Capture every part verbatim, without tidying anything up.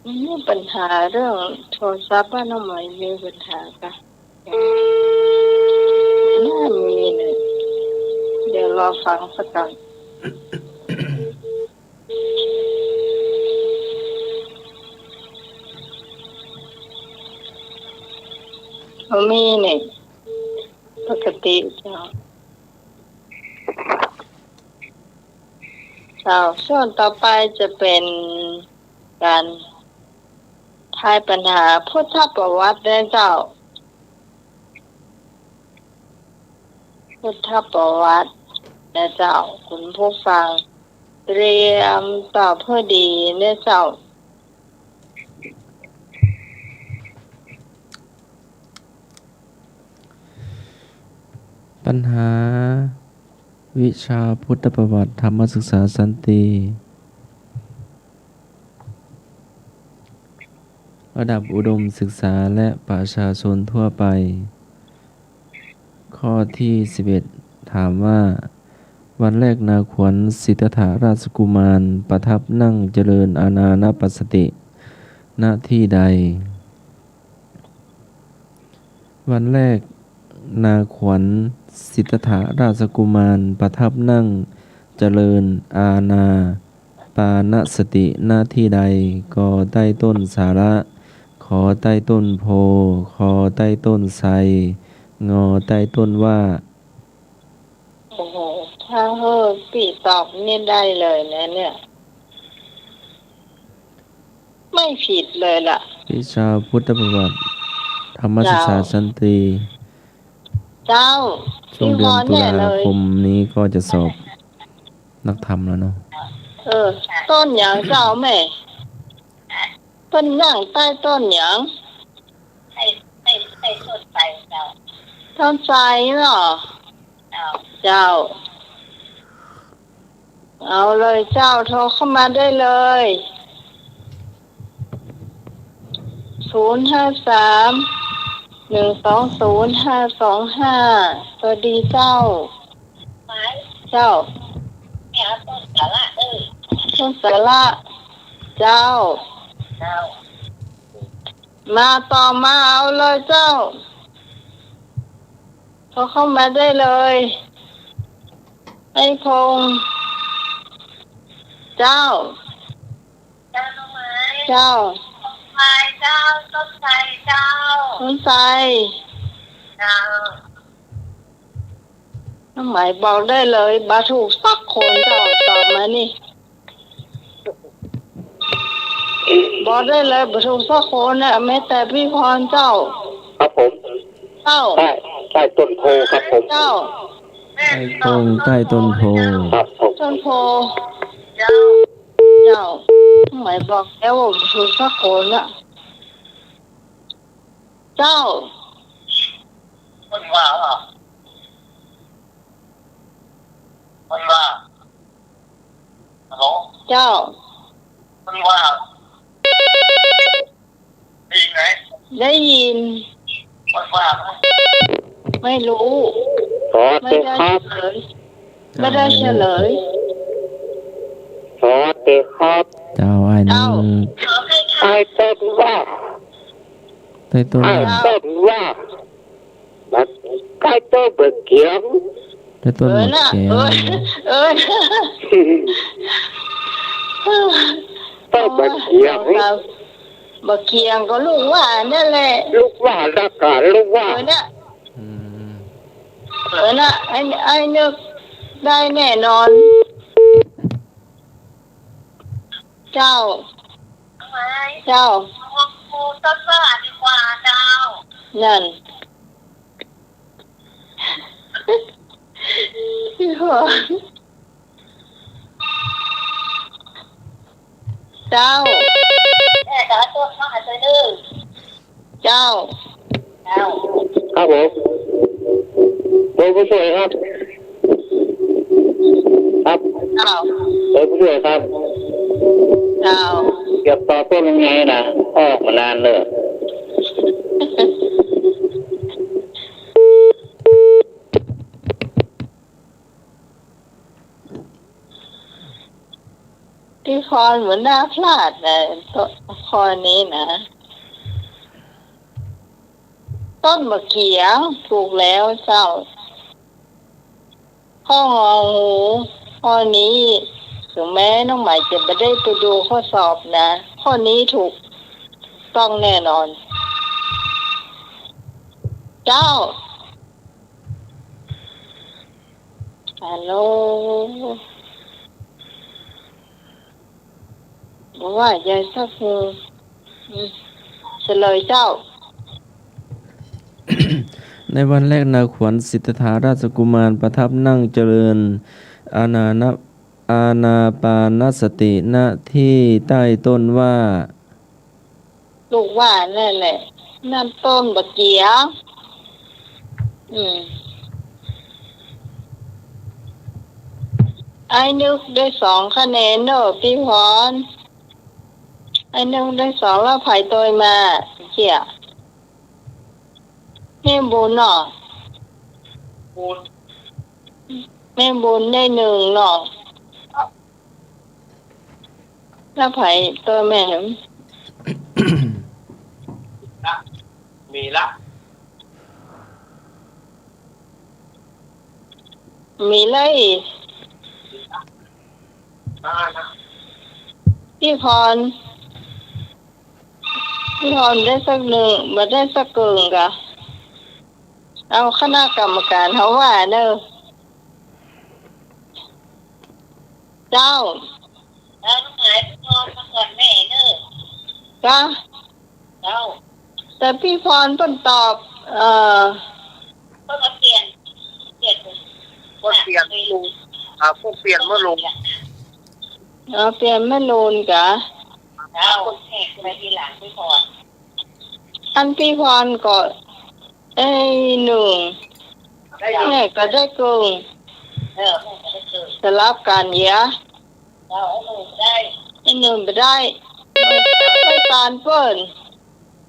มันมีปัญหาเรื่องโทรศัพท์บ้านน้องไหม มีปัญหาก่ะ น่ามีเนี่ย เดี๋ยวรอฟังสักก่อน บ่มีเนี่ย ปกติเจ้า เจ้า ส่วนต่อไปจะเป๋นก๋านทายปัญหาพุทธประวัตินะเจ้า พุทธประวัตินะเจ้า คุณผู้ฟังเตรียมตอบหื้อดีนะเจ้า ปัญหาวิชาพุทธประวัติธรรมศึกษาสันติ ระดับอุดมศึกษาและประชาชนทั่วไป ข้อตี้สิบเอ็ด ถามว่า วันแรกนาขวัญสิทธัตถราชกุมารประทับนั่งเจริญอานาปานสติ ณ ที่ใด วันแรกนาขวัญสิทธัตถราชกุมารประทับนั่งเจริญอานาปานสติ ณ ที่ใด กอใต้ต้นสาละ ขอใต้ต้นโพธิ์ คอใต้ต้นไทร งอใต้ต้นว่า โอ้โห ถ้าหื้อปี้ตอบนี่ได้เลยนะเนี่ย ไม่ผิดเลยล่ะ วิชาพุทธประวัติธรรมศึกษาสันติ เจ้า ช่วงเดือนตุลาคมนี้ก็จะสอบนักธรรมแล้วเนาะ เออ ต้นหยังเจ้าแม่ เปิ้นนั่งใต้ต้นหยัง ใต้ ใต้ ใต้ต้นไทรเจ้า ต้นไทรเนาะ เจ้า เจ้า เอาเลยเจ้า โทรเข้ามาได้เลย ศูนย์ห้าสาม หนึ่งสองศูนย์ ห้าสองห้า สวัสดีเจ้า เจ้า ต้นสาละ เจ้า มาต่อมา เอาเลยเจ้า โทรเข้ามาได้เลย ไอ้พงษ์ เจ้า เจ้า ต้นไทร เจ้า ต้นไทร เจ้า ต้นไทร เจ้า น้องไหมบอกได้เลย บ่ถูกสักคนเจ้า ตอบมานี่ บอกได้เลย บ่ถูกสักคนน่ะ แม้แต่พี่พรเจ้า ครับผม เจ้า ใต้ ใต้ต้นโพธิ์ครับผม เจ้า ไอ้พงษ์ใต้ต้นโพธิ์ ครับผม ต้นโพธิ์ เจ้า น้องไหมบอกแล้วว่าบ่ถูกสักคนน่ะ เจ้า คนว่า คนว่า ฮัลโหล เจ้า คนว่า ได้ยินไหม ได้ยิน คนว่า ไม่รู้ ขอ ไม่ เถอะ ได้ ครับ เฉลย ไม่ได้เฉลย ขอ เถอะ ครับ เจ้า อ้าย เจ้า นึ่ง ใต้ต้นว่า ใต้ต้น ใต้ ว่า ต้นว่า ใต้ต้นบ่าเกียง ใต้ต้นบ่าเกียง เออน่ะ เออ เออ ต้นบ่าเกียง บ่าเกียงก็ลูกว่านั่นแหละ ลูกว่าละกา ลูกว่า เออน่ะ อืม เออน่ะ ไอ้ ไอ้นึกได้แน่นอน เจ้า เจ้า ครูต้นว่าดีกว่าเจ้า นั่น เจ้า แม่จ๋า ต้นว่าจะนึ่ง เจ้า เจ้า ครับผม โอ้ย ผู้ช่วยครับ ครับ เจ้า โอ้ย ผู้ช่วยครับ เจ้า เก็บต่อต้นยังไงนะ ออกมานานเลย ตี้ข พรเหมือนหน้าพลาดนะ ข้อนี้นะ ต้นมะเกี๋ยง ถูกแล้วเจ้า ข้ององู ข้อนี้ ถึงแม้น้องไหมจะไม่ได้ไปดูข้อสอบนะ ข้อนี้ถูกต้องแน่นอน เจ้า ฮัลโหล บ่ว่าใหญ่สักเฮอ อืม เฉลยเจ้า ในวันแรกนาขวัญสิทธัตถราชกุมารประทับนั่งเจริญอานานะ อานาปานสติ ณ ที่ใต้ต้นว่า ลูกว่านั่นแหละ นั่นต้นมะเกี๋ยง อืม ไอ้นึกได้สองคะแนนเนอะ ปี้พร ไอ้นึกได้สอง แล้วใผตวยมาเจีย แม่บุญเนาะ แม่บุญได้นึ่งเนาะ แล้วใผตวยแม่ มีละ มีละอีก ปี้พร ปี้พรได้สักนึ่ง บ่ได้สักเกิ่งกะ เอาคณะกรรมการเฮาว่าเนอะ เจ้า เออ น้องไหม ปี้พรมาก่อนแม่เนอะ จ้ะ เจ้า แต่ปี้พรเปิ้นตอบ เอ่อ เปิ้นมาเปลี่ยน เปลี่ยน เปิ้นเปลี่ยนลุง อ่า เปิ้นเปลี่ยนเมื่อลุง อ๋อ เปลี่ยนเมื่อลุงกะ เจ้า แม่ไปทีหลังปี้พร อันปี้พรก็ เอ้ย นึ่ง แม่ก็ได้เกิ่ง เออ แม่ก็ได้เกิ่ง สลับกั๋นเยียะ เจ้า ไอ้นึ่งได้ ไอ้นึ่งบ่ได้ ไม่ ไม่ตานเปิ้น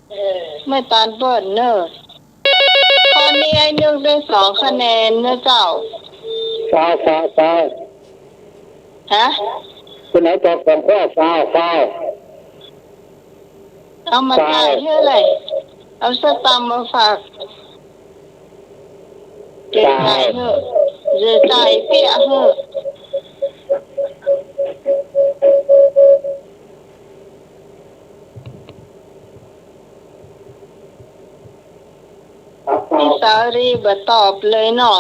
เออ ไม่ตานเปิ้นเนอะ ข้อนี้ไอ้นึ่งได้สองคะแนนเนอะเจ้า ฟาว ฟาว ฟาว ฮะ คนไหนตอบสองข้อ ฟาว ฟาว เอามาจ่ายเท่าไหร่ เอาสตางค์มาฝาก เจ๋ยจ่ายเถอะ เจ๋ยจ่ายเปี้ยเถอะ พี่สาลีบ่ตอบเลยเนาะ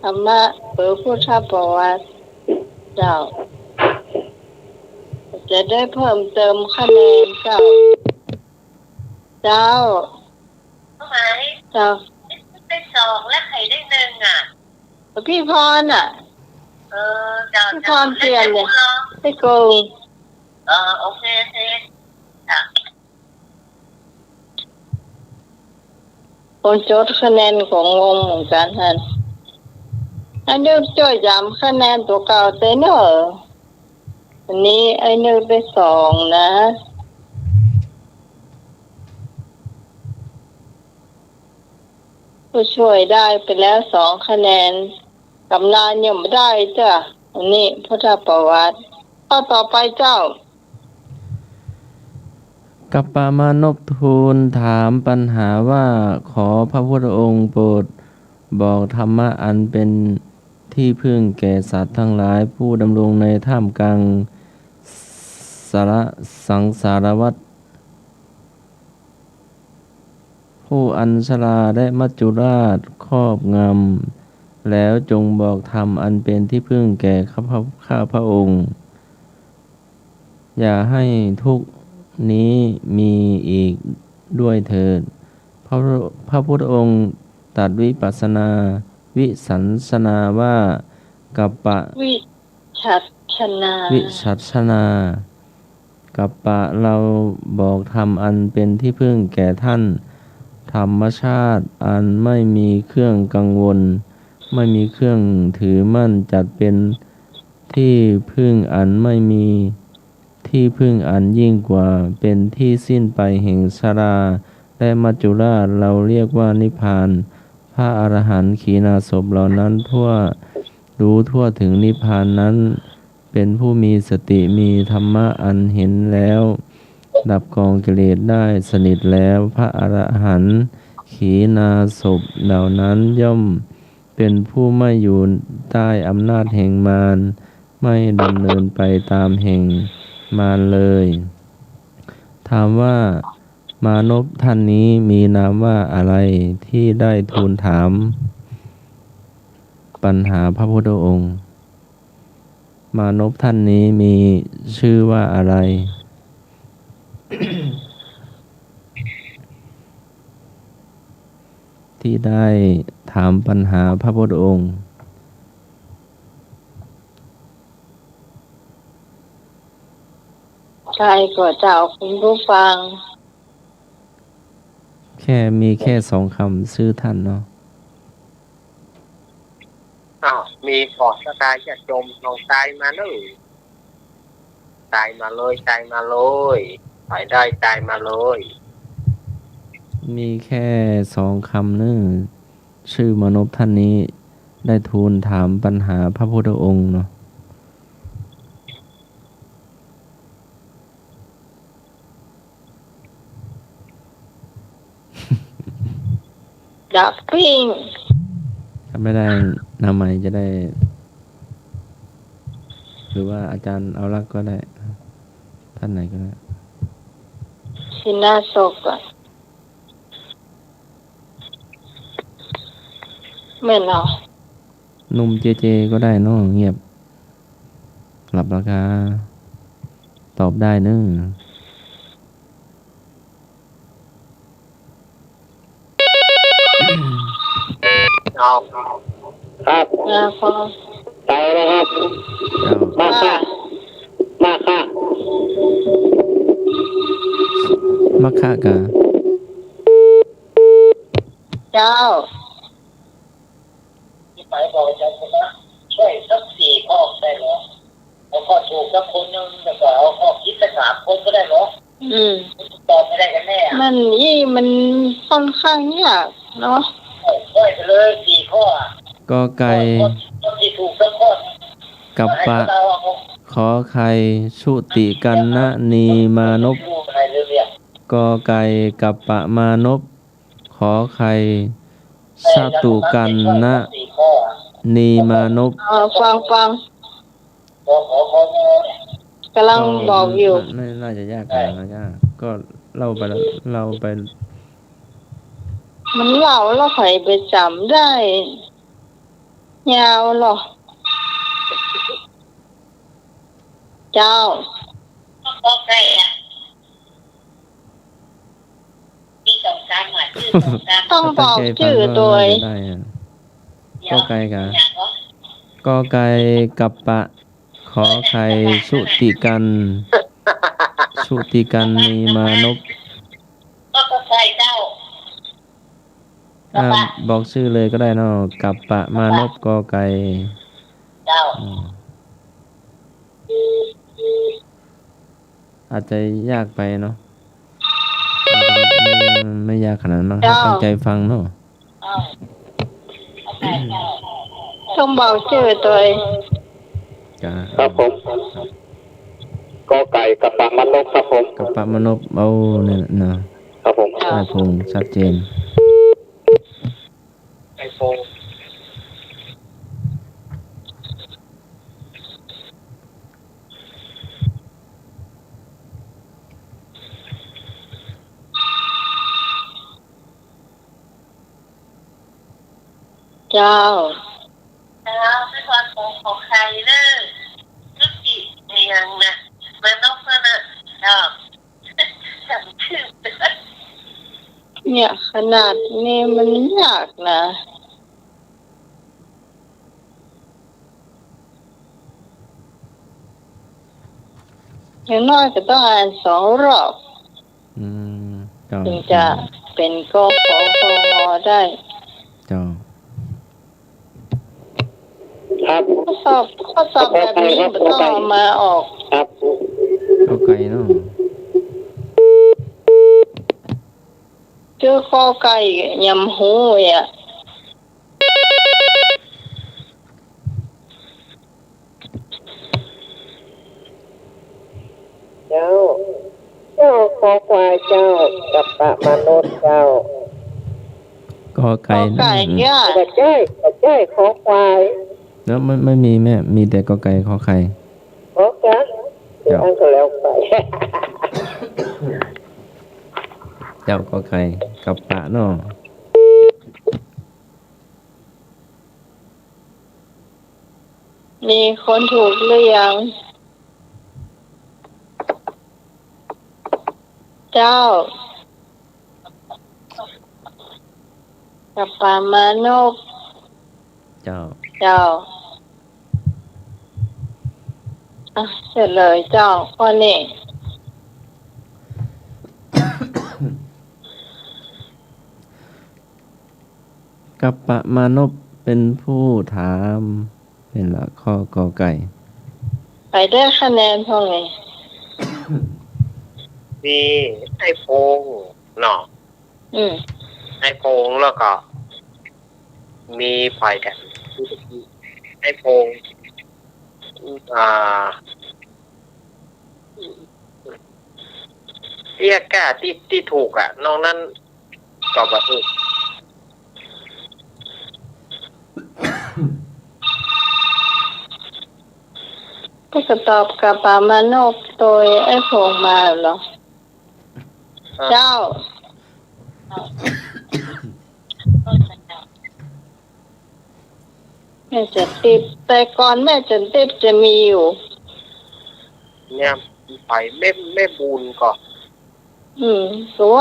ธรรมะเป๋อพุทธประวัติ เจ้า จะได้เพิ่มเติมคะแนนเจ้า เจ้า เจ้า ได้สองแล้วใผได้นึ่งอะ ปี้พรอะ เออ เจ้า ปี้พรเปลี่ยนเนี่ย เจ้า ได้เกิ่ง เออ โอเค โอเค จ้ะ คนจดคะแนนก็งงเหมือนกั๋นหั้น ไอ้นึกจ้วยจ๋ำคะแนนตั๋วเก่าเต๊อะเนอะ อันนี้ไอ้นึกได้สองนะ ผู้ช่วยได้ไปแล้วสองคะแนน กำนันยังบ่ได้เจ้า อันนี้พุทธประวัติ ข้อต่อไปเจ้า กัปปะมานพทูลถามปัญหาว่า ขอพระพุทธองค์โปรดบอกธรรมะอันเป็นที่พึ่งแก่สัตว์ทั้งหลาย ผู้ดำรงในท่ามกลางสาร สังสารวัฏ ผู้อันชราและมัจจุราชครอบงำ แล้วจงบอกธรรมอันเป็นที่พึ่งแก่ข้าพระ ข้าพระองค์ อย่าให้ทุกข์นี้มีอีกด้วยเถิด พระ พระพุทธองค์ตรัสวิปัสสนา วิสัชนาว่า กัปปะ วิสัชนา วิสัชนา กัปปะ เราบอกธรรมอันเป็นที่พึ่งแก่ท่าน ธรรมชาติอันไม่มีเครื่องกังวล ไม่มีเครื่องถือมั่น จักเป็นที่พึ่งอันไม่มีที่พึ่งอันยิ่งกว่า เป็นที่สิ้นไปแห่งชราและมัจจุราช เราเรียกว่านิพพาน พระอรหันต์ขีณาสพเหล่านั้นทั่ว รู้ทั่วถึงนิพพานนั้น เป็นผู้มีสติ มีธรรมะอันเห็นแล้ว ดับกองกิเลสได้สนิทแล้ว พระอรหันต์ขีณาสพเหล่านั้นย่อมเป็นผู้ไม่อยู่ใต้อำนาจแห่งมาร ไม่ดำเนินไปตามแห่งมารเลย ถามว่า มานพท่านนี้มีนามว่าอะไร ที่ได้ทูลถามปัญหาพระพุทธองค์ มานพท่านนี้มีชื่อว่าอะไร ที่ได้ถามปัญหาพระพุทธองค์ ใครก็เจ้าคุณผู้ฟัง แค่ มีแค่สองคำ ชื่อท่านเนาะ อ้าว มีก่อนก็ตายจะจมลองตายมาเลย ตายมาเลย ตายมาเลย ไปได้ตายมาเลย มีแค่สองคำเนาะ ชื่อมานพท่านนี้ได้ทูลถามปัญหาพระพุทธองค์เนาะ ดับปิ้ง ถ้าไม่ได้ นำใหม่จะได้ หรือว่าอาจารย์เอาลักษณ์ก็ได้ ท่านไหนก็ได้ ขีณาสพอะ แม่นเนาะ หนุ่มเจเจก็ได้เนาะ เงียบ หลับแล้วกา ตอบได้เนาะ เอา ครับ อ่า พอ ไปแล้วครับ เอา มาค่ะ มาค่ะ มาค่ะกา เจ้า ที่ไปบอกอาจารย์ชนะ ช่วยสักสี่ข้อได้เหรอ เอาข้อถูกสักคนหนึ่ง แล้วก็เอาข้อผิดสักสามคนก็ได้เหรอ อืม ตอบไม่ได้กันแน่อะ มัน นี่มันค่อนข้างยากเนาะ เออ ช่วยไปเลยสี่ข้ออะ กอไก่ ข้อ ข้อที่ถูกสักข้อหนึ่ง กัปปะ ให้พวกเราเอา ขอไข่ สุติกัณณะ นีมานพ กอไก่ กัปปะมานพ ขอไข่ สตุกัณณะ นีมานพ เออ ฟัง ฟัง กำลังบอกอยู่ ก็ไม่น่าจะยากขนาดนั้นนะ ก็เล่าไปแล้ว เล่าไป มันเล่าแล้วใผไปจ๋ำได้ ยาวหรอ เจ้า กอไก่อะ มีสองกำอะ จื้อสองกำ ต้องบอกจื้อโดย ตั้งใจ๋ฟังก็น่าจะได้อะ กอไก่กะ กอไก่ กัปปะ ขอไข่ สุติกัณณะ สุติกัณณะ นีมานพ กอไก่เจ้า อ่า บอกจื้อเลยก็ได้เนาะ กัปปะมานพ กอไก่ เจ้า อืม อาจจะยากไปเนาะ ไม่ ไม่ยากขนาดนั้นมั้ง เจ้า ตั้งใจ๋ฟังเนาะ เจ้า ต้องบอกจื้อโดย จ้ะ ครับผม กอไก่ กัปปะมานพ ครับผม กัปปะมานพ เอาเนี่ยนะ ครับผม ใต้โพงชัดเจน ไอโฟน เจ้า เจ้า เป็นวันของ ของใครเนอะ ยุติในยังนะ มานพเนอะ เจ้า เนี่ย ขนาดนี้มันยากนะ อย่างน้อยก็ต้องอ่านสองรอบ อืม เจ้า ถึงจะเป็น ก ข ค ง ได้ เจ้า ครับ ข้อสอบ ข้อสอบแบบนี้ ก ข ค ง บ่ต้องเอามาออก ครับ กอไก่เนาะ จื้อกอไก่ ยังบ่ฮู้อะ เ เจ้า กัปปะมานพเจ้า กอไก่ กอไก่ นะ เนี่ย บ่ใจ้ บ่ใจ้ ขอควาย แล้วไม่ ไม่มีแม่ มีแต่กอไก่ ขอไข่ ขอไข่ เจ้า อันก็แล้วไป เจ้า กอไก่ กัปปะเนาะ มีคนถูกหรือยัง เจ้า กัปปะมานพ เจ้า เจ้า อ่ะ เสร็จเลยเจ้า ข้อนี้ กัปปะมานพเป็นผู้ถาม แม่นละ ข้อกอไก่ ใผได้คะแนนพ่องไง มีไอ้พงษ์เนาะ อืม ไอ้พงษ์แล้วก็ มีใผกั๋น ไอ้พงษ์ อ่า เตี้ยก้าตี้ ตี้ถูกอะ นอกนั้น ตอบบ่ถูก ก็จะตอบกัปปะมานพโตยไอ้พงษ์มาเหรอ อ่า เจ้า แม่จันติบ แต่ก่อนแม่จันติบจะมีอยู่ เนี่ย ใผ แม่ แม่บุญก่อ อืม ตัว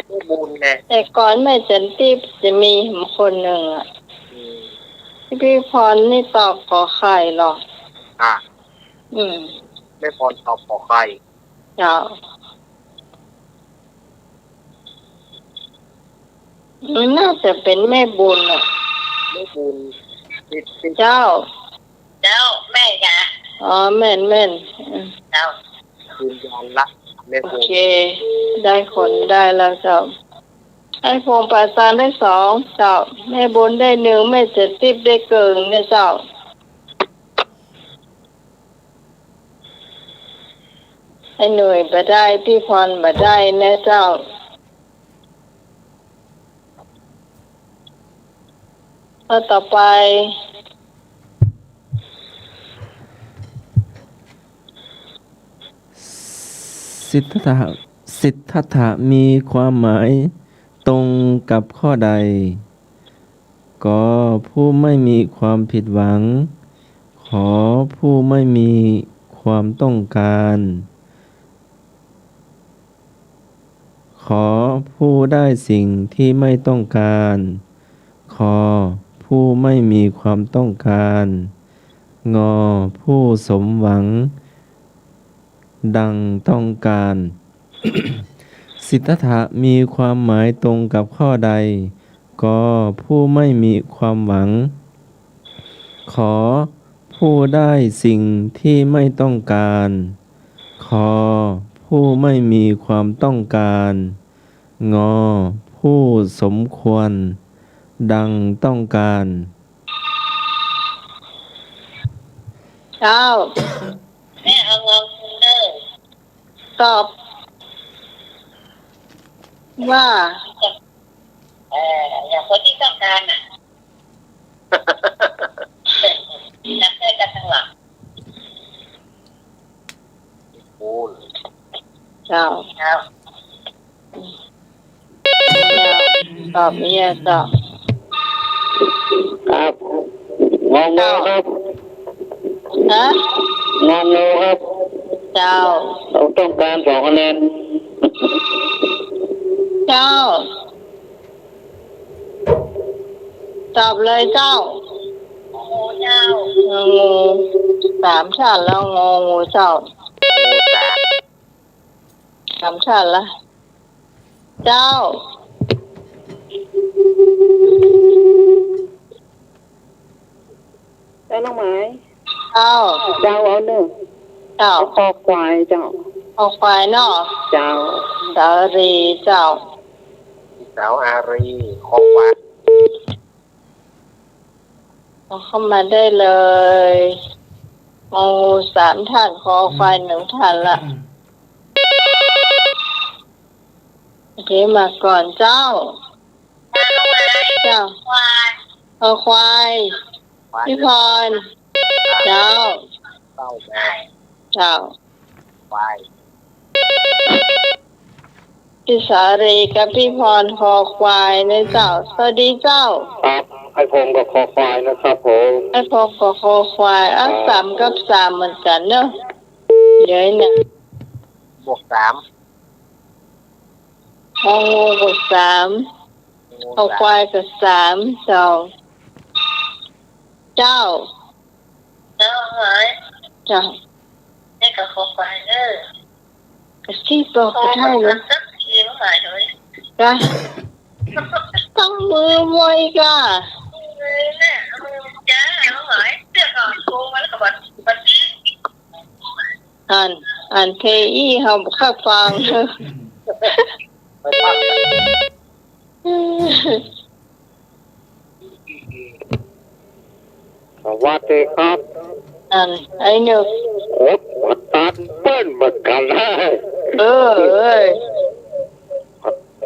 แม่บุญแหละ แต่ก่อนแม่จันติบจะมีคนหนึ่งอะ อืม พี่พรนี่ตอบขอไข่เหรอ อ่ะ อืม แม่พรตอบขอไข่ เจ้า มันน่าจะเป็นแม่บุญอะ แม่บุญ ติด ติด เจ้า เจ้า แม่นกะ อ๋อ แม่น แม่น อืม เจ้า ยืนยันละ แม่บุญ โอเค ได้คนได้แล้วเจ้า ไอ้พงษ์ปาซานได้สอง เจ้า แม่บุญได้หนึ่ง แม่จันติบได้เกิ่งเนี่ยเจ้า ไอ้หนุ่ยบ่ได้ พี่พรบ่ได้นะเจ้า ข้อต่อไป สิทธัตถะ สิทธัตถะมีความหมายตรงกับข้อใด ก ผู้ไม่มีความผิดหวัง ข ผู้ไม่มีความต้องการ ข ผู้ได้สิ่งที่ไม่ต้องการ ค ผู้ไม่มีความต้องการ ง ผู้สมหวังดังต้องการ สิทธัตถะมีความหมายตรงกับข้อใด ก ผู้ไม่มีความหวัง ข ผู้ได้สิ่งที่ไม่ต้องการ ค ผู้ไม่มีความต้องการ ง ผู้สมควรดังต้องการ เจ้า แม่เอางองูเด้อ ตอบว่า เอ่อ อย่างคนที่ต้องการน่ะ นับได้กันทั้งหลัง โอ้ เจ้า เจ้า ตอบเนี่ยเจ้า ครับ งองูครับ ฮะ งองูครับ เจ้า เราต้องการสองคะแนน เจ้า ตอบเลยเจ้า งองูเจ้า งองู สามท่านแล้ว งองูเจ้า สามท่านละ เจ้า เจ้าน้องไหม เจ้า เจ้าเอาเน่อ เจ้า คอควายเจ้า คอควายเนาะ เจ้า สาวอารีเจ้า สาวอารี คอควาย เอาเข้ามาได้เลย งองูสามท่าน คอควายหนึ่งท่านละ โอเค มาก่อนเจ้า เจ้า คอควาย ควาย พี่พร เจ้า เจ้า เจ้า ควาย พี่สาลีกับพี่พร คอควายนะเจ้า สวัสดีเจ้า ครับ ไอ้พงษ์ก็คอควายนะครับผม ไอ้พงษ์ก็คอควาย อ่ะ ครับ สามกับสามเหมือนกั๋นเนาะ เดี๋ยวเนี่ย บวกสาม คองูก็สาม คอควายก็สาม เจ้า เจ้า เจ้า นี่ก็คอควายเนอะ ก็สิบอกก็ได้เลย สักทีก็หายเลย ก็ต้องมือมวยก่ะ มือเนี่ย มือจ้า หาย เสื้อก่อน โกงมาแล้วก็บัด บัดนี้ อัน อันเพอี้เฮาบ่ค่อยฟัง สวัสดีครับ อัน ไอ้นึก โอ๊ย มาตัดเปิ้นเหมือนกั๋นนะ เออ เอ้ย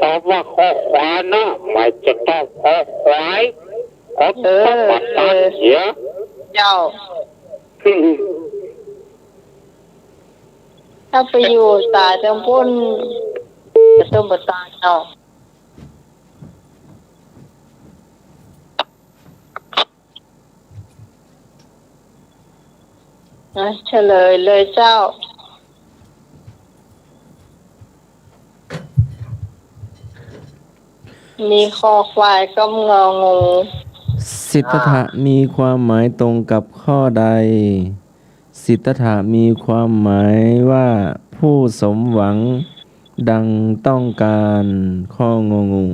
ตอบว่าคอควายนะ หมายจะตอบคอควาย ก็ เออ ต้องมาตัดเสีย เจ้า ถ้าไปอยู่ต๋างจังปุ้น ก็ต้องมาตัดเนาะ อ่ะ เฉลยเลยเจ้า มีคอควายกับงองู สิทธัตถะมีความหมายตรงกับข้อใด สิทธัตถะมีความหมายว่าผู้สมหวังดังต้องการ ข้ององู ง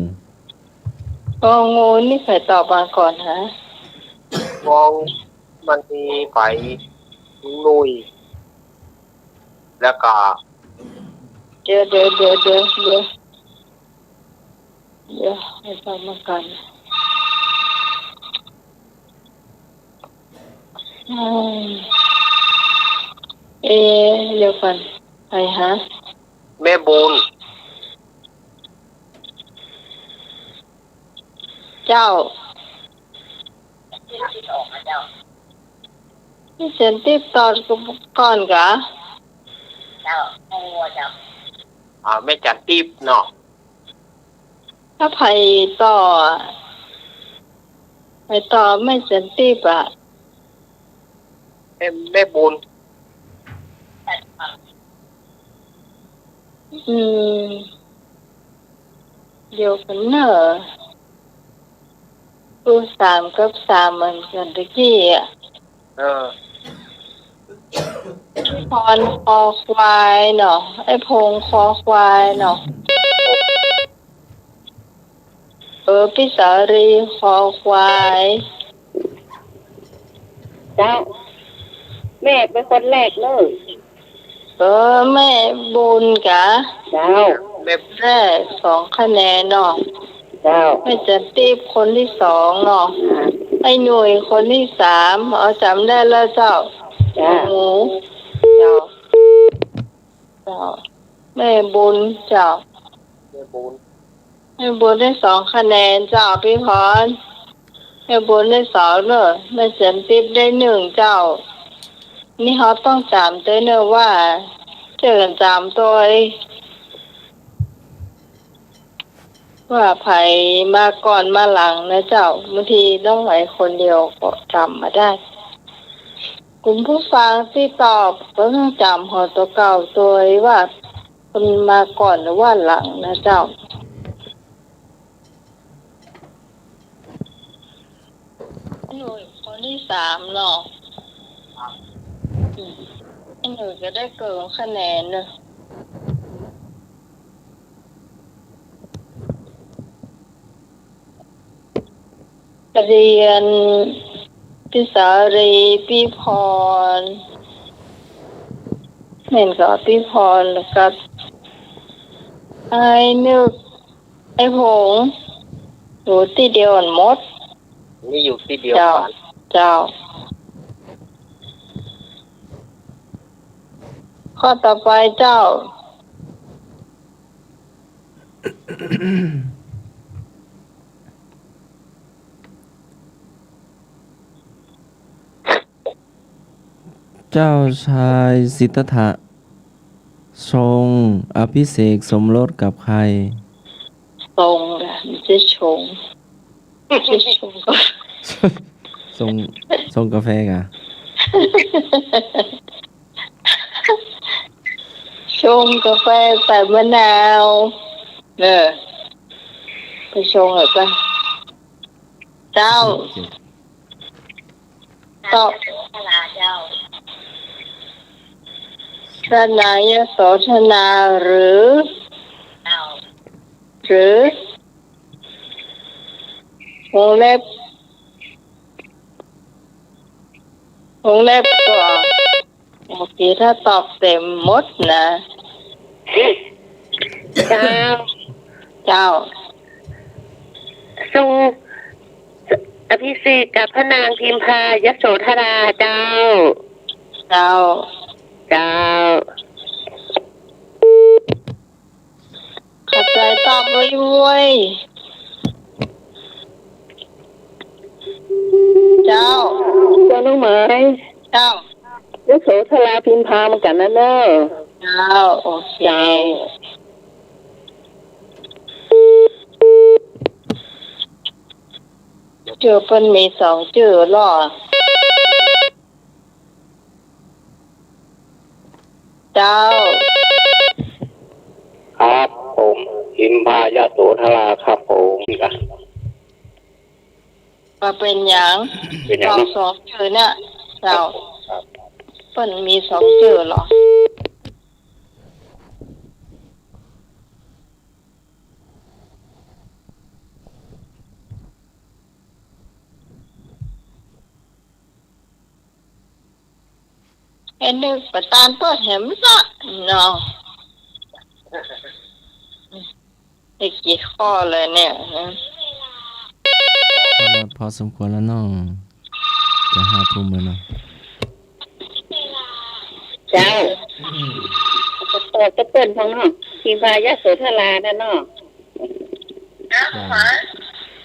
องูนี่ใผตอบมาก่อนฮะ งอ มันมีไป หนุ่ย แล้วก็ เดี๋ยว เดี๋ยว เดี๋ยว เดี๋ยว เดี๋ยว เดี๋ยว ให้ฟังมาก่อน อืม เอ๊ะ เดี๋ยวก่อน ใผฮะ แม่บุญ เจ้า แม่จั๋นติ๊บตอบก่อนกา เจ้า อ่า แม่จั๋นติ๊บเนาะ ถ้าใผต่อ ใผต่อแม่จั๋นติ๊บอะ แม่ แม่บุญ อืม เดี๋ยวกั๋นเน่อ คือสามกับสามเหมือนกั๋นตะกี้อะ เออ พรคอควายเนาะ ไอ้พงษ์คอควายเนาะ เออ พี่สาลีคอควาย เจ้า แม่เป๋นคนแรกเน่อ เออ แม่บุญกา เจ้า แม่แรก สองคะแนนเนาะ เจ้า แม่จั๋นติ๊บคนตี้สองเนาะ อ่า ไอ้หนุ่ยคนตี้สาม เอาจ๋ำได้แล้วเจ้า เจ้า หมู เจ้า เจ้า แม่บุญเจ้า แม่บุญ แม่บุญได้สองคะแนนเจ้า พี่พร แม่บุญได้สองเน่อ แม่จั๋นติ๊บได้หนึ่งเจ้า นี่เฮาต้องจ๋ำตวยเน่อว่า เจื้อกั๋นจ๋ำตวย ว่าใผมาก่อนมาหลังนะเจ้า บางทีต้องไหวคนเดียวก็จ๋ำบ่ได้ คุณผู้ฟังตี้ตอบก็ต้องจ๋ำหัวตั๋วเก่าตวยว่าคนมาก่อนหรือว่าหลังนะเจ้า หนุ่ยคนตี้สามเนาะ อืม หนุ่ยก็ได้เกินคะแนนเน่อ เรียน พี่สาลี พี่พร แม่นก็พี่พร แล้วก็ ไอ้นึก ไอ้พงษ์ อยู่ตี้เดียวกั๋นหมด นี่อยู่ตี้เดียวกั๋น เจ้า เจ้า ข้อต่อไปเจ้า เจ้าชายสิทธัตถะ ทรงอภิเษกสมรสกับใคร ชงอะ ไม่ใช่ชง ไม่ใช่ชง ชง ชงกาแฟกะ ชงกาแฟใส่มะนาว เออ ไปชงเหรอจ๊ะ เจ้า ตอบ พระนางยโสธราหรือ หรือ วงเล็บ วงเล็บก็ โอเค ถ้าตอบเต็มหมดนะ เจ้า เจ้า ทรงอภิเษกกับพระนางพิมพายโสธราเจ้า เจ้า เจ้า ขอบใจตอบไวๆ เจ้า เจ้าน้องไหม เจ้า ยโสธราพิมพาเหมือนกั๋นนะเน่อ เจ้า โอเค เจ้า จื้อเปิ้นมีสองจื้อลอ เจ้า ครับผม พิมพายโสธราครับผม ว่าเป๋นหยัง เป๋นหยัง ตอบสองจื้อเนี่ย เจ้า ครับ เปิ้นมีสองจื้อลอ ไอ้นึกประตานเปิ้นแหมละเนาะ ได้กี่ข้อเลยเนี่ย ก็พอสมควรแล้วเนาะ จะห้าทุ่มแล้วเนาะ เจ้า ก็ตอบกับเปิ้นพ่องเนาะ พิมพายโสธรานั่นเนาะ เจ้า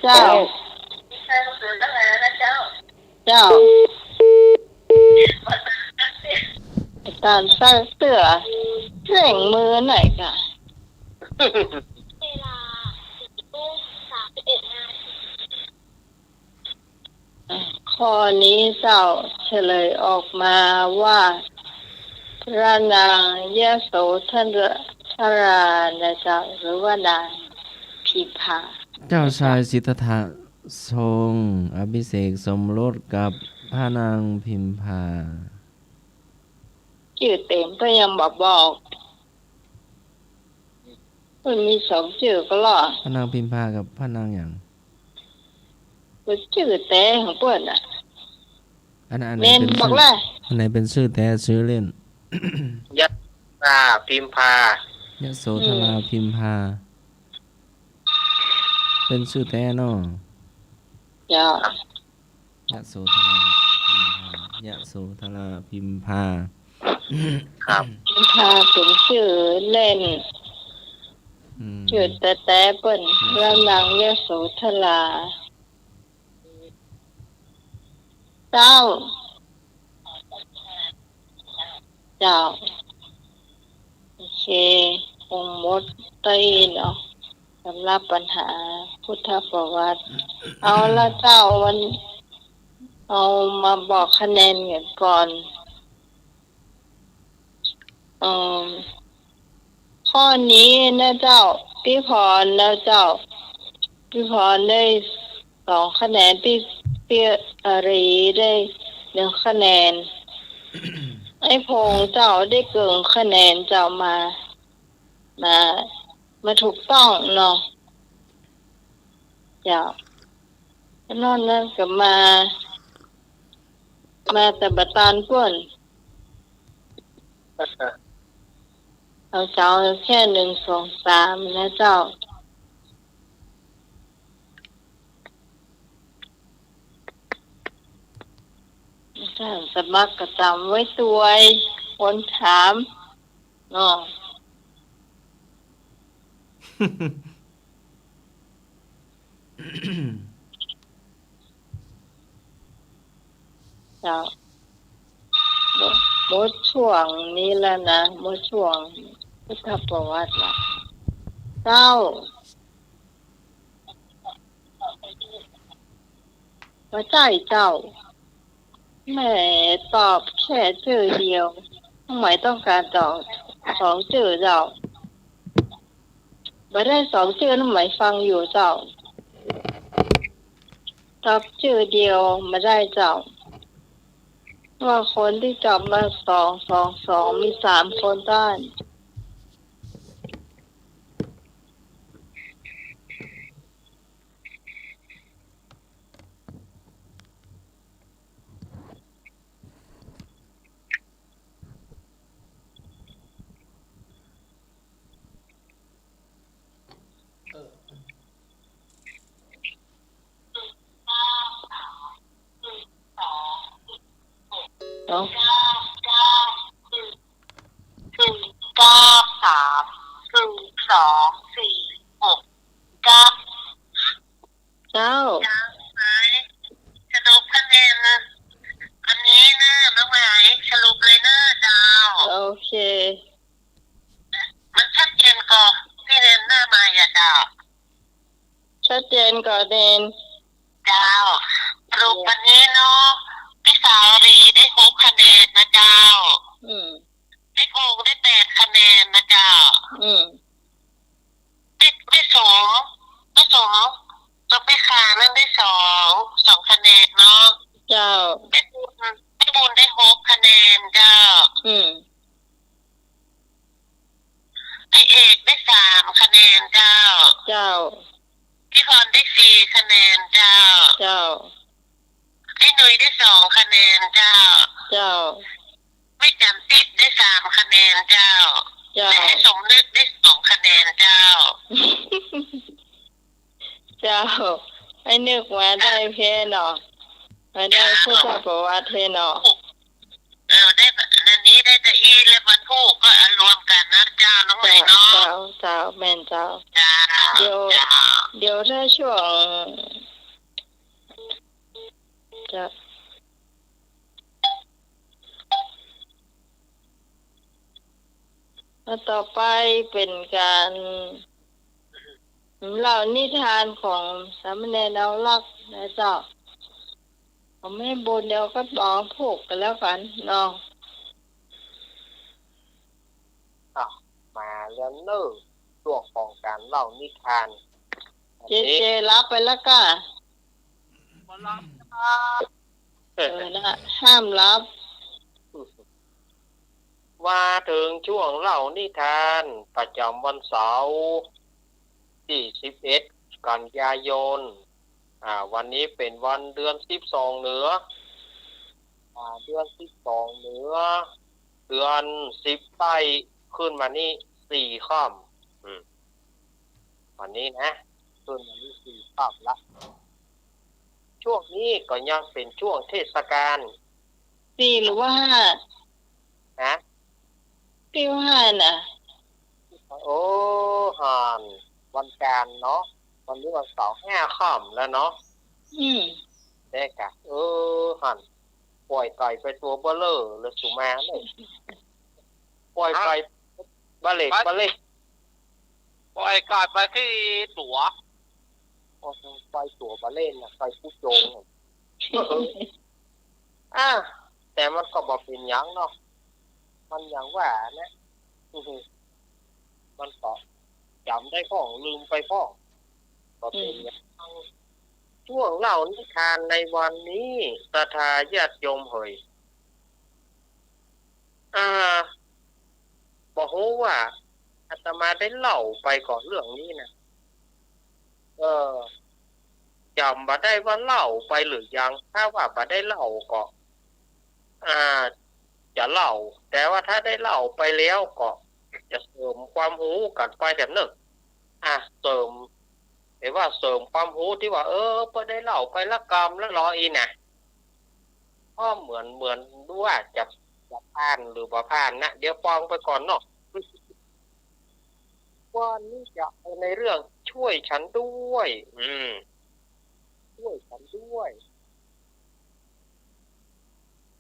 เจ้า เจ้า ต๋อนใส่เสื้อ เร่งมือหน่อยก่ะ ข้อนี้เจ้าเฉลยออกมาว่า พระนางยโสธรานะเจ้า หรือว่านางพิมพา เจ้าชายสิทธัตถะทรงอภิเษกสมรสกับพระนางพิมพา จื้อเต็มเปิ้นยังบ่บอก เปิ้นมีสองจื้อก็ลอ พระนางพิมพากับพระนางหยัง ก็จื้อแต๊ของเปิ้นน่ะ อัน อันไหน เน้น เป๋น บอก จื้อ ละ อันไหนเป๋นจื้อแต๊จื้อเล่น ยโสธราพิมพา ยโสธรา อืม พิมพา เป๋นจื้อแต๊เนาะ เจ้า ยโสธราพิมพา ยโสธราพิมพา ครับ พิมพาเป๋นจื้อเล่น อืม จื้อแต๊ๆ เปิ้น ยโส พระนางยโสธรา เจ้า เจ้า โอเค คงหมดเต้าอี้เนาะ สำหรับปัญหาพุทธประวัติ เอาละเจ้า วัน เอามาบอกคะแนนกั๋นก่อน เอิ่ม ข้อนี้นะเจ้า ปี้พรนะเจ้า ปี้พรได้สองคะแนน ปี้ ปี้อารีได้หนึ่งคะแนน ไอ้พงษ์เจ้าได้เกิ่งคะแนนเจ้ามา มา มาถูกต้องเนาะ เจ้า นอกนั้นก็มา มาตะบะตานเปิ้น เอาเจ้าแค่หนึ่ง สอง สามนะเจ้า ต้านสมัครก็จ๋ำไว้ตวย คนถามเนาะ เจ้า หมด หมดช่วงนี้แล้วนะ หมดช่วงพุทธประวัติละ เจ้า บ่ใจ้เจ้า แหม ตอบแค่จื้อเดียว น้องไหมต้องก๋านตอบสองจื้อเจ้า บ่ได้สองจื้อ น้องไหมฟังอยู่เจ้า ตอบจื้อเดียวบ่ได้เจ้า ว่าคนตี้ตอบมาสอง สอง สอง มีสามคนต้าน เอ้า เจ้า เจ้า สรุปคะแนนอันนี้เน้อ น้องไหม สรุปเลยเน้อเจ้า โอเค มันชัดเจนก่อ ตี้เนนได้มาอะเจ้า ชัดเจนก่อเนน เจ้า สรุปวันนี้เนาะ พี่สาวรีได้หกคะแนนนะเจ้า อืม แม่คงได้แปดคะแนนนะเจ้า อืม แม่ แม่สม แม่สม สมพิคานั่นได้สอง สองคะแนนเนาะ เจ้า แม่บุญ แม่บุญได้หกคะแนนเจ้า อืม แม่เอกได้สามคะแนนเจ้า เจ้า พี่พรได้สี่คะแนนเจ้า เจ้า แม่หนุ่ยได้สองคะแนนเจ้า เจ้า แม่จันติดได้สามคะแนนเจ้า เจ้า และแม่สมนึกได้สองคะแนนเจ้า เจ้า ไอ้นึกว่าได้แพ้เนาะ ว่าได้พุทธประวัติแท้เนาะ เออ ได้ อันนี้ได้แต่อี้ และวันพูกก็เอารวมกั๋นนะเจ้า น้องไหมเนาะ เจ้า เจ้า แม่นเจ้า เจ้า เดี๋ยว เจ้า เดี๋ยวถ้าช่วง เจ้า แล้วต่อไปเป๋นก๋านเล่านิทานของสามเณรเอารักษ์นะเจ้า ของแม่บุญเดี๋ยวก็ตองผูกกั๋นแล้วกั๋นเนาะ อ่ะ มาแล้วเน้อ ช่วงของก๋านเล่านิทาน เจเจหลับไปแล้วก้า บ่หลับครับ เออนะ ห้ามหลับ มาเถิงช่วงเล่านิทานประจ๋ำวันเสาร์ตี้สิบเอ็ดกันยายน อ่า วันนี้เป๋นวันเดือนสิบสองเหนือ อ่า เดือนสิบสองเหนือ เดือนสิบใต้ ขึ้นมานี้สี่ค่ำ อืม วันนี้นะ ขึ้นมานี้สี่ค่ำละ ช่วงนี้ก็ยังเป๋นช่วงเทศกาล สี่หรือว่าห้า ฮะ ตี้ว่าห้าน่ะ โอ้ หัน วันจันทร์เนาะ วันนี้วันเสาร์ ห้าค่ำแล้วเนาะ อืม แต๊กะ เออ หัน ป่อยไก่ไปตั๋วเบ้อเร่อเลย สุมาเลย ป่อยไก่ ฮะ บาเล็ก ไป บาเล็ก ป่อยไก่ไปกี่ตั๋ว โอ้โห ไปตั๋วบาเล่นน่ะ ไปกู้โจงน่ะ อ่ะ แต่มันก็บ่เป๋นหยังเนาะ มันอย่างว่านะ อือหือ มันก็จ๋ำได้พ่อง ลืมไปพ่อง ก็เป๋น อืม อย่าง ช่วงเล่านิทานในวันนี้ ศรัทธาญาติโยมเหย อ่า บ่ฮู้ว่าอาตมาได้เล่าไปก่อเรื่องนี้นะ เออ จ๋ำบ่ได้ว่าเล่าไปหรือยัง ถ้าว่าบ่ได้เล่าก็ อ่า จะเล่า แต่ว่าถ้าได้เล่าไปแล้วก็จะเสริมความฮู้กั๋นไปแถมเน้อ อ่ะ เสริม เรียกว่าเสริมความฮู้ตี้ว่า เออ เปิ้นได้เล่าไปละกำละลออีน่ะ ก็เหมือน เหมือนว่าจะ จะผ่านหรือบ่ผ่านนะ เดี๋ยวปองไปก่อนเนาะ วันนี้จะเอาในเรื่องช่วยฉันด้วย อืม ช่วยฉันด้วย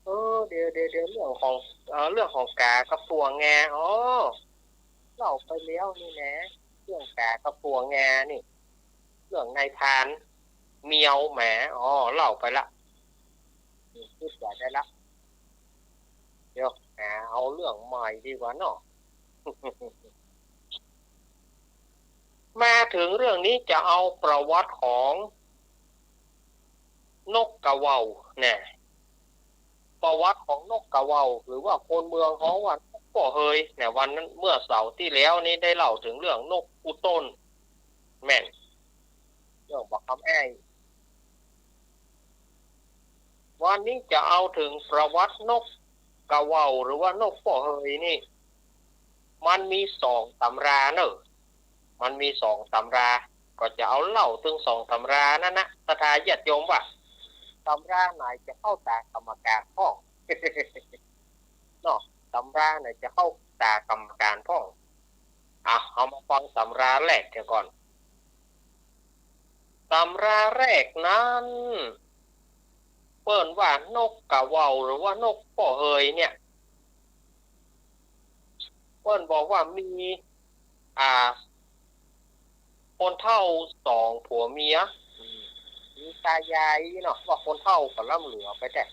เออ เดี๋ยว เดี๋ยว เดี๋ยว เรื่องของ เอ่อ เรื่องของก๋ากับตั๋วงา อ๋อ เล่าไปแล้วนี่นะ เรื่องก๋ากับตั๋วงานี่ เรื่องนายพรานเมียวแหม อ๋อ เล่าไปละ อืม กึ๊ดว่าได้ละ เดี๋ยว หาเอาเรื่องใหม่ดีกว่าเนาะ มาเถิงเรื่องนี้จะเอาประวัติของนกกะเหว่านะ ประวัติของนกกะเหว่า หรือว่าคนเมืองฮ้องว่านกป้อเฮยนะ วันนั้นเมื่อเสาร์ตี้แล้วนี้ได้เล่าเถิงเรื่องนกกู้ต้น แม่น เรื่องบ่าคำอ้าย วันนี้จะเอาเถิงประวัตินกกะเหว่า หรือว่านกป้อเฮยนี่ มันมีสองต๋ำราเน่อ มันมีสองต๋ำรา ก็จะเอาเล่าเถิงสองต๋ำรานั้นนะ ศรัทธาญาติโยมว่า ต๋ำราไหนจะเข้าต๋ากรรมการพ่อง เนาะ ต๋ำราไหนจะเข้าต๋ากรรมการพ่อง อ่ะ เอามาฟังต๋ำราแรกเสียก่อน ต๋ำราแรกนั้น เปิ้นว่านกกะเหว่า หรือว่านกป้อเฮยเนี่ย เปิ้นบอกว่ามี อ่า คนเฒ่าสองผัวเมีย อืม มีต๋ายายเนาะ ว่าคนเฒ่าก็ล้ำเหลือไปแต๊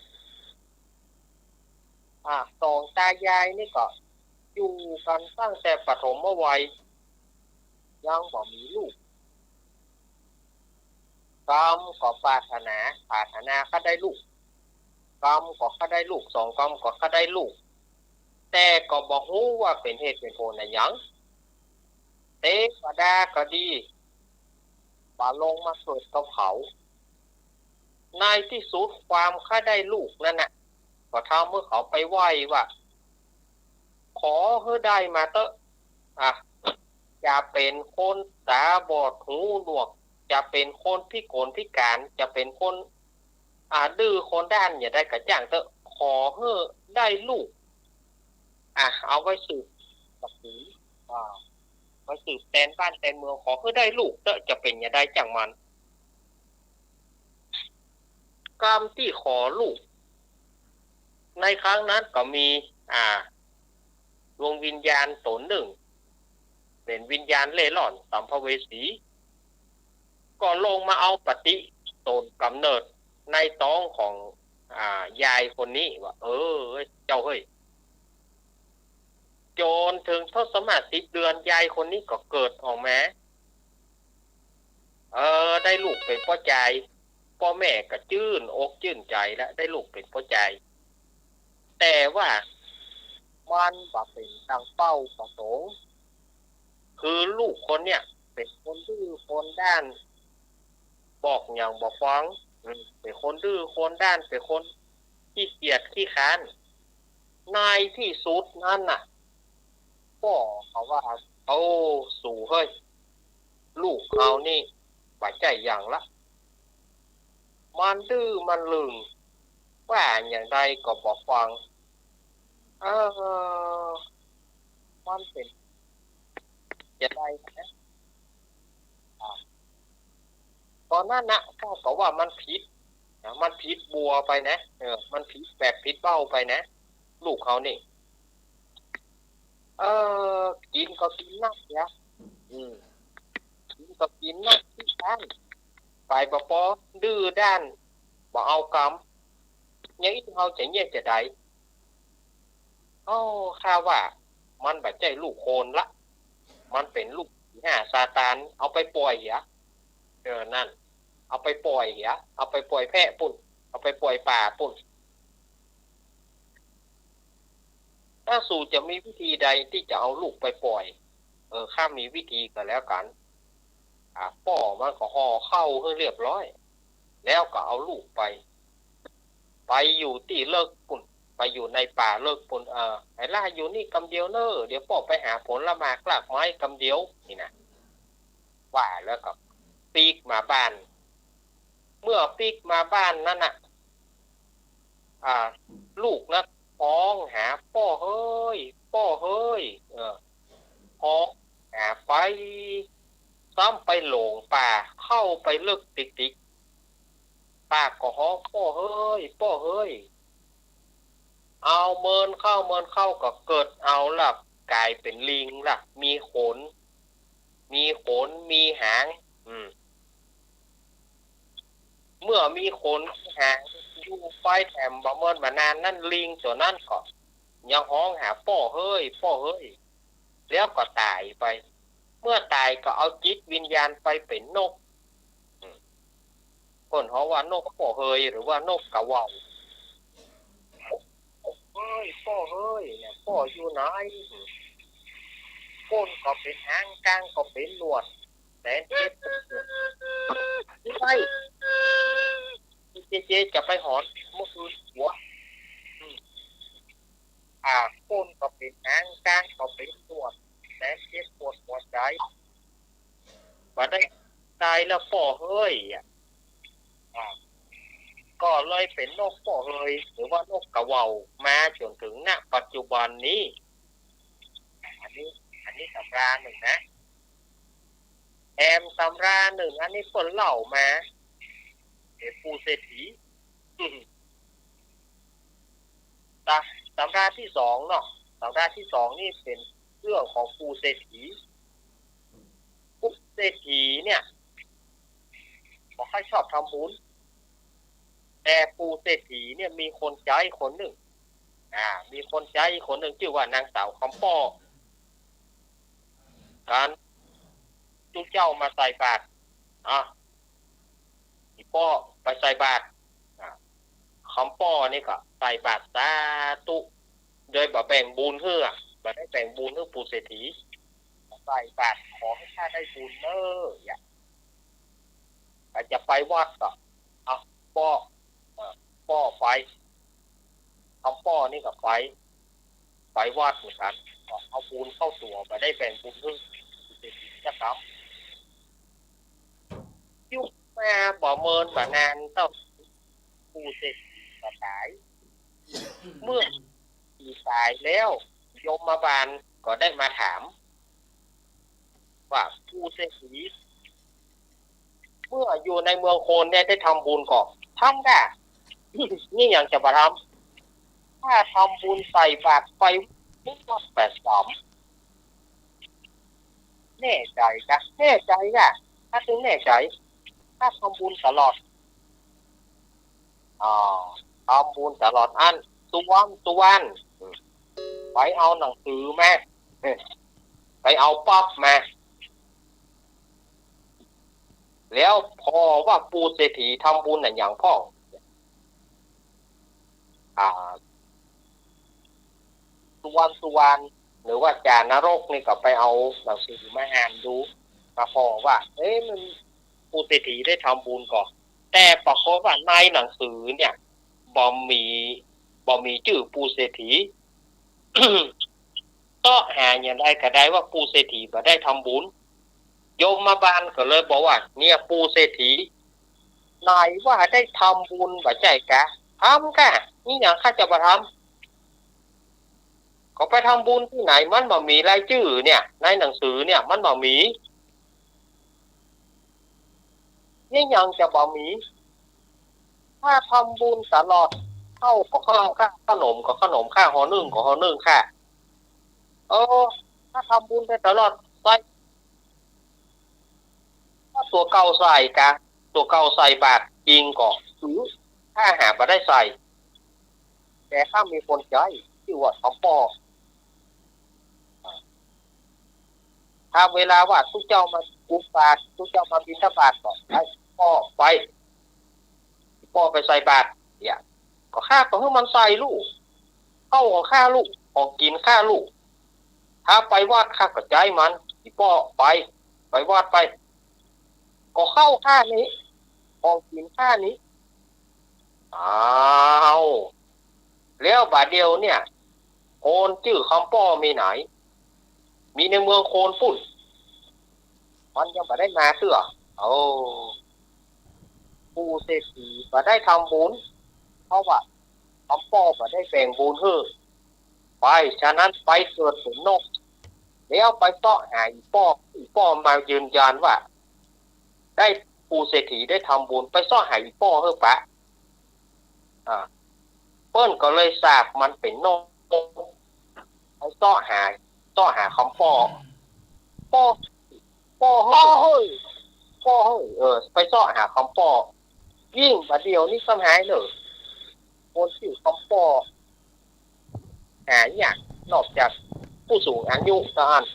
อ่า สองต๋ายายนี่ก็อยู่กั๋นตั้งแต่ปฐมวัย ยังบ่มีลูก กำก็ปรารถนา ปรารถนาใค่ได้ลูก กำก็ใค่ได้ลูก สองกำก็ใค่ได้ลูก แต่ก็บ่ฮู้ว่าเป๋นเหตุเป๋นผลอะหยัง เตวดาก็ดี บ่ลงมาเกิดกับเขา ในตี้สุดความใค่ได้ลูกนั้นน่ะ ก็ทำหื้อเขาไปไหว้ว่า ขอหื้อได้มาเต๊อะ อ่ะ จะเป๋นคนต๋าบอดหูหนวก จะเป๋นคนพิกลพิก๋าน จะเป๋นคน อ่า ดื้อคนด้านอย่างใดก็จ้างเต๊อะ ขอหื้อได้ลูก อ่ะ เอาไว้สืบตระกูล อ่า ไว้สืบแตนบ้านแตนเมือง ขอหื้อได้ลูกเต๊อะ จะเป๋นอย่างใดจ้างมัน กำตี้ขอลูก ในครั้งนั้นก็มี อ่า ดวงวิญญาณต๋นนึ่ง เป๋นวิญญาณเล่ร่อน สัมภเวสี ก็ลงมาเอาปฏิสนธิก๋ำเนิดในต๊องของ อ่า ยายคนนี้ว่า เออ เจ้าเฮ้ย จ๋นเถิงทศมาศสิบเดือน ยายคนนี้ก็เกิดออกมา เออ ได้ลูกเป๋นป้อจาย ป้อแม่ก็จื้นอกจื้นใจ๋แล้ว ได้ลูกเป๋นป้อจาย แต่ว่ามันบ่เป๋นดังเป้าประสงค์ คือลูกคนเนี่ยเป๋นคนดื้อคนด้าน บอกหยังบ่ฟัง อืม เป๋นคนดื้อคนด้าน เป๋นคนขี้เกียจขี้คร้าน ในตี้สุดนั้นน่ะ ป้อเขาว่า โอ้ สูเฮ้ย ลูกเฮานี่บ่ใจ้อย่างละ มันดื้อมันลึง ว่าอย่างใดก็บ่ฟัง เออ มันเป๋นจะใดนะ อ่า ต๋อนนั้นนะ เฮาก็ว่ามันผิดนะ มันผิดบัวไปนะ เออ มันผิดแบบผิดเบ้าไปนะ ลูกเฮานี่ เออ กิ๋นก็กิ๋นนักเสีย อืม กิ๋นก็กิ๋นนักขี้คร้าน ไปบ่ปอ ดื้อด้าน บ่เอากำ อย่างอี้เฮาจะเยียะจะใด โอ้ ข้าว่ามันบ่ใจ้ลูกคนละ มันเป๋นลูกผีห้าซาตาน เอาไปป่อยเหีย เออ นั่น เอาไปป่อยเหีย เอาไปป่อยแพะปุ้น เอาไปป่อยป่าปุ้น ถ้าสูจะมีวิธีใดตี้จะเอาลูกไปป่อย เออ ข้ามีวิธีก็แล้วกั๋น อ่า ป้อมันก็ห่อข้าวหื้อเรียบร้อย แล้วก็เอาลูกไป ไปอยู่ตี้เลิกปุ้น ไปอยู่ในป่าเลิกปุ้น เออ ไอ้ล่าอยู่นี่กำเดียวเน่อ เดี๋ยวป้อไปหาผลหมากรากไม้กำเดียว นี่นะ ว่าแล้วก็ปิ๊กมาบ้าน เมื่อปิ๊กมาบ้านนั้นน่ะ อ่า ลูกนะฮ้องหา ป้อเฮ้ย ป้อเฮ้ย เออ ฮ้อง อ่า ไป ซ้ำไปหลงป่า เข้าไปลึกติ๊กๆ ปากก็ฮ้อง ป้อเฮ้ย ป้อเฮ้ย เอาเมินเข้า เมินเข้าก็เกิดเอาละ ก๋ายเป๋นลิงละ มีขน มีขน มีหาง อืม เมื่อมีขนมีหาง อยู่ไปแถมบ่เมินบ่นานนั้น ลิงตั๋วนั้นก็ยังฮ้องหา ป้อเฮ้ย ป้อเฮ้ย แล้วก็ต๋ายไป เมื่อต๋ายก็เอาจิตวิญญาณไปเป๋นนก อืม เปิ้นฮ้องว่านกป้อเฮ้ย หรือว่านกกาเหว่า เฮ้ย ป้อเฮ้ย เนี่ย ป้ออยู่ไหน ก้นก็เป๋นหาง ก๋างก็เป๋นหนวด แสนเจ็บ ไป เจ๊ๆ จะไปหอนเมื่อคืนหัว อืม อ่า ก้นก็เป๋นหาง ก๋างก็เป๋นหนวด แสนเจ็บปวดหัวใจ๋ บ่ได้ต๋ายแล้วป้อเฮ้ยอะ อ่า ก็เลยเป๋นนกป้อเฮ้ย หรือว่านกกาเหว่า มาจ๋นเถิง ณ ปัจจุบันนี้ อันนี้ อันนี้ต๋ำรานึ่งนะ แถมต๋ำรานึ่ง อันนี้เปิ้นเล่ามา เอ่อ ปู่เศรษฐี ต๋ำ ต๋ำราตี้สองเนาะ ต๋ำราตี้สองนี่เป๋นเรื่องของปู่เศรษฐี ปู่เศรษฐีเนี่ย บ่ค่อยชอบทำบุญ แต่ปู่เศรษฐีเนี่ยมีคนใจ๊คนนึ่ง อ่า มีคนใจ๊คนนึ่งจื้อว่านางสาวคำป้อ กั๋นตุ๊เจ้ามาใส่บาตร อ่ะ อี่ป้อไปใส่บาตร อ่ะ คำป้อนี่ก็ใส่บาตรสาธุ โดยบ่แบ่งบุญหื้อ บ่ได้แบ่งบุญหื้อปู่เศรษฐี ใส่บาตรขอหื้อข้าได้บุญเน่อ อย่า ใผจะไปวัดก็ เอา ป้อ เอ่อ ป้อไป คำป้อนี่ก็ไป ไปวัดเหมือนกั๋น ก็เอาบุญเข้าตั๋ว บ่ได้แบ่งบุญหื้อ เศรษฐีจะกำ อยู่มาบ่เมินบ่นานเต้า ปู่เศรษฐีก็ต๋าย เมื่อต๋ายแล้ว ยมบาลก็ได้มาถาม ว่าปู่เศรษฐี เมื่ออยู่ในเมืองโคนเนี่ยได้ทำบุญก่อ ทำก่ะ นี่หยังจะบ่ทำ ข้าทำบุญใส่บาตรไป นี่ก็แปดสาม แน่ใจ๋ก่ะ แน่ใจ๋ก่ะ ข้าถึงแน่ใจ๋ ข้าทำบุญตลอด อ่า ทำบุญตลอดอั้น สุวรรณ สุวรรณ ไปเอาหนังสือมา ไปเอาปั๊บมา แล้วผ่อว่าปู่เศรษฐีทำบุญอะหยังพ่อง อ่า สุวรรณ สุวรรณ หรือว่าจ่านรกนี่ก็ไปเอาหนังสือมาอ่านดู มาผ่อว่า เอ๊ะ มัน ปู่เศรษฐีได้ทำบุญก่อ แต่ปรากฏว่าในหนังสือเนี่ย บ่มี บ่มีจื้อปู่เศรษฐี เซาะหาอย่างใดก็ได้ว่าปู่เศรษฐีบ่ได้ทำบุญ ยมบาลก็เลยบอกว่า เนี่ย ปู่เศรษฐี ไหนว่าได้ทำบุญบ่ใจ้กา ทำก่ะ นี่หยังข้าจะบ่ทำ ก็ไปทำบุญตี้ไหน มันบ่มีรายจื้อเนี่ย ในหนังสือเนี่ย มันบ่มี นี่หยังจะบ่มี ข้าทำบุญตลอด ข้าวก็ข้าวข้า ขนมก็ขนมข้า ห่อนึ่งก็ห่อนึ่งข้า เออ ข้าทำบุญไปตลอด ใส่ ตั๋วเก่าใส่กา ตั๋วเก่าใส่บาตรจริงก่อ อือ ข้าหาบ่ได้ใส่ แต่ข้ามีคนใจ๊ จื้อว่าคำป้อ ถ้าเวลาว่าตุ๊เจ้ามาบิณฑบาต ตุ๊เจ้ามาบิณฑบาตก็ไป ป้อไป ป้อไปใส่บาตร เนี่ย ก็ข้าก็หื้อมันใส่ลู่ ข้าวของข้าลู่ ของกิ๋นข้าลู่ ถ้าไปวัดข้าก็ใจ๊มัน อี่ป้อไป ไปวัดไป ก็ข้าวข้านี้ ของกิ๋นข้านี้ อ้าว แล้วบ่าเดี่ยวเนี่ย คนจื้อคำป้อมีไหน มีในเมืองโคนปุ้น มันยังบ่ได้มาเตื้อ โอ้ ปู่เศรษฐีบ่ได้ทำบุญ เพราะว่าคำป้อบ่ได้แบ่งบุญหื้อ ไป ฉะนั้นไปเกิดเป๋นนก แล้วไปเซาะหาอี่ป้อ อี่ป้อมายืนยันว่า ได้ ปู่เศรษฐีได้ทำบุญ ไปเซาะหาอี่ป้อเฮ้อปะ อ่า เปิ้นก็เลยสาบมันเป๋นนก ไปเซาะหา เซาะหาคำป้อ ป้อ ป้อเฮ้อ ป้อเฮ้อ ป้อเฮ้อ เออ ไปเซาะหาคำป้อ ยิ่งบ่าเดี่ยวนี้ซ้ำหายเน่อ คนจื้อคำป้อ หายาก นอกจากผู้สูงอายุเต้าอั้น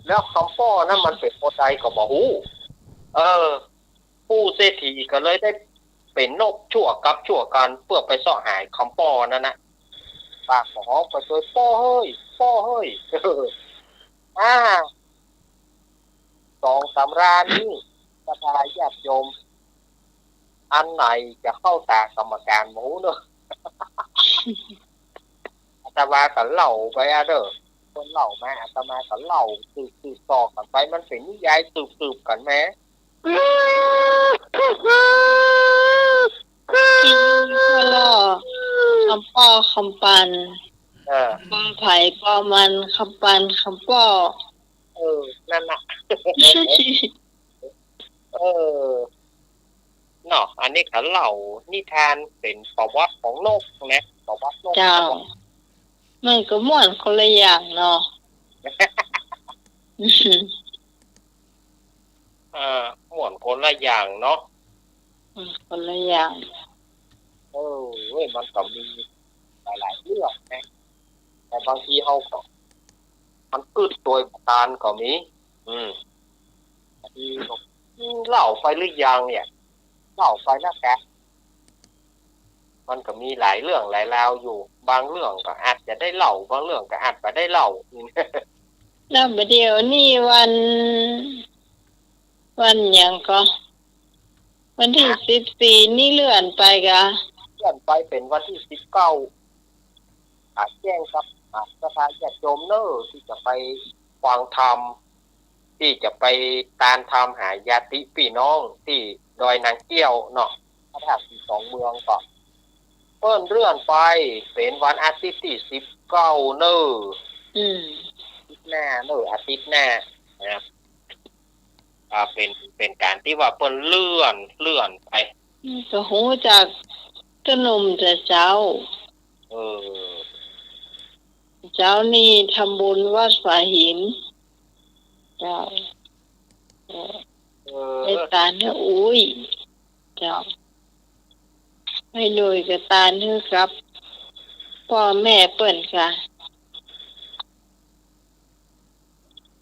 แล้วคำป้อนั้นมันเป๋นคนใดก็บ่ฮู้ เออ ปู่เศรษฐีก็เลยได้เป๋นนกชั่วกับชั่วกั๋น เปื้อไปเซาะหาคำป้อนั้นนะ ปากก็ฮ้องไปตวย ป้อเฮ้ย ป้อเฮ้ย อ่า สองสามรานี้ ศรัทธาญาติโยม อันไหนจะเข้าตากรรมการบ่ฮู้เน่อ อาตมาก็เล่าไปอะเน่อ เปิ้นเล่ามา อาตมาก็เล่าสืบๆ ต่อกั๋นไป มันเป๋นนิยายสืบๆ กั๋นมา จริงก็เล่า คำป้อคำปัน เออ ป้อใผป้อมัน คำปันคำป้อ เออ นั่นน่ะ เออ เนาะ อันนี้ก็เล่านิทานเป๋นประวัติของนกนะ ประวัตินก เจ้า มันก็ม่วนคนละอย่างเนาะ เออ ม่วนคนละอย่างเนาะ อืม คนละอย่าง เออ เว้ย มันก็มีหลายๆ เรื่องนะ แต่บางทีเฮาก็ มันกึ๊ดตวยบ่ตานก็มี อืม บางทีก็ อืม เล่าไปหรือยังเนี่ย เล่าไปแล้วกะ มันก็มีหลายเรื่องหลายราวอยู่ บางเรื่องก็อาจจะได้เล่า บางเรื่องก็อาจบ่ได้เล่า แล้วบ่าเดี่ยวนี้วัน วันหยังก็ วันตี้ ฮะ สิบสี่ นี่เลื่อนไปกา เลื่อนไปเป๋นวันตี้ สิบเก้า อ่า แจ้งกับ อ่า ศรัทธาญาติโยมเน่อ ตี้จะไปฟังธรรม ตี้จะไปตานธรรมหาญาติปี้น้องตี้ดอยนางแก้วเนาะ พระธาตุสีสองเมืองก็ เปิ้นเลื่อนไปเป๋นวันอาทิตย์ตี้ สิบเก้า เน่อ อืม อาทิตย์หน้าเน่อ อาทิตย์หน้านะครับ อ่า เป๋น เป๋นก๋านตี้ว่าเปิ้นเลื่อน เลื่อนไป อืม ก็ฮู้จักต้นหนุ่มแต่เจ๊า เออ เจ๊านี่ทำบุญวัดฝาหิน เจ้า เออ เออ ไปตานหื้ออุ๊ย เจ้า ไม่รวยก็ตานหื้อกับป้อแม่เปิ้นกา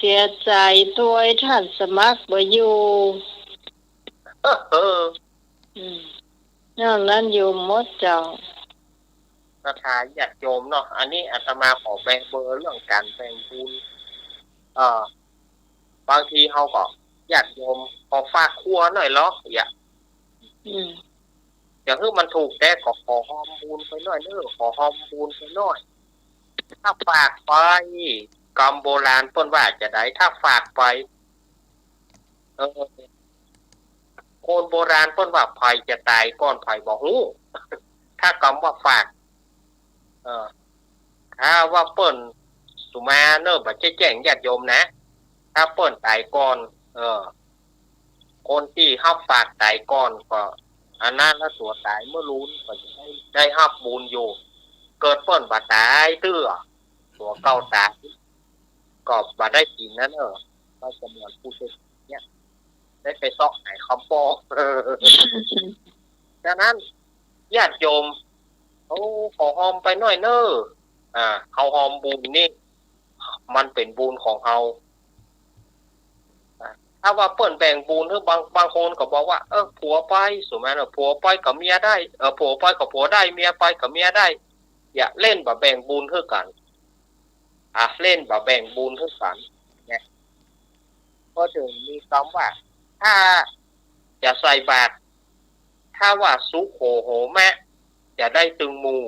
เสียใจ๋ตวยต้านสมัครบ่อยู่ เออ อืม นอกนั้นอยู่หมดเจ้า ศรัทธาญาติโยมเนาะ อันนี้อาตมาขอแบ่งเบอร์เรื่องก๋านแบ่งบุญ เอ่อ บางทีเฮาก็ ญาติโยมก็ฝากครัวหน้อยลอ อย่า อืม จะหื้อมันถูกแต๊ก็ขอฮอมบุญไปหน้อยเน่อ ขอฮอมบุญไปหน้อย ถ้าฝากไป กำโบราณเปิ้นว่าจาใด ถ้าฝากไป เออ คนโบราณเปิ้นว่าใผจะต๋ายก่อนใผบ่ฮู้ ถ้ากำว่าฝาก เออ ถ้าว่าเปิ้น สุมาเน่อ บ่ใจ้แจ้งญาติโยมนะ ถ้าเปิ้นต๋ายก่อน เออ คนตี้ฮับฝากต๋ายก่อนก็ อันนั้นละตั๋วต๋ายเมื่อลูนก็จะได้ ได้ฮับบุญอยู่ เกิดเปิ้นบ่ต๋ายเตื้อ ตั๋วเก่าต๋าย ก็บ่ได้กิ๋นนั้นเน่อ ก็จะเหมือนผู้เศรษฐีเนี่ย ได้ไปเซาะหาคำป้อ เออ ฉะนั้น ญาติโยม โอ้ ขอฮอมไปหน้อยเน่อ อ่า เฮาฮอมบุญนี่ มันเป๋นบุญของเฮา อ่า ถ้าว่าเปิ้นแบ่งบุญหื้อ บาง บางคนก็บอกว่า เออ ผัวไป สมมุติว่า ผัวไปก็เมียได้ เออ ผัวไปก็ผัวได้ เมียไปก็เมียได้ อย่าเล่นบ่าแบ่งบุญหื้อกั๋น อ่ะ เล่นบ่าแบ่งบุญหื้อกั๋น เนี่ย ก็จึงมีกำว่า ถ้าจะใส่บาตร ถ้าว่าสุโขโหมะ จะได้ตึงหมู่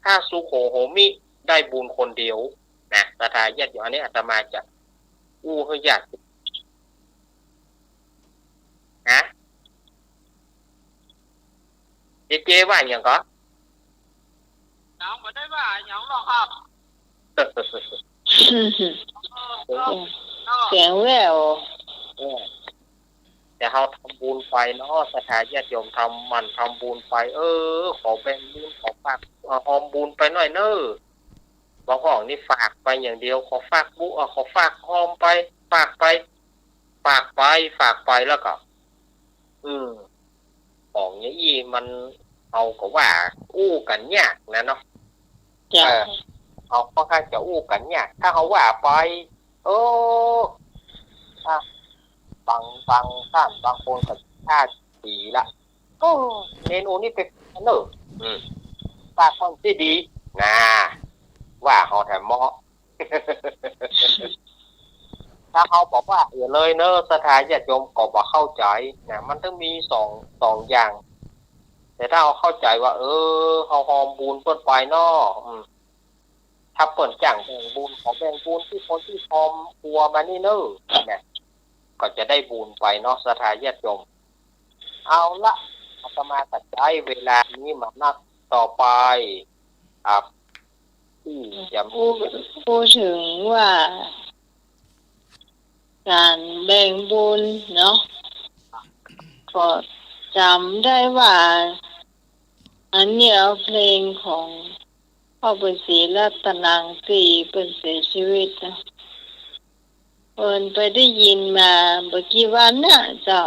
ถ้าสุโขโหมิ ได้บุญคนเดียว นะ ศรัทธาญาติโยม อันนี้อาตมาจะอู้หื้อญาติ ฮะ เจเจว่าหยังก่อ หยังบ่ได้ว่าหยังหรอกครับ เออ เสียง เสียงแว่ว เออ แต่เฮาทำบุญไปเนาะ ศรัทธาญาติโยม ทำ หมั่นทำบุญไป เออ ขอแบ่งบุญ ขอฝาก เอ่อ ออมบุญไปหน่อยเน่อ บางอ่องนี่ฝากไปอย่างเดียว ขอฝากบุ เอ่อ ขอฝากออมไป ฝากไป ฝากไป ฝากไป แล้วก็ อืม ของอย่างอี้มัน เฮาก็ว่าอู้กั๋นยากนะเนาะ เจ้า เออ เฮาค่อนข้างจะอู้กั๋นยาก ถ้าเฮาว่าไป เออ อ่ะ บาง บางต้าน บางคนก็ท่าดีละ โอ้ เณรองค์นี้ไปเน่อ อืม ปากมันสิดี น่า ว่าเฮาแถมเหมาะ ถ้าเฮาบอกว่า อย่าเลยเน่อ ศรัทธาญาติโยมก็บ่เข้าใจ๋นะ มันต้องมีสอง สองอย่าง แต่ถ้าเฮาเข้าใจ๋ว่า เออ เฮาออมบุญเปิ้นไปเนาะ อืม ถ้าเปิ้นจ้างแบ่งบุญ ขอแบ่งบุญตี้คนตี้ออมปัวมานี่เน่อ เนี่ย ก็จะได้บุญไปเนาะ ศรัทธาญาติโยม เอาละ อาตมาก็ใจ๊เวลานี้มานักต่อไป อ่ะ ตี้จะ พูด พูดเถิงว่า ก๋านแบ่งบุญเนาะ ก็จ๋ำได้ว่า อันนี้เอาเพลงของพ่อบุญศรีรัตนัง ตี้เปิ้นเสียชีวิตนะ เปิ้นไปได้ยินมาบ่กี่วันน่ะเจ้า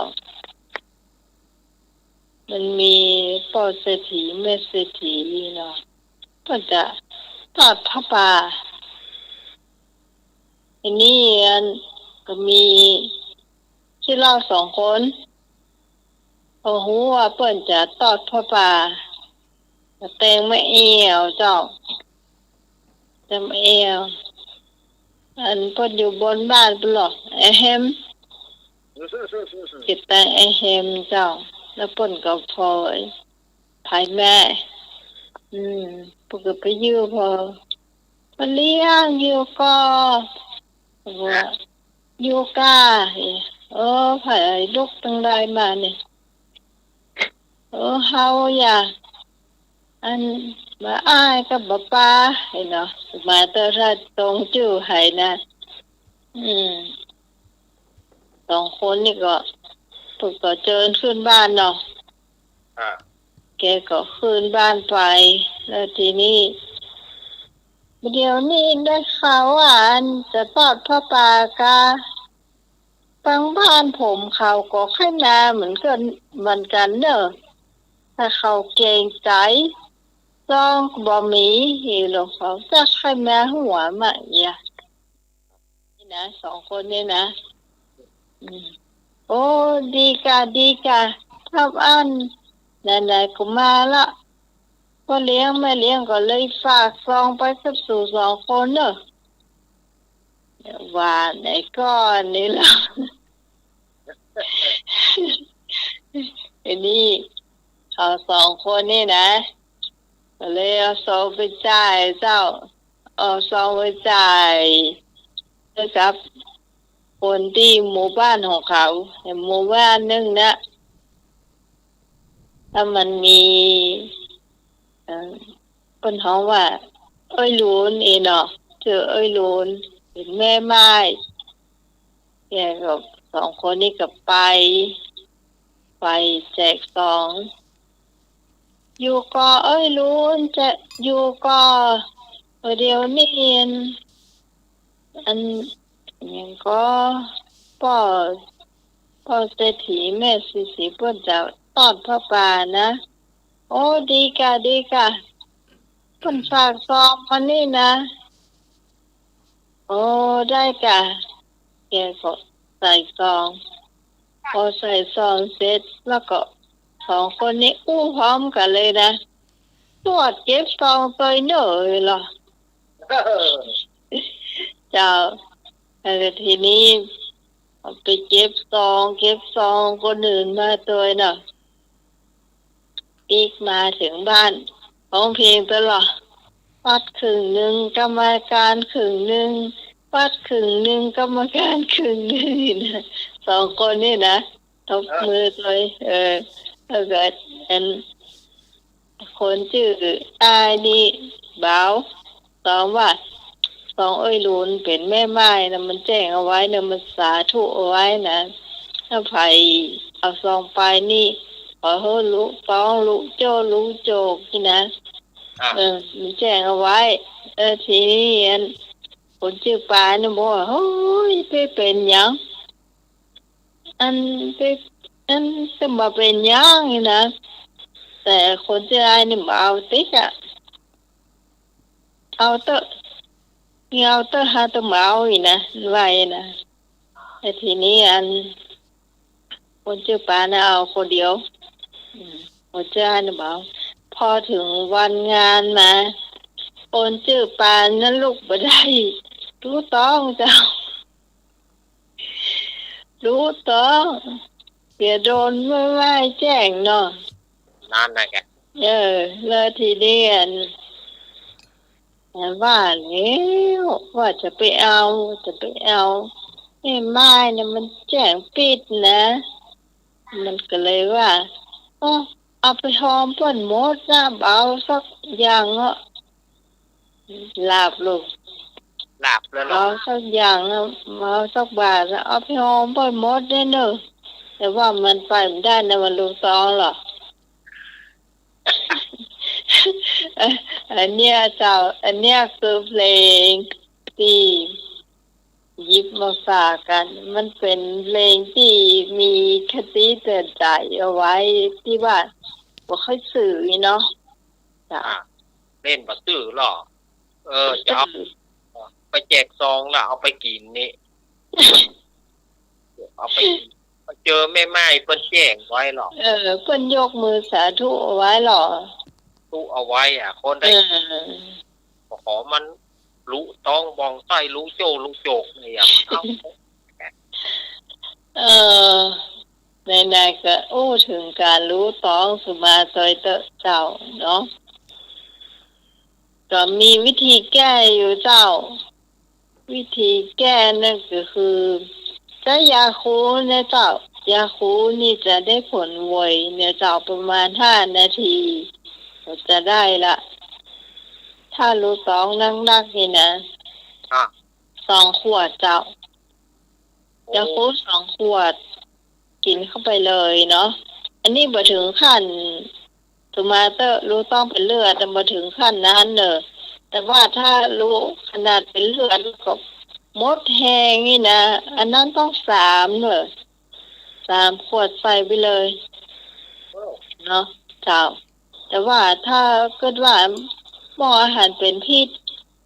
มันมีป้อเศรษฐีแม่เศรษฐีเนาะ เปิ้นจะตอดผ้าป่า ทีนี้อันก็มีขี้เหล้าสองคน ก็ฮู้ว่าเปิ้นจะตอดผ้าป่า ก็แต่งมาแอ่วเจ้า แต่งมาแอ่ว อันเปิ้นอยู่บนบ้านเปิ้นหลอก แอแฮม เก็บตังแอแฮมเจ้า แล้วเปิ้นก็ผ่อย ผ่อยแม่ อืม เปิ้นก็ไปยื้อผ่อ ป้อเลี้ยง อยู่ก่อ ว่า อยู่ก่อ เออ ไผลุกตังใดมานี่ เออ เฮาอย่า อัน บ่าอ้ายกับบ่าป้า หันเนาะ มาแต่ละตรงจื้อไผนะ อืม สองคนนี่ก็ เปิ้นก็เจิญขึ้นบ้านเนาะ อ่า แกก็ขึ้นบ้านไป แล้วทีนี้ เดี๋ยวนี้ได้ข่าวว่าอันจะตอดผ้าป่ากา บางบ้านผมเขาก็ใค่มาเหมือนกั๋น เหมือนกั๋นเน่อ ถ้าเขาเกรงใจ๋ ซองก็บ่มี หลวงเขาจะใค่มาหัวมาเอีย นี่นะ สองคนนี่นะ อืม โอ้ ดีก่า ดีก่า ถ้าอั้น ไหนๆ ก็มาละ ป้อเลี้ยงแม่เลี้ยงก็เลยฝากซองไปกับสูสองคนเน่อ ว่าไหนก่อนนี่ล่ะ ทีนี้เขาสองคนนี่นะ ก็เลยเอาซองไปจ่ายเจ้า เอาซองไปจ่ายให้กับคนตี้หมู่บ้านของเขา หมู่บ้านนึ่งนะ ถ้ามันมี เอ่อ เปิ้นฮ้องว่า เอ้ยหลูน เอเนาะ จื้อเอ้ยหลูน เป๋นแม่ม่าย แกก็สองคนนี่ก็ไป ไปแจกซอง อยู่ก่อเอ้ยหลูน จะอยู่ก่อ เดี๋ยวนี้อัน อันหยังก่อ ป้อ ป้อเศรษฐีแม่เศรษฐีเปิ้นจะตอดผ้าป่านะ โอ้ ดีก่า ดีก่า เปิ้นฝากซองมานี่นะ โอ้ ได้ก่า แกก็ใส่ซอง พอใส่ซองเสร็จแล้วก็สองคนนี้อู้พร้อมกั๋นเลยนะ ตวดเก็บซองตวยเน่อเลยเหรอ เจ้า แล้วทีนี้ไปเก็บซอง เก็บซองคนอื่นมาตวยเนาะ ปิ๊กมาเถิงบ้าน ฮ้องเพลงตลอด วัดครึ่งนึ่ง กรรมการครึ่งนึ่ง วัดครึ่งนึ่ง กรรมการครึ่งนึ่งนะ สองคนนี่นะ ตบมือตวย เออ แล้วก็อัน คนจื้ออ้ายนี่บ่าว ตอบว่า ซองเอ้ยหลูนเป๋นแม่ม่ายนะ มันแจ้งเอาไว้นะ มันสาธุเอาไว้นะ ถ้าใผเอาซองไปนี่ ขอหื้อลุต๊องลุโจ้ลุโจกนี่นะ อ่ะ เออ มันแจ้งเอาไว้ เออ ทีนี้อัน คนจื้อปานเนี่ยบอกว่า โอ้ย ไปเป๋นหยัง อันไป อันจะบ่าเป๋นหยังนี่นะ แต่คนจื้ออ้ายนี่บ่เอาติ๊กอะ เอาเต๊อะ เอาเต๊อะ หาเต๊อะบ่เอาอีกนะ ว่าอย่างนี้นะ แต่ทีนี้อัน คนจื้อปานน่ะเอาคนเดียว อืม คนจื้ออ้ายนี่บ่เอา พอเถิงวันงานมา คนจื้อปานนั้นลุกบ่ได้ ลุต๊องเจ้า ลุต๊อง เสียโดนแม่ม่ายแจ้งเนาะ นั่นนะแก เออ แล้วทีนี้อัน ว่าแล้วว่าจะไปเอา จะไปเอา แม่ม่ายเนี่ยมันแจ้งปิดนะ มันก็เลยว่า โอ้ เอาไปหอมเปิ้นหมดนะ บ่เอาสักอย่างอะ หลับลูก หลับแล้วเนาะ บ่เอาสักอย่างนะ บ่เอาสักบาทนะ เอาไปหอมเปิ้นหมดเน่อ แต่ว่ามันไปบ่ได้นะ มันลุต๊องหรอก อันเนี้ยเจ้า อันเนี้ยคือเพลงตี้หยิบมาฝากกั๋น มันเป๋นเพลงตี้มีคติเตือนใจ๋เอาไว้ ตี้ว่าบ่ค่อยซื่อเนาะ จ้ะ อ่ะ เล่นบ่ซื่อหรอ เออ จะเอา เออ ไปแจกซองแล้วเอาไปกิ๋นนี่ เอาไป ไปเจอแม่ม่ายเปิ้นแจ้งไว้หรอ เออ เปิ้นยกมือสาธุเอาไว้หรอ สาธุเอาไว้อะ คนได้ เออ ขอมันลุต๊องบ่องไส้ ลุโจ้ลุโจกเนี่ย เอา เออ ไหนๆ ก็อู้เถิงก๋านลุต๊องสุมาตวยเต๊อะเจ้าเนาะ ก็มีวิธีแก้อยู่เจ้า วิธีแก้นั่นก็คือ ใจ๊ยาคูนะเจ้า ยาคูนี่จะได้ผลไวนะเจ้า ประมาณห้านาทีก็จะได้ละ ถ้าลุต๊องนักๆ นี่นะ อ่ะ สองขวดเจ้า โอ้ ยาคูสองขวด กิ๋นเข้าไปเลยเนาะ อันนี้บ่เถิงขั้น สุมาเต๊อะ ลุต๊องเป๋นเลือด บ่เถิงขั้นนั้นเน่อ แต่ว่าถ้าลุขนาดเป๋นเลือดแล้วก็หมดแฮงนี่นะ อันนั้นต้องสามเน่อ สามขวดใส่ไปเลย โอ้ เนาะเจ้า แต่ว่าถ้าเกิดว่าหม้ออาหารเป๋นพิษ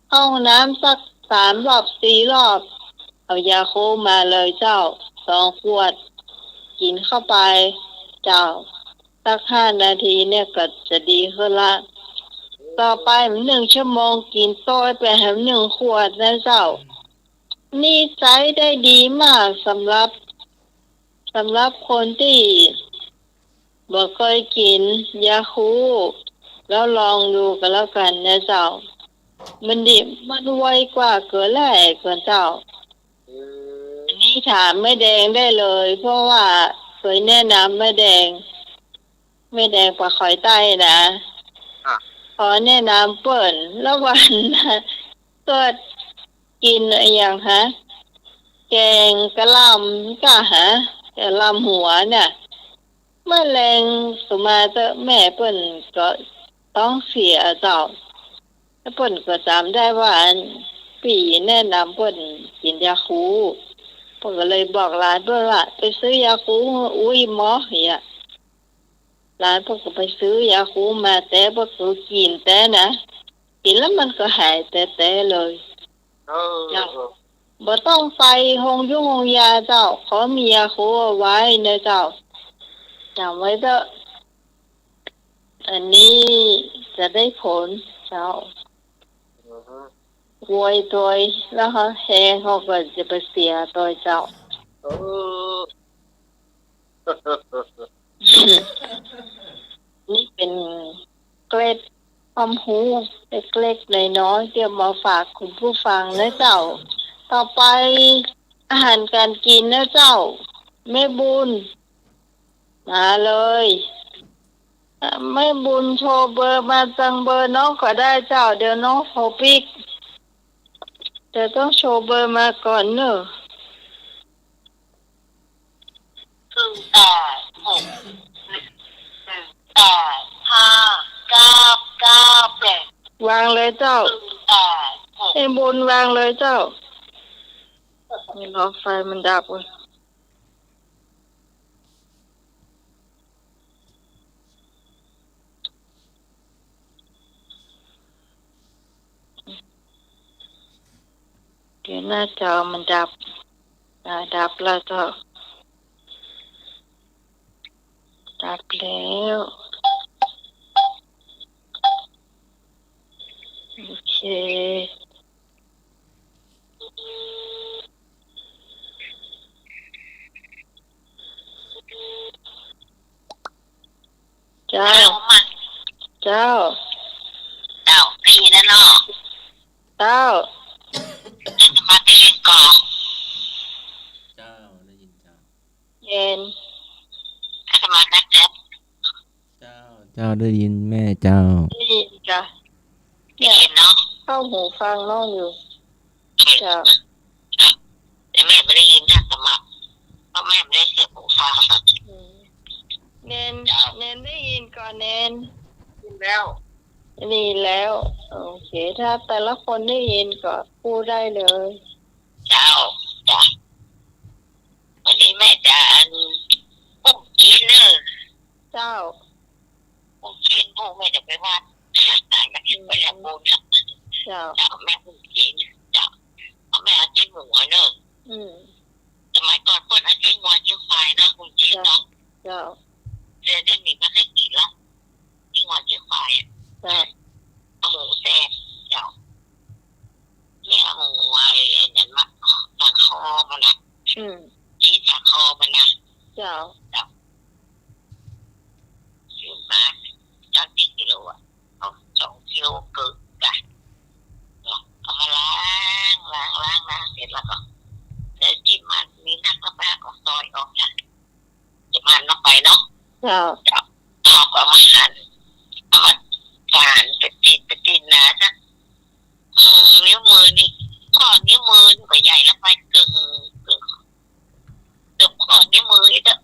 เข้าห้องน้ำสักสามรอบสี่รอบ เอายาคูมาเลยเจ้า สองขวด กิ๋นเข้าไปเจ้า สักห้านาทีเนี่ยก็จะดีขึ้นละ ต่อไปหนึ่งชั่วโมงกิ๋นโต้ยไปแหมหนึ่งขวดนะเจ้า นี่ใจ๊ได้ดีมากสำหรับ สำหรับคนตี้บ่เกยกิ๋นยาคู แล้วลองดูก็แล้วกั๋นนะเจ้า มันดี มันไวกว่าเกลือแร่เกลือเจ้า อืม อันนี้ถามแม่แดงได้เลย เพราะว่าเกยแนะนำแม่แดง แม่แดงป่าคอยใต้นะ อ่ะ ขอแนะนำเปิ้น แล้ววันนะ ก็กิ๋นอะหยังฮะ แกงกะหล่ำก็ฮะ กะหล่ำหัวเนี่ย เมื่อแลงสุมาเต๊อะ แม่เปิ้นก็ต๊องเสียเจ้า แล้วเปิ้นก็จ๋ำได้ว่าอันปี้แนะนำเปิ้นกิ๋นยาคู เปิ้นก็เลยบอกหลานเปิ้นว่า ไปซื้อยาคู อุ๊ย หมอเหีย หลานเปิ้นก็ไปซื้อยาคูมาแต๊ เปิ้นก็กิ๋นแต๊นะ กิ๋นแล้วมันก็หายแต๊ๆ เลย เออ เจ้า เออ บ่ต้องไปโฮงยุงโฮงยาเจ้า เขามียาคูเอาไว้เน่อเจ้า จ๋ำไว้เต๊อะ อันนี้จะได้ผลเจ้า อือฮึ ไวตวย แล้วเขาแฮงเขาก็จะไปเสียตวยเจ้า เออ นี่เป๋นเกร็ดความฮู้เล็กๆ น้อยๆ ตี้เอามาฝากคุณผู้ฟังนะเจ้า ต่อไปอาหารก๋านกิ๋นนะเจ้า แม่บุญ มาเลย อ่ะ แม่บุญโทรเบอร์มาตังเบอร์น้องก็ได้เจ้า เดี๋ยวน้องโทรปิ๊ก แต่ต้องโชว์เบอร์มาก่อนเนอะ ศูนย์แปดหกหนึ่งแปดห้าเก้าเก้าแปด วางเลยเจ้า ศูนย์แปดหก ไอ้บุญวางเลยเจ้า นี่รอไฟมันดับก่อน เดี๋ยวหน้าจอมันดับ อ่า ดับแล้วเจ้า ดับแล้ว โอเค เจ้า เจ้า เจ้า ได้ยินแล้วเนาะ เจ้า อาตมาได้ยินก่อน เจ้า ได้ยินเจ้า เย็น อาตมาได้ยิน เจ้า เจ้าได้ยินแม่เจ้า ได้ยินจ้ะ ได้ยินเนาะ เข้าหูฟังน้องอยู่ เจ้า แต่แม่ไม่ได้ยินนะอาตมา เพราะแม่ไม่ได้เสียบหูฟัง อืม เนน เจ้า เนนได้ยินก่อนเนน ได้ยินแล้ว ได้ยินแล้ว โอเค ถ้าแต่ละคนได้ยินก็พูดได้เลย เจ้า จ้ะ วันนี้แม่จะอัน ปุ้งกินเนอะ เจ้า ปุ้งกิน ปุ้งแม่จะไปวัด ไปทำบุญ เจ้า เจ้า แม่ปุ้งกิน เจ้า แม่เอากินหมูเนอะ อืม สมัยก่อนเปิ้นเอากินงัวกินควายเนาะ ปุ้งกินเนาะ เจ้า เดี๋ยวนี้มีมาให้กินละ กินงัวกินควายอะ เจ้า เอาหมูแซ่บ เจ้า เนี่ยเอาหมูไอ้ ไอ้นั่นมา สันคอมันน่ะ อืม จี๊ดสันคอมันน่ะ เจ้า เจ้า ซื้อมา จักกี่กิโลอะ เอาสองกิโลเกินจ้ะ เนาะ เอามาล้าง ล้าง ล้าง ล้างเสร็จแล้วก็ เดี๋ยวจิ้มมัน มีนักก็แป๊บก็ซอยออกจ้ะ จะมันลงไปเนาะ เจ้า เจ้า เอาก็เอามาหั่น เอามาหั่นเป็นชิ้น เป็นชิ้นหนาสัก อืม นิ้วมือนี่ ข้อนิ้วมือนี่ก็ใหญ่แล้วไปกึ่ง กึ่ง เกือบข้อนิ้วมือนี่เถอะ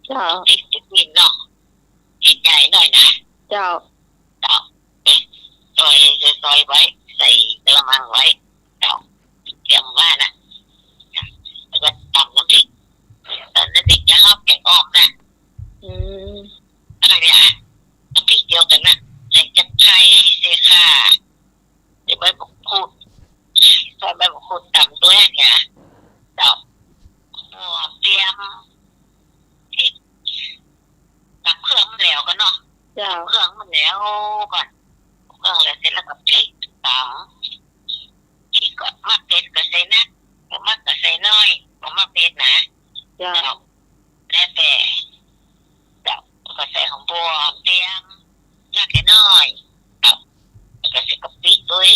เจ้า ชิ้น ชิ้นเนาะ ชิ้นใหญ่หน่อยนะ เจ้า เจ้า เอ๊ะ ซอย ซอย ซอยไว้ ใส่กะละมังไว้ เจ้า เตรียมไว้นะ แล้วก็ตำน้ำพริก ตอนนั้นเด็กจะชอบแกงอ่อมนะ อืม อะไรเนี่ยอะ น้ำพริกเดียวกันนะ ใส่กระไทย ใส่ข่า ใส่ใบมะกรูด ใส่ใบมะกรูดตำด้วยเนี่ย เจ้า หัวเตรียมพริก ตำเครื่องมันแล้วกันเนาะ เจ้า ตำเครื่องมันแล้วก่อน เครื่องแล้วเสร็จแล้วก็พริกตำ พริกก็มักเผ็ดก็ใส่นัก บ่มักก็ใส่น้อย บ่มักเผ็ดนะ เจ้า เจ้า แล้วแต่ เจ้า ก็ใส่หอมบัว หอมแดง นักใส่น้อย เจ้า แล้วก็ใส่กะปิด้วย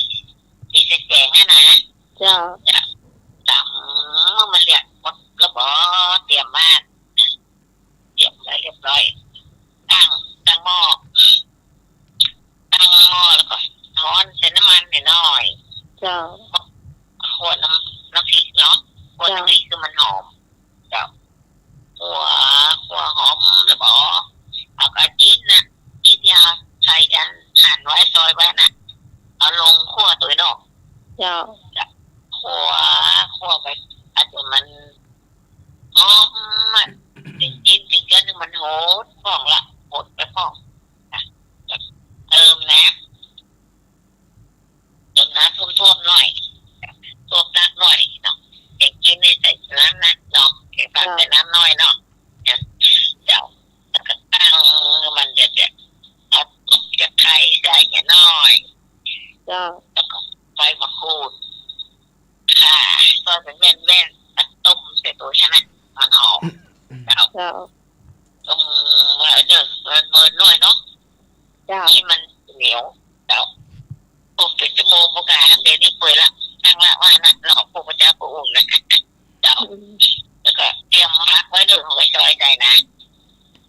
ที่ใส่แกงอะนะ เจ้า เจ้า ตำมันเรียบหมดแล้วบ่ เตรียมมา เตรียมไว้เรียบร้อย ตั้ง ตั้งหม้อ ตั้งหม้อแล้วก็ฮ้อนใส่น้ำมันหน่อยๆ เจ้า คั่วน้ำ น้ำพริกเนาะ คั่วน้ำพริกคือมันหอม เจ้า คั่ว คั่วหอมแล้วก็เอากระจี๊ดน่ะ จี๊ดที่ใส่อันหั่นไว้ซอยไว้น่ะ เอาลงคั่วตัวเนาะ เจ้า เจ้า คั่ว คั่วไป อันที่มัน หอมอะ จริงๆ จริงๆ มันหดพ่องละ หดไปพ่อง อ่ะ เติมน้ำ เติมน้ำท่วมๆ หน่อย ท่วมตักหน่อยเนาะ แกงจืดนี่ใส่น้ำนะเนาะ แกงผักใส่น้ำน้อยเนาะ เจ้า แล้วก็ตั้งมันเดือดๆ เอาต้นกระไทยใส่หน่อย เจ้า แล้วก็ใบมะกรูด ค่ะ ซอยเป็นแว่นๆ มาต้มใส่ตัวนี้นะ มันหอม เจ้า เจ้า ต้มไว้เนอะ เมินๆ หน่อยเนาะ เจ้า ให้มันเหนียว เจ้า ต้มเป็นชั่วโมงบ่กะ เดี๋ยวนี้เปื่อยละ ตั้งละว่านะ รอพระเจ้าพระองค์นะ เจ้า อืม แล้วก็เตรียมผักไว้เนอะ เอาไว้ซอยใส่นะ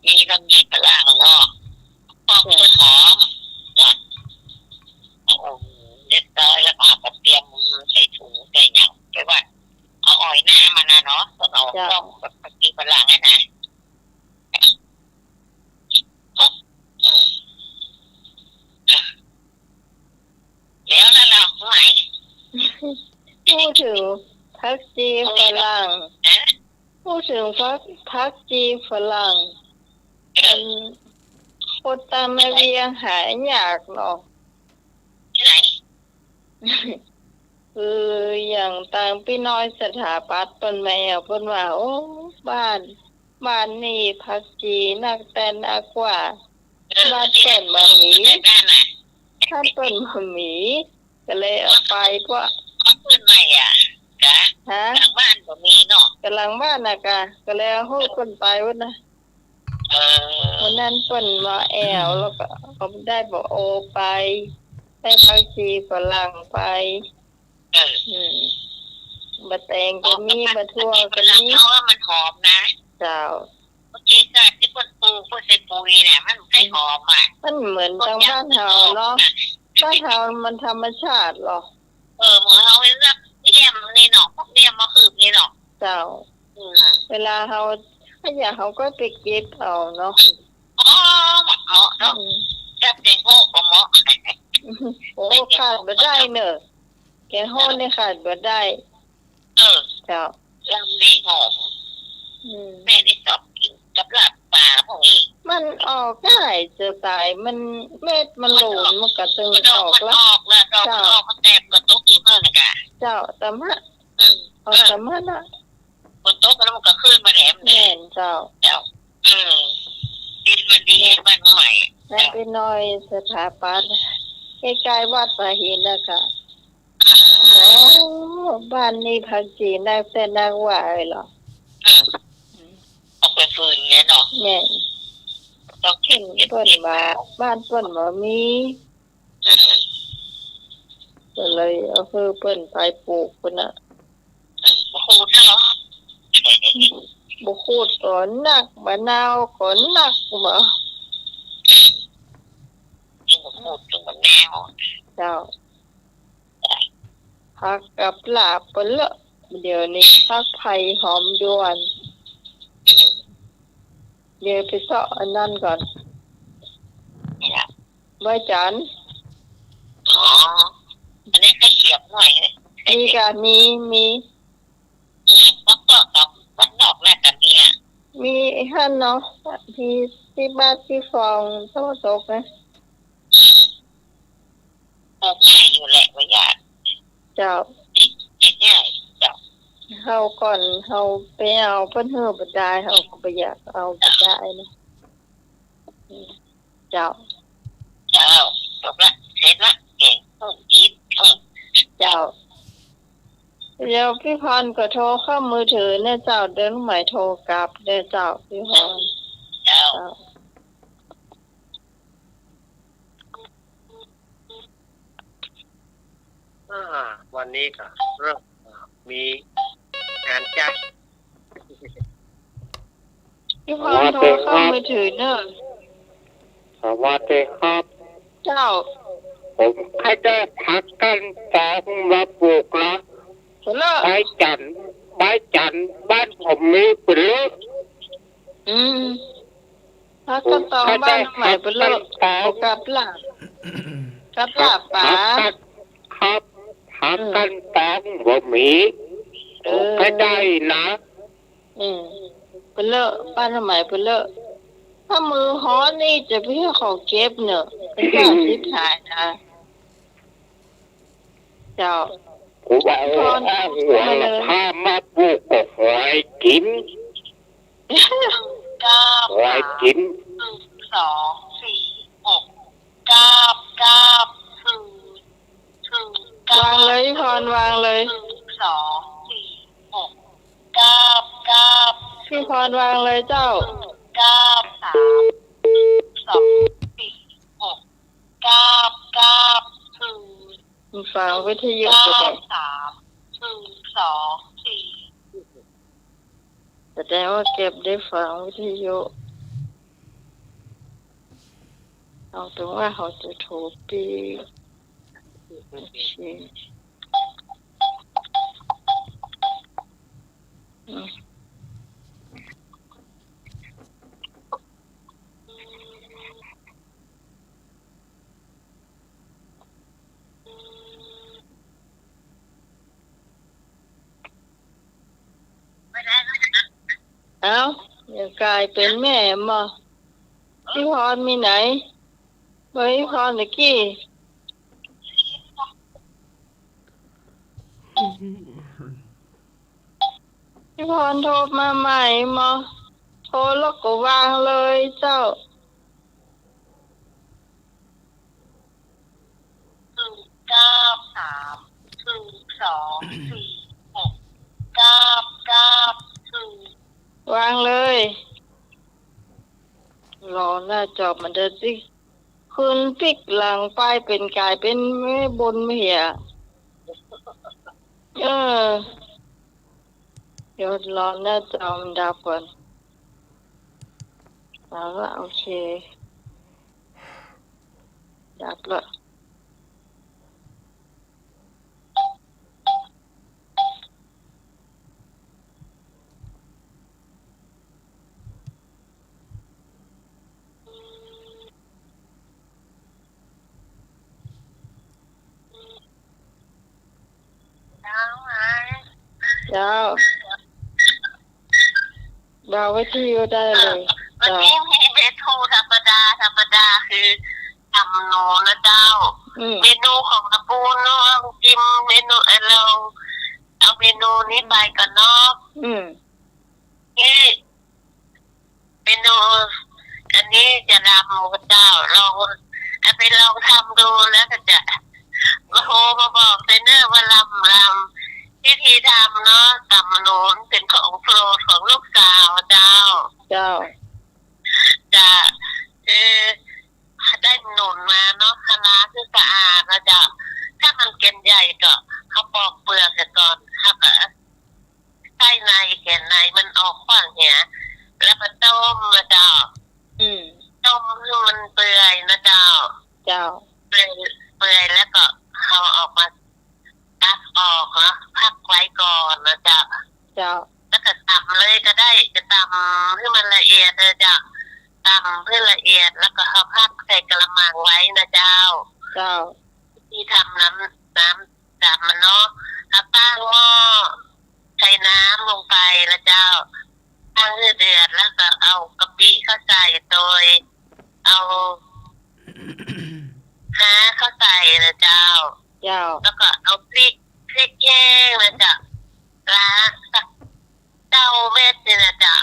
มีก็มีฝรั่งเนาะ ปอกต้นหอม จ้ะ โอ้โห เรียบร้อยแล้วก็เอาไปเตรียมใส่ถุงใส่ อยหน้ามันนะเนาะ ต้นหอม เจ้า ต้นผักชีฝรั่งนั่นนะ อืม แล้ว แล้ว แล้ว ไหน พูดเถิงผักชีฝรั่ง ฮะ พูดเถิงผัก ผักชีฝรั่ง เออ มัน คนตางแม่เวียงหายากเนาะ ตี้ไหน คืออย่างตางปี้น้อยสถาปัตย์เปิ้นแม่เปิ้นว่า โอ้ บ้าน บ้านนี้ผักชีนักแต๊นักว่า เออ บ้านเปิ้นบ่มี ตี้ไหน บ้านเปิ้นบ่มี ก็เลยเอาไปพวก บ้านเปิ้นใหม่อะ กะ ฮะ หลังบ้านบ่มีเนาะ กะหลังบ้านน่ะกะ ก็เลยเอาฮู้เปิ้นไปพุ้นนะ เออ วันนั้นเปิ้นมาแอ่ว แล้วก็เอาได้บ่โอไป ได้ผักชีฝรั่งไป เออ อืม บ่าแตงก็มี บ่าถั่วก็มี เพราะว่ามันหอมนะ เจ้า เมื่อกี้ก็ตี้เปิ้นปลูก เปิ้นใส่ปุ๋ยเนี่ย มันใส่หอมอะ มันเหมือนตางบ้านเฮาเนาะ บ้านเฮามันธรรมชาติหรอ เออ เหมือนเฮาเลือกเลี่ยมนี่เนาะ พวกเลี่ยมมะขึบนี่เนาะ เจ้า อืม เวลาเฮาขยะเฮาก็ไปเก็บเอาเนาะ อืม อ๋อ เหมาะเนาะ อืม กับแกงโฮะก็เหมาะ โอ้ ขาดบ่ได้เนอะ แกงโฮะนี่ขาดบ่ได้ เออ เจ้า ลำดีหอม อืม แม่นี่ชอบกิ๋นกับลาบป๋าพวกนี้ มันออกง่ายจะต๋าย มันเม็ดมันหลวม มันก็ตึง มันออก ออก มันออกแล้ว ดอกมันออก เจ้า มันแตกก็ตกอยู่เพิ่นน่ะกะ เจ้า ตะมะ อืม ออกตะมะน่ะ ฝนตกแล้วมันก็ขึ้นมาแหลม แม่นเจ้า เจ้า อืม ดินมันดี บ้านใหม่ นั่นไปหน่อย สถาปัตย์ ใก้ๆ วัดป่าหินน่ะกะ โอ้ บ้านนี้ผักชีนักแต๊นักว่าเลยเหรอ อืม เอาไปฟืนเนี่ยเนาะ แม่น ต้องกิ๋น เปิ้นว่าบ้านเปิ้นบ่มี อืม ก็เลยเอาหื้อเปิ้นไปปลูกพุ้นน่ะ อืม บ่ขูดเหรอ บ่ขูดก็นัก บ่าเนาก็นัก บ่ อืม จึงบ่ขูด จึงบ่เนา เจ้า ผักกับลาบเปิ้นเลอะ เดี๋ยวนี้ผักไผ่หอมด่วน อืม เดี๋ยวไปเซาะอันนั้นก่อน เนี่ย ใบจันทร์ อ๋อ อันนี้ก็เสียบหน่อยนะ มีกะ มี มี อืม ผักเปาะกับบ้านนอกน่าจะมีอะ มีไอ้หั่นเนาะ มีตี้บ้านตี้ฟอง ตะวันตกนะ อืม ปลูกง่ายอยู่แหละ บ่ยาก เจ้า กิ๋นง่าย เจ้า เฮาก่อน เฮาไปเอาเปิ้นหื้อบ่ได้ เฮาก็บ่อยากเอาบ่ได้นะ เจ้า เจ้า จบละ เสร็จละ แกงต้มจีน เออ เจ้า เดี๋ยวปี้พรก็โทรเข้ามือถือเน่อเจ้า เดี๋ยวลูกหมายโทรกลับเน่อเจ้า ปี้พร เจ้า เจ้า อ่า วันนี้ก็เริ่มมีงานจ้าง ปี้พรโทรเข้ามือถือเน่อ สวัสดีครับ เจ้า ผมใค่ได้ผักก้านตองมาปลูกนะ เปิ้นเลอะ ใบจันทร์ ใบจันทร์ บ้านผมมีเปิ้นเลอะ อืม ผักก้านตองบ้านใหม่เปิ้นเลอะ ผักก้านตอง กับลาบ กับลาบป๋า ผักก้าน ครับ ผักก้านตองบ่มี เออ ใค่ได้นะ อืม เปิ้นเลอะ บ้านใหม่เปิ้นเลอะ ถ้ามือฮ้อนนี่จะไปหื้อเขาเก็บเน่อ เปิ้นก็สิบหายนะ เจ้า ผมเอา พี่พร อ้างหัว มาเลย ละพามาปลูกก็หอยกิ๋น หอยกิ๋น หนึ่ง สอง สี่ หก เก้า เก้า ศูนย์ ศูนย์ เก้า วางเลยพี่พร วางเลย หนึ่ง สอง สี่ หก เก้า เก้า พี่พรวางเลยเจ้า หนึ่ง เก้า สาม สอง สี่ หก เก้า เก้า ศูนย์ ฟังวิทยุ เก้า สาม หนึ่ง สอง สี่ แสดงว่าแกบ่ได้ฟังวิทยุ เอาแต่ว่าเขาจะโทรไป โอเค อืม เอ้า เดี๋ยวก๋ายเป๋นแม่มอ พี่พรมีไหน เบอร์พี่พรตะกี้ พี่พรโทรมาใหม่มอ โทรแล้วก็วางเลยเจ้า ศูนย์ เก้า สาม ศูนย์ สอง สี่ หก เก้า เก้า ศูนย์ วางเลย รอหน้าจอมันเดินสิ ขึ้นปิ๊กหลังไปเป๋นก๋ายเป๋นแม่บนแม่เหีย เออ เดี๋ยวรอหน้าจอมันดับก่อน เอาละ โอเค ดับละ เจ้า บ่าววิทยุได้เลย วันนี้มีเมนูธรรมดา ธรรมดาคือต๋ำหนูนะเจ้า อืม เมนูของตระกูลเนาะ ลองจิมเมนู เอ่อ ลองเอาเมนูนี้ไปก่อนเนาะ อืม นี่ เมนูอันนี้จะลำเจ้า ลอง เอาไปลองทำดูแล้วก็จะ โอ้โห มาบอกเลยเนอะว่าลำ ลำ วิธีทำเนาะ ต๋ำหนูเป๋นของโปรดของลูกสาวเจ้า เจ้า จะ เออ ได้หนุนมาเนาะ ล้างหื้อสะอาดนะเจ้า ถ้ามันแก่นใหญ่ก็ เขาปอกเปลือกเสียก่อน เขาก็ ไส้ในแก่นในมันออกขว้างเหีย แล้วก็ต้มนะเจ้า อืม ต้มหื้อมันเปื่อยนะเจ้า เจ้า เปื่อย เปื่อยแล้วก็เอาออกมาตักออกเนาะ พักไว้ก่อนนะเจ้า เจ้า แล้วก็ต๋ำเลยก็ได้ จะต๋ำหื้อมันละเอียดเลยเจ้า ต๋ำหื้อละเอียดแล้วก็เอาพักใส่กะละมังไว้นะเจ้า เจ้า วิธีทำน้ำ น้ำ ต๋ำมันเนาะ เอาตั้งหม้อ ใส่น้ำลงไปนะเจ้า ตั้งหื้อเดือด แล้วก็เอากะปิเข้าใส่ โดยเอาฮาเข้าใส่นะเจ้า เจ้า แล้วก็เอาพริก พริกแห้งนะเจ้า ล้างสักเก้าเม็ดนี่นะเจ้า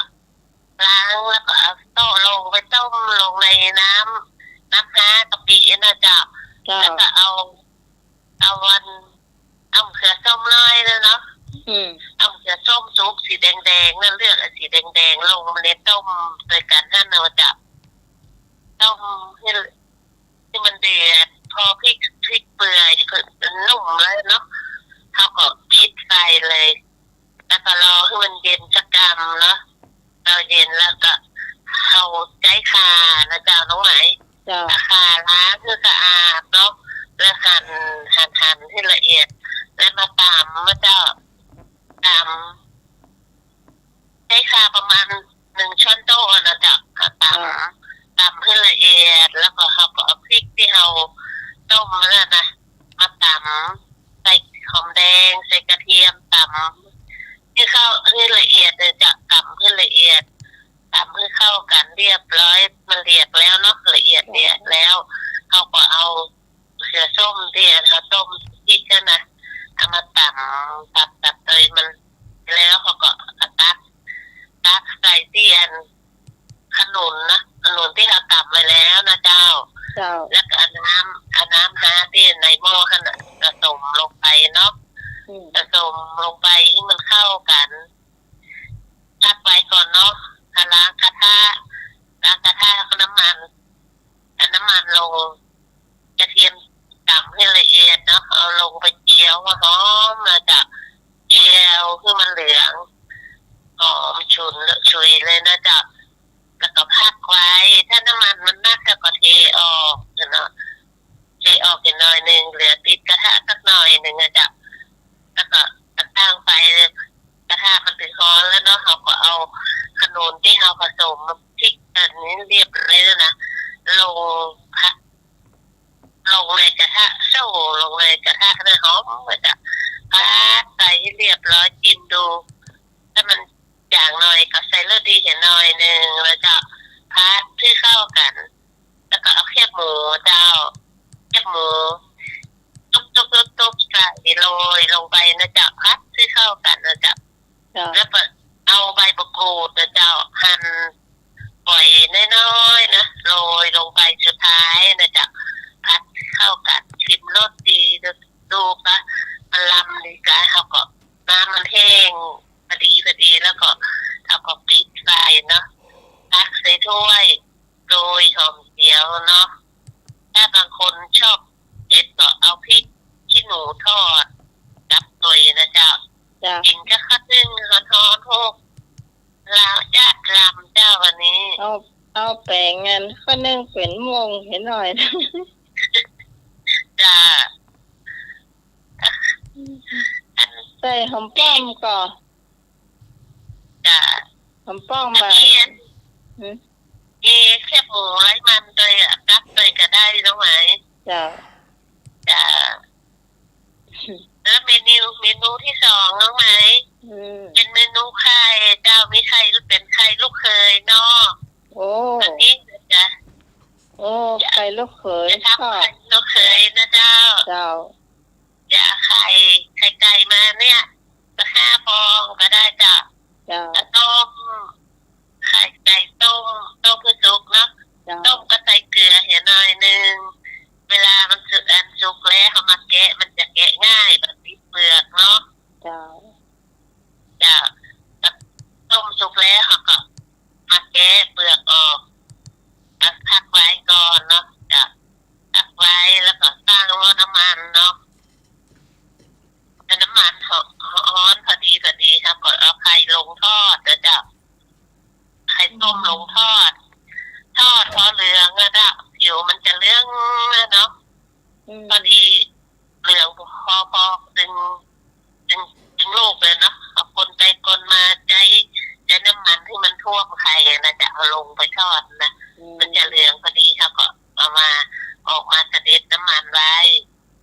ล้างแล้วก็เอาโต๊ะลงไปต้มลงในน้ำ น้ำฮากะปินะเจ้า เจ้า แล้วก็เอา เอาวัน เอามะเขือส้มน้อยนะเนาะ อืม เอามะเขือส้มสุกสีแดงๆ นั่น เลือกเอาสีแดงๆ ลงในต้มด้วยกันนั่นนะเจ้า ต้มให้ ให้มันเดือด พอพริก พริกเปื่อย มันนุ่มแล้วเนาะ เขาก็ปิดไฟเลย แล้วก็รอให้มันเย็นสักกำเนาะ รอเย็นแล้วก็เอาใจ๊ข่านะเจ้าน้องไหม เจ้า ข่าล้างหื้อสะอาดเนาะ แล้วหั่น หั่น หั่นให้ละเอียด แล้วมาต๋ำนะเจ้า ต๋ำ ใจ๊ข่าประมาณหนึ่งช้อนโต๊ะนะเจ้า ต๋ำ อ่า ต๋ำให้ละเอียด แล้วก็เขาก็เอาพริกตี้เขาต้มนั่นนะ มาต๋ำ ใส่หอมแดง ใส่กระเทียม ต๋ำให้เข้า ให้ละเอียดเลยเจ้า ต๋ำให้ละเอียด ต๋ำให้เข้ากันเรียบร้อย มันเรียบแล้วเนาะ ละเอียดเรียบแล้ว เขาก็เอาเขือส้มตี้เขาต้มพริกนั่นนะ เอามาต๋ำ ต๋ำ ต๋ำโดยมัน แล้วเขาก็เอาตัก ตักใส่ตี้อัน ขนุนนะ ขนุนตี้เขาต๋ำไว้แล้วนะเจ้า เจ้า แล้วก็เอาน้ำ เอาน้ำฮาตี้ในหม้อหั่นน่ะ ผสมลงไปเนาะ อืม ผสมลงไปให้มันเข้ากัน พักไว้ก่อนเนาะ ก็ล้างกระทะ ล้างกระทะ เอาน้ำมัน เอาน้ำมันลง กระเทียมต๋ำให้ละเอียดเนาะ เอาลงไปเจียวให้หอมนะเจ้า เจียวให้มันเหลือง หอมฉุน ฉุยเลยนะเจ้า แล้วก็พักไว้ ถ้าน้ำมันมันนักก็เทออกเนาะ เทออกอีกหน่อยหนึ่ง เหลือติดกระทะสักหน่อยหนึ่งนะเจ้า แล้วก็ตั้งไฟ กระทะมันติดฮ้อนแล้ เรียบเลยนะ ลงผัด ลงในกระทะ โซ่ลงในกระทะนะ หอมนะเจ้า ผัดไปให้เรียบร้อย จิ้มดู ถ้ามันจ๋างหน่อยก็ใส่รสดีเหียหน่อยนึ่งนะเจ้า ผัดหื้อเข้ากั๋น แล้วก็เอาแคบหมูเจ้า แคบหมู ตุ๊บๆๆๆ ใส่โรยลงไปนะเจ้า ผัดหื้อเข้ากั๋นนะเจ้า เจ้า แล้วก็เอาใบมะกรูดนะเจ้า หั่นฝอยน้อยๆ นะ โรยลงไปสุดท้ายนะเจ้า ผัดเข้ากั๋น ชิมรสดี ดู ดูกะมันลำดีกะ เฮาก็ น้ำมันแห้งพอดีพอดี แล้วก็ เฮาก็ปิดฝาเนาะ ตักใส่ถ้วย โรยหอมเจียวเนาะ ถ้าบางคนชอบเผ็ดก็เอาพริกขี้หนูทอดกับตวยนะเจ้า เจ้า กิ๋นกับข้าวนึ่งฮ้อนๆ โฮก ลาวจ้าดลำเจ้าวันนี้ เอา เอาแป๋งอันข้าวนึ่งเป๋นม่วงเหียหน่อย จ้า ใส่หอมป้อมก่อ จ้า หอมป้อม กะ บ่า เทียม หืม มีแคบหมูไร้มันตวยอะ กับตวยก็ได้น้องไหม เจ้า จ้า แล้วเมนู เมนูตี้สองน้องไหม อืม เป๋นเมนูไข่เจ้า มีไข่ เป๋นไข่ลูกเขยเนาะ โอ้ อันนี้นะจ๊ะ โอ้ ไข่ลูกเขย จะทำ ชอบ ไข่ลูกเขยนะเจ้า เจ้า จะเอาไข่ ไข่ไก่มาเนี่ย สักห้าฟองก็ได้เจ้า เจ้า แล้วต้ม ไข่ไก่ต้ม ต้มหื้อสุกเนาะ เจ้า ต้มก็ใส่เกลือเหียหน่อยนึ่ง เวลามันสุก อันสุกแล้วเฮามาแกะ มันจะแกะง่าย บ่ติดเปลือกเนาะ เจ้า เจ้า แล้วต้มสุกแล้วเฮาก็มาแกะเปลือกออก แล้วพักไว้ก่อนเนาะ เจ้า พักไว้แล้วก็ตั้งหม้อน้ำมันเนาะ แต่น้ำมันฮ้อน ฮ้อนพอดีพอดี เฮาก็เอาไข่ลงทอดนะเจ้า ไข่ต้มลงทอด ทอดพอเหลืองแล้วเจ้า ผิวมันจะเหลืองแล้วเนาะ อืม พอดีเหลืองพอ พอดึง ดึง ดึงลูกเลยเนาะ เอาคนไปคนมา ใจ๊ ใจ๊น้ำมันตี้มันท่วมไข่นะเจ้า เอาลงไปทอดนะ อืม มันจะเหลืองพอดี เฮาก็เอามา ออกมาสะเด็ดน้ำมันไว้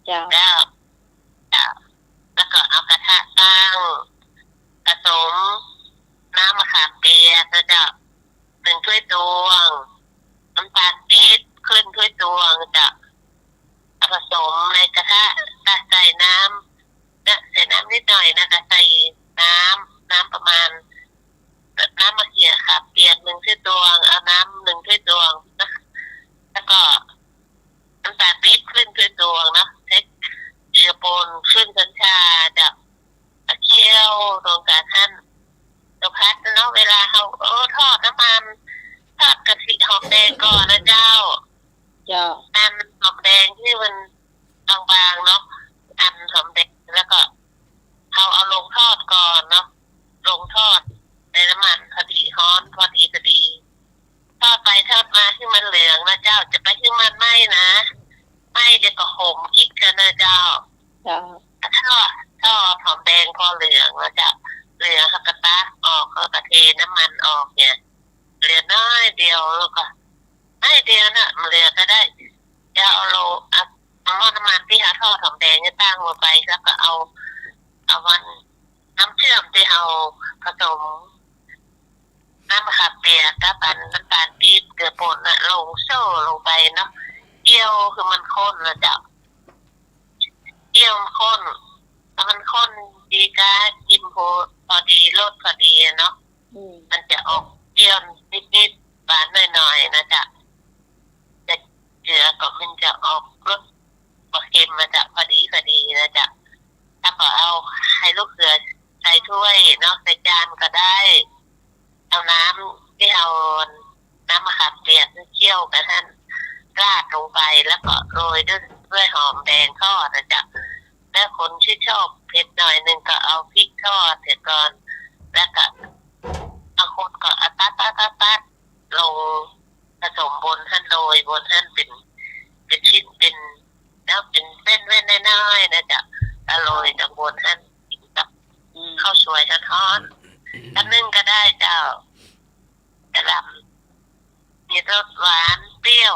เจ้า แล้ว เจ้า แล้วก็เอากระทะตั้ง ผสมน้ำมะขามเปียกนะเจ้า นึ่งถ้วยตวง น้ำตาลปี๊บครึ่งถ้วยตวงเจ้า เอาผสมในกระทะ ตักใส่น้ำ นะ ใส่น้ำนิดหน่อยนะ ก็ใส่น้ำ น้ำประมาณ น้ำมะเขือขามเปียกนึ่งถ้วยตวง เอาน้ำนึ่งถ้วยตวงนะ แล้วก็ น้ำตาลปี๊บครึ่งถ้วยตวงเนาะ ใส่เกลือป่นครึ่งช้อนชาเจ้า เคี่ยวรวมกั๋นหั้น เจ้า ผัดเนาะ เวลาเฮา เออ ทอดน้ำมัน ทอดกะทิหอมแดงก่อนนะเจ้า เจ้า หั่นหอมแดงตี้มันบางๆ เนาะ หั่นหอมแดง แล้วก็เฮาเอาลงทอดก่อนเนาะ ลงทอดในน้ำมันพอดีฮ้อน พอดีพอดี ทอดไปทอดมาหื้อมันเหลืองนะเจ้า จะไปหื้อมันไหม้นะ ไหม้เดี๋ยวก็ขมอีกนะเจ้า เจ้า ทอด ทอดหอมแดงพอเหลืองนะเจ้า เหลืองเฮาก็ตักออก เฮาก็เทน้ำมันออกเนี่ย เหลือน้อยเดียว แล้วก็น้อยเดียวน่ะ บ่เหลือก็ได้ จะเอาลง เอา เอาหม้อน้ำมันตี้เฮาทอดหอมแดงเนี่ยตั้งลงไป แล้วก็เอา เอามัน น้ำเชื่อมตี้เฮาผสม น้ำมะขามเปียกกับอันน้ำตาลปี๊บ เกลือป่นน่ะ ลงโซ่ลงไปเนาะ เคี่ยวหื้อมันข้นนะเจ้า เคี่ยวมันข้น ถ้ามันข้นดีกะกิ๋นพอ พอดี รสพอดีอะเนาะ อืม มันจะออกเปรี้ยวนิดๆ หวานหน่อยๆ นะเจ้า แต่เกลือก็มันจะออกรสบ่เค็มนะเจ้า พอดีพอดีนะเจ้า แล้วก็เอาไข่ลูกเขยใส่ถ้วยเนาะ ใส่จานก็ได้ เอาน้ำตี้เอาน้ำมะขามเปียกเคี่ยวกั๋นหั้น ราดลงไป แล้วก็โรยด้วย ด้วยหอมแดงทอดนะเจ้า แล้วคนตี้ชอบเผ็ดหน่อยนึ่งก็เอาพริกทอดเสียก่อน แล้วก็บางคนก็เอาตัดๆๆๆ ลงผสมบนหั้น โรยบนหั้น เป๋น เป๋นชิ้น เป๋น แล้วเป๋นเส้นเว้นน้อยๆ นะเจ้า แล้วโรยจากบนหั้น กิ๋นกับ อืม ข้าวสวยฮ้อนๆ อันนึ่งก็ได้เจ้า กะหล่ำ มี รสหวานเปรี้ยว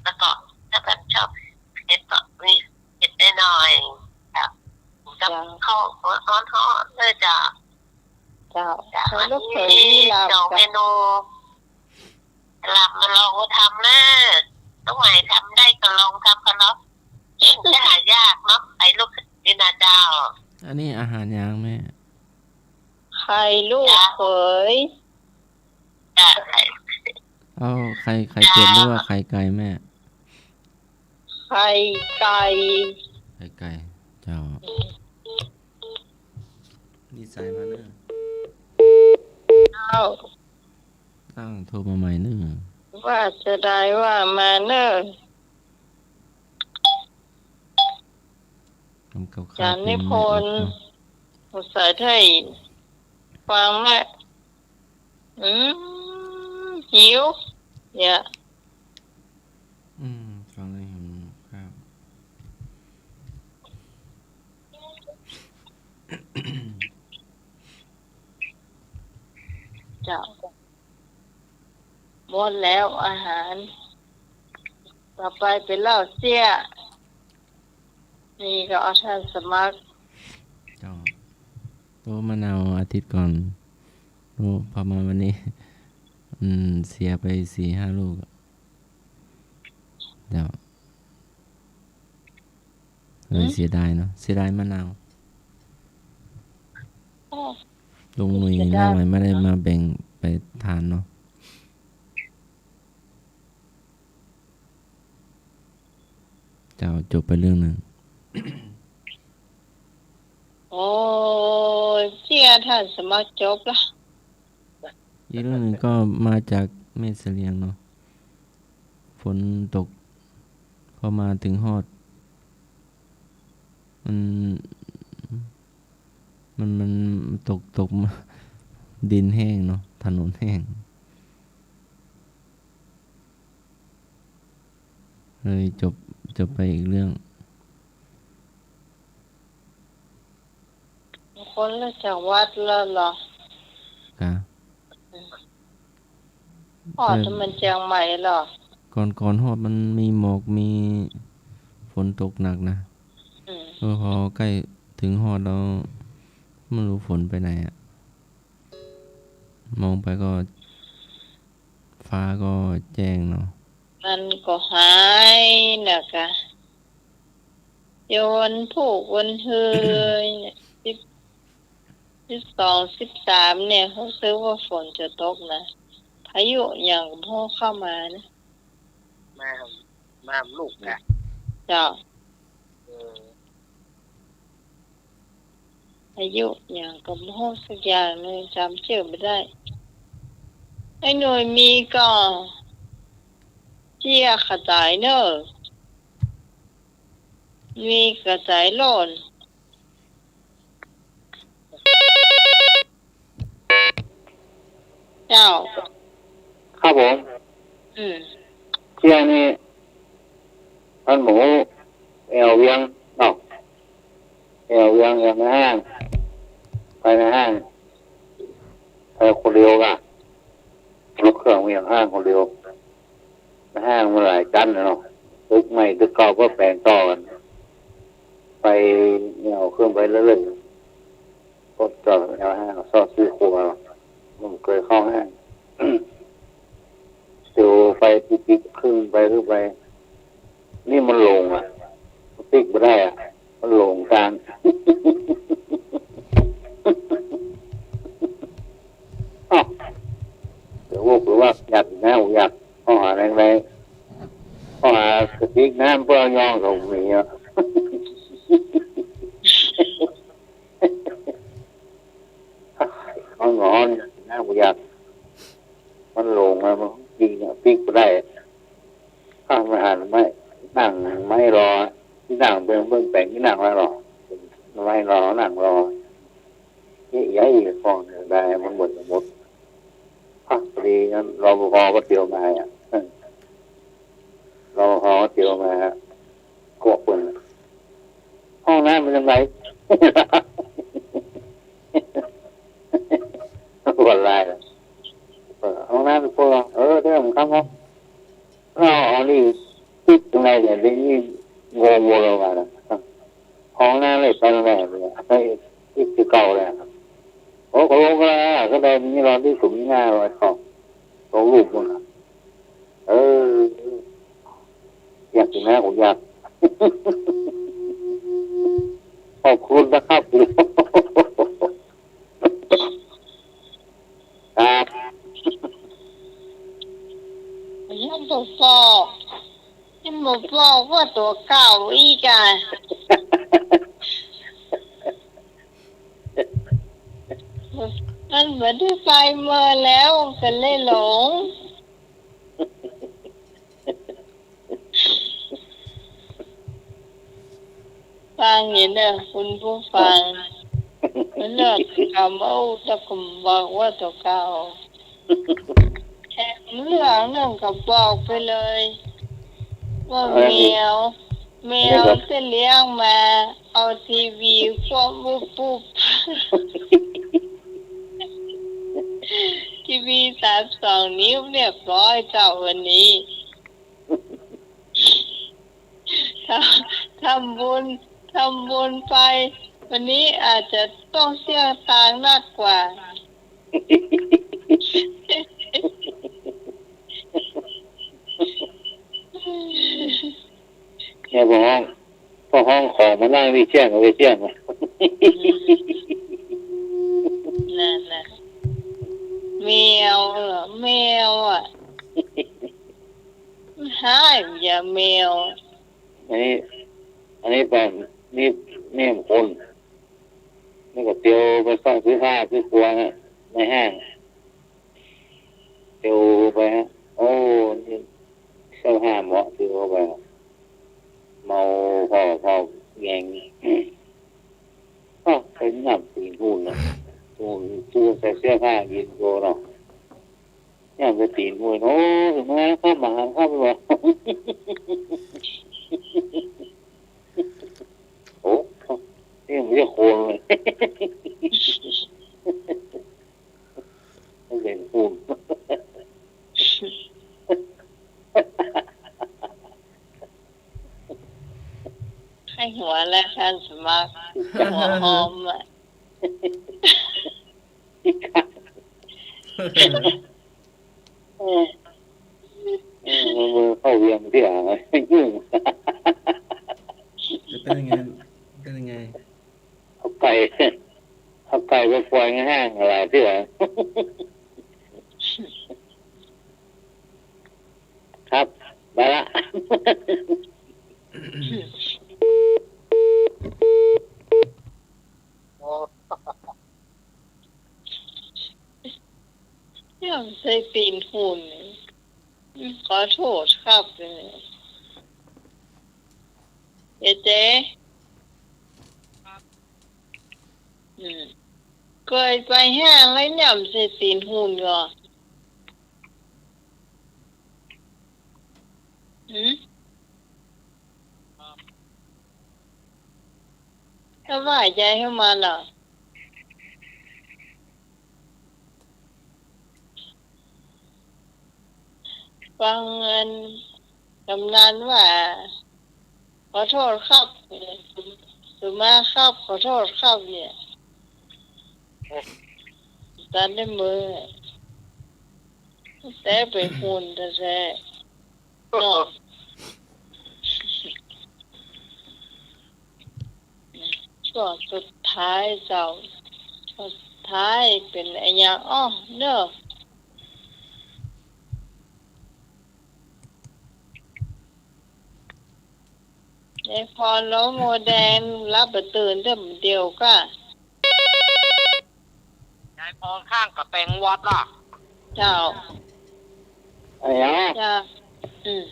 แล้วก็ถ้าท่านชอบเผ็ดก็มีเผ็ดน้อยๆ เจ้า กับ เจ้า ข้าวฮ้อนๆ เน่อเจ้า เจ้า เจ้า ใส่ลูกเขย วันนี้ มีลาบ สอง เจ้า เมนู ลาบมาลองมาทำนะ น้องใหม่ทำได้ก็ลองทำกั๋นเนาะ จะหายากเนาะ ไข่ลูกเขยนี่นะเจ้า อันนี้อาหารหยังแม่ ไข่ลูกเขย เจ้า เจ้า ไข่ เอาไข่ ไข่เป็ด เจ้า หรือว่าไข่ไก่แม่ ไข่ไก่ ไข่ไก่ เจ้า มีสายมาเน่อ เจ้า อ้าว โทรมาใหม่เน่อ ว่าจะได้ว่ามาเน่อ ทำกับข้าว จ๋านิพนธ์ เป็นไหม เนาะ สงสัยได้ฟังแล้ว อืม หิว เนี่ย อืม ฟังแล้วหิวข้าว เจ้า หมดแล้วอาหาร ต่อไปเป๋นเหล้าเสี้ย นี่ก็เอาท่านสมัคร เจ้า โต๊ะมะนาวอาทิตย์ก่อน โต๊ะพอมาวันนี้ อืม เสียไปสี่ห้าลูกอะ เจ้า เลย หืม เสียดายเนาะ เสียดายมะนาว โอ้ ลุงหนุ่ย เสียดาย น้าใหม่ไม่ได้มาแบ่งไปทานเนาะ เจ้า จบไปเรื่องนึ่ง โอ้ย เสี้ยท่านสมัครจบละ อีกเรื่องนึ่งก็มาจากแม่เสลียงเนาะ ฝนตก พอมาเถิงฮอด มัน มัน มันตก ตก ดินแห้งเนาะ ถนนแห้ง เลยจบ จบไปอีกเรื่อง คนละจังหวัดแล้วเหรอ กะ ฮอด แต่ มันเจียงใหม่เหรอ ก่อน ก่อนฮอดมันมีหมอก มีฝนตกหนักนะ อืม เออ พอใก้เถิงฮอดแล้ว บ่ฮู้ฝนไปไหนอะ มองไปก็ ฟ้าก็แจ้งเนาะ มันก็หายแล้วกะ เดี๋ยววันพูกวันฮือเนี่ย สิบ สิบสอง สิบสาม เนี่ย ฮู้สึกว่าฝนจะตกนะ พายุหยังก็บ่ฮู้เข้ามานะ มา มาลูกนะ เจ้า เออ พายุหยังก็บ่ฮู้สักอย่างนึ่ง จ๋ำจื้อบ่ได้ ไอ้หน่วยมีก็เสี้ยขะจายเน่อ มีขะจายโล่น เจ้า ครับผม อืม เสี้ยนี่ มันหมู่แอ่วเวียงเนาะ แอ่วเวียง แอ่วในห้าง ไปในห้าง ไปคนเดียวกะ รถเครื่องเวียงห้างคนเดียว ในห้างมันหลายจั๊นน่ะเนาะ ตึกใหม่ตึกเก่าก็แป๋งต่อกั๋น ไปแอ่วขึ้นไปเรื่อยๆ ก็จอดแอ่วห้าง ซอกซื้อครัว บ่เกยเข้าห้าง เตียวไปปิ๊กๆ ขึ้นไป ขึ้นไป นี่มันหลงอะ มันปิ๊กบ่ได้อะ มันหลงตาง อ้าว เดี๋ยวพวกหรือว่าอยากนะ อยาก ข้อหาแรงๆ ข้อหากระติกน้ำเปื้อนยองเขามีอะ ข้าวหงอนนะ บ่อยาก มันหลงอะ มันปิ๊กอะ ปิ๊กบ่ได้ ข้าวมาหันไม้ นั่งไม้รอ ตี้นั่งเบิ่ง เบิ่งแป๋งตี้นั่งไว้รอ ไม้รอ นั่งรอ นี่ย้ายของเนี่ยได้มันหมด หมด อ่ะ พอดีนั้น รปภ ก็เตียวมาอะ รปภ ก็เตียวมา ก็เปิ้น ห้องน้ำเป๋นจังได๋ หัวลาย เออ ห้องน้ำเป๋นปกติ เออ เดี๋ยว ครับผม ก็เอานี่ ติ๊กในเนี่ย ได้ยินงงหมดเลยว่า ของหน้าเลยไปแล้วเนี่ย ไปติ๊กคือเก่าเลยครับ โอ้ ก็ลงก็ได้ ก็ได้ มีรอยติ๊ก ผมมีหน้ารอยของ ลงรูปหมดอะ เออ อยากกินนะ ผมอยาก ขอบคุณนะครับ ครับ ยังบ่บอก ยังบ่บอกว่าตั๋วเก่าอีกอะ มันบ่ได้ไปเมินแล้ว ก็เลยหลง ฟังอยู่เน่อ คุณผู้ฟัง มันเลือกกำเอา แต่ก็บอกว่าตั๋วเก่า แค่เรื่องหนึ่งก็บอกไปเลย ว่าแมว แมวจะเลี้ยงมา เอาทีวีคว่ำปุ๊บปุ๊บ ทีวีสามสองนิ้วเรียบร้อยเจ้าวันนี้ ทำ ทำบุญ ทำบุญไป วันนี้อาจจะต้องเสียตังค์นักกว่า เนี่ย พอฮ้อง พอฮ้องของมานั่งนี่เที่ยง เอาไปเที่ยงอะ นั่นน่ะ แมวเหรอ แมวอะ ฮ้าย อย่าแมว อันนี้ อันนี้เป็น นี่ นี่คน นี่ก็เตียวไปซ่องซื้อผ้าซื้อครัวนะ ในห้าง เตียวไปฮะ โอ้ นี่เสื้อผ้าเหมาะ เตียวไป เมาผ่อ ผ่อแงง อ้าว ไปหยับตี๋นหุ่นนะ หุ่น ตู้ใส่เสื้อผ้ายีนโกเนาะ หยับไปตี๋นหุ่น โอ้ มาครับ มาครับ วะ โอ้ นี่มันจะโคนเลย มันเป็นหุ่น ใครหัวและท่านสมัคร หัวหอมอะ เออ เออ มือเข้าเวียงเสีย ยุ่ง จะเป็นยังไง เป็นยังไง เอาไก่ เอาไก่ไปปล่อยในห้างอะไรเสีย ครับ ไปละ ยังใส่ตี๋นหุ่น ขอโทษครับ เอเจ อืม เกยไปห้างแล้วหย่ำใส่ตี๋นหุ่นก่อ หืม ถ้าว่าใจให้มันเหรอ ฟังอันกำนันว่า ขอโทษครับ สุมาครับ ขอโทษครับ เนี่ย ตันได้มือ แต่ไปหุ่นแท้ๆ เนาะ ช่วงสุดท้ายเจ้า ช่วงสุดท้ายเป๋นอะหยัง อ้อ เนาะ ยายพรแล้วโมแดง หลับบ่ตื่นเตื้อเดี๋ยวก่ะ ยายพรข้างก๋ำแปงวัดล่ะ เจ้า อะไรนะ เจ้า อืม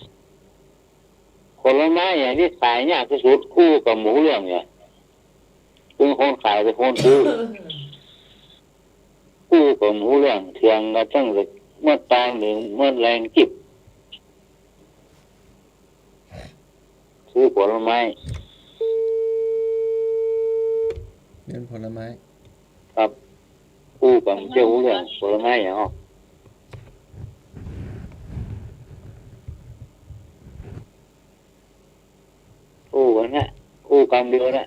ผลไม้อย่างที่ขายยากที่สุด กู้กับหมูเหลืองเนี่ย เปิ้นคนขายเป๋นคนซื้อ กู้กับหมูเหลือง เถียงกั๋นตั้งแต่เมื่อตอนหนึ่ง เมื่อแลงจิ๊บ ซื้อผลไม้ เรื่องผลไม้ ครับ กู้กับเจ้าหมูเหลือง ผลไม้อย่างอ้อ อู้กำเดียวนะ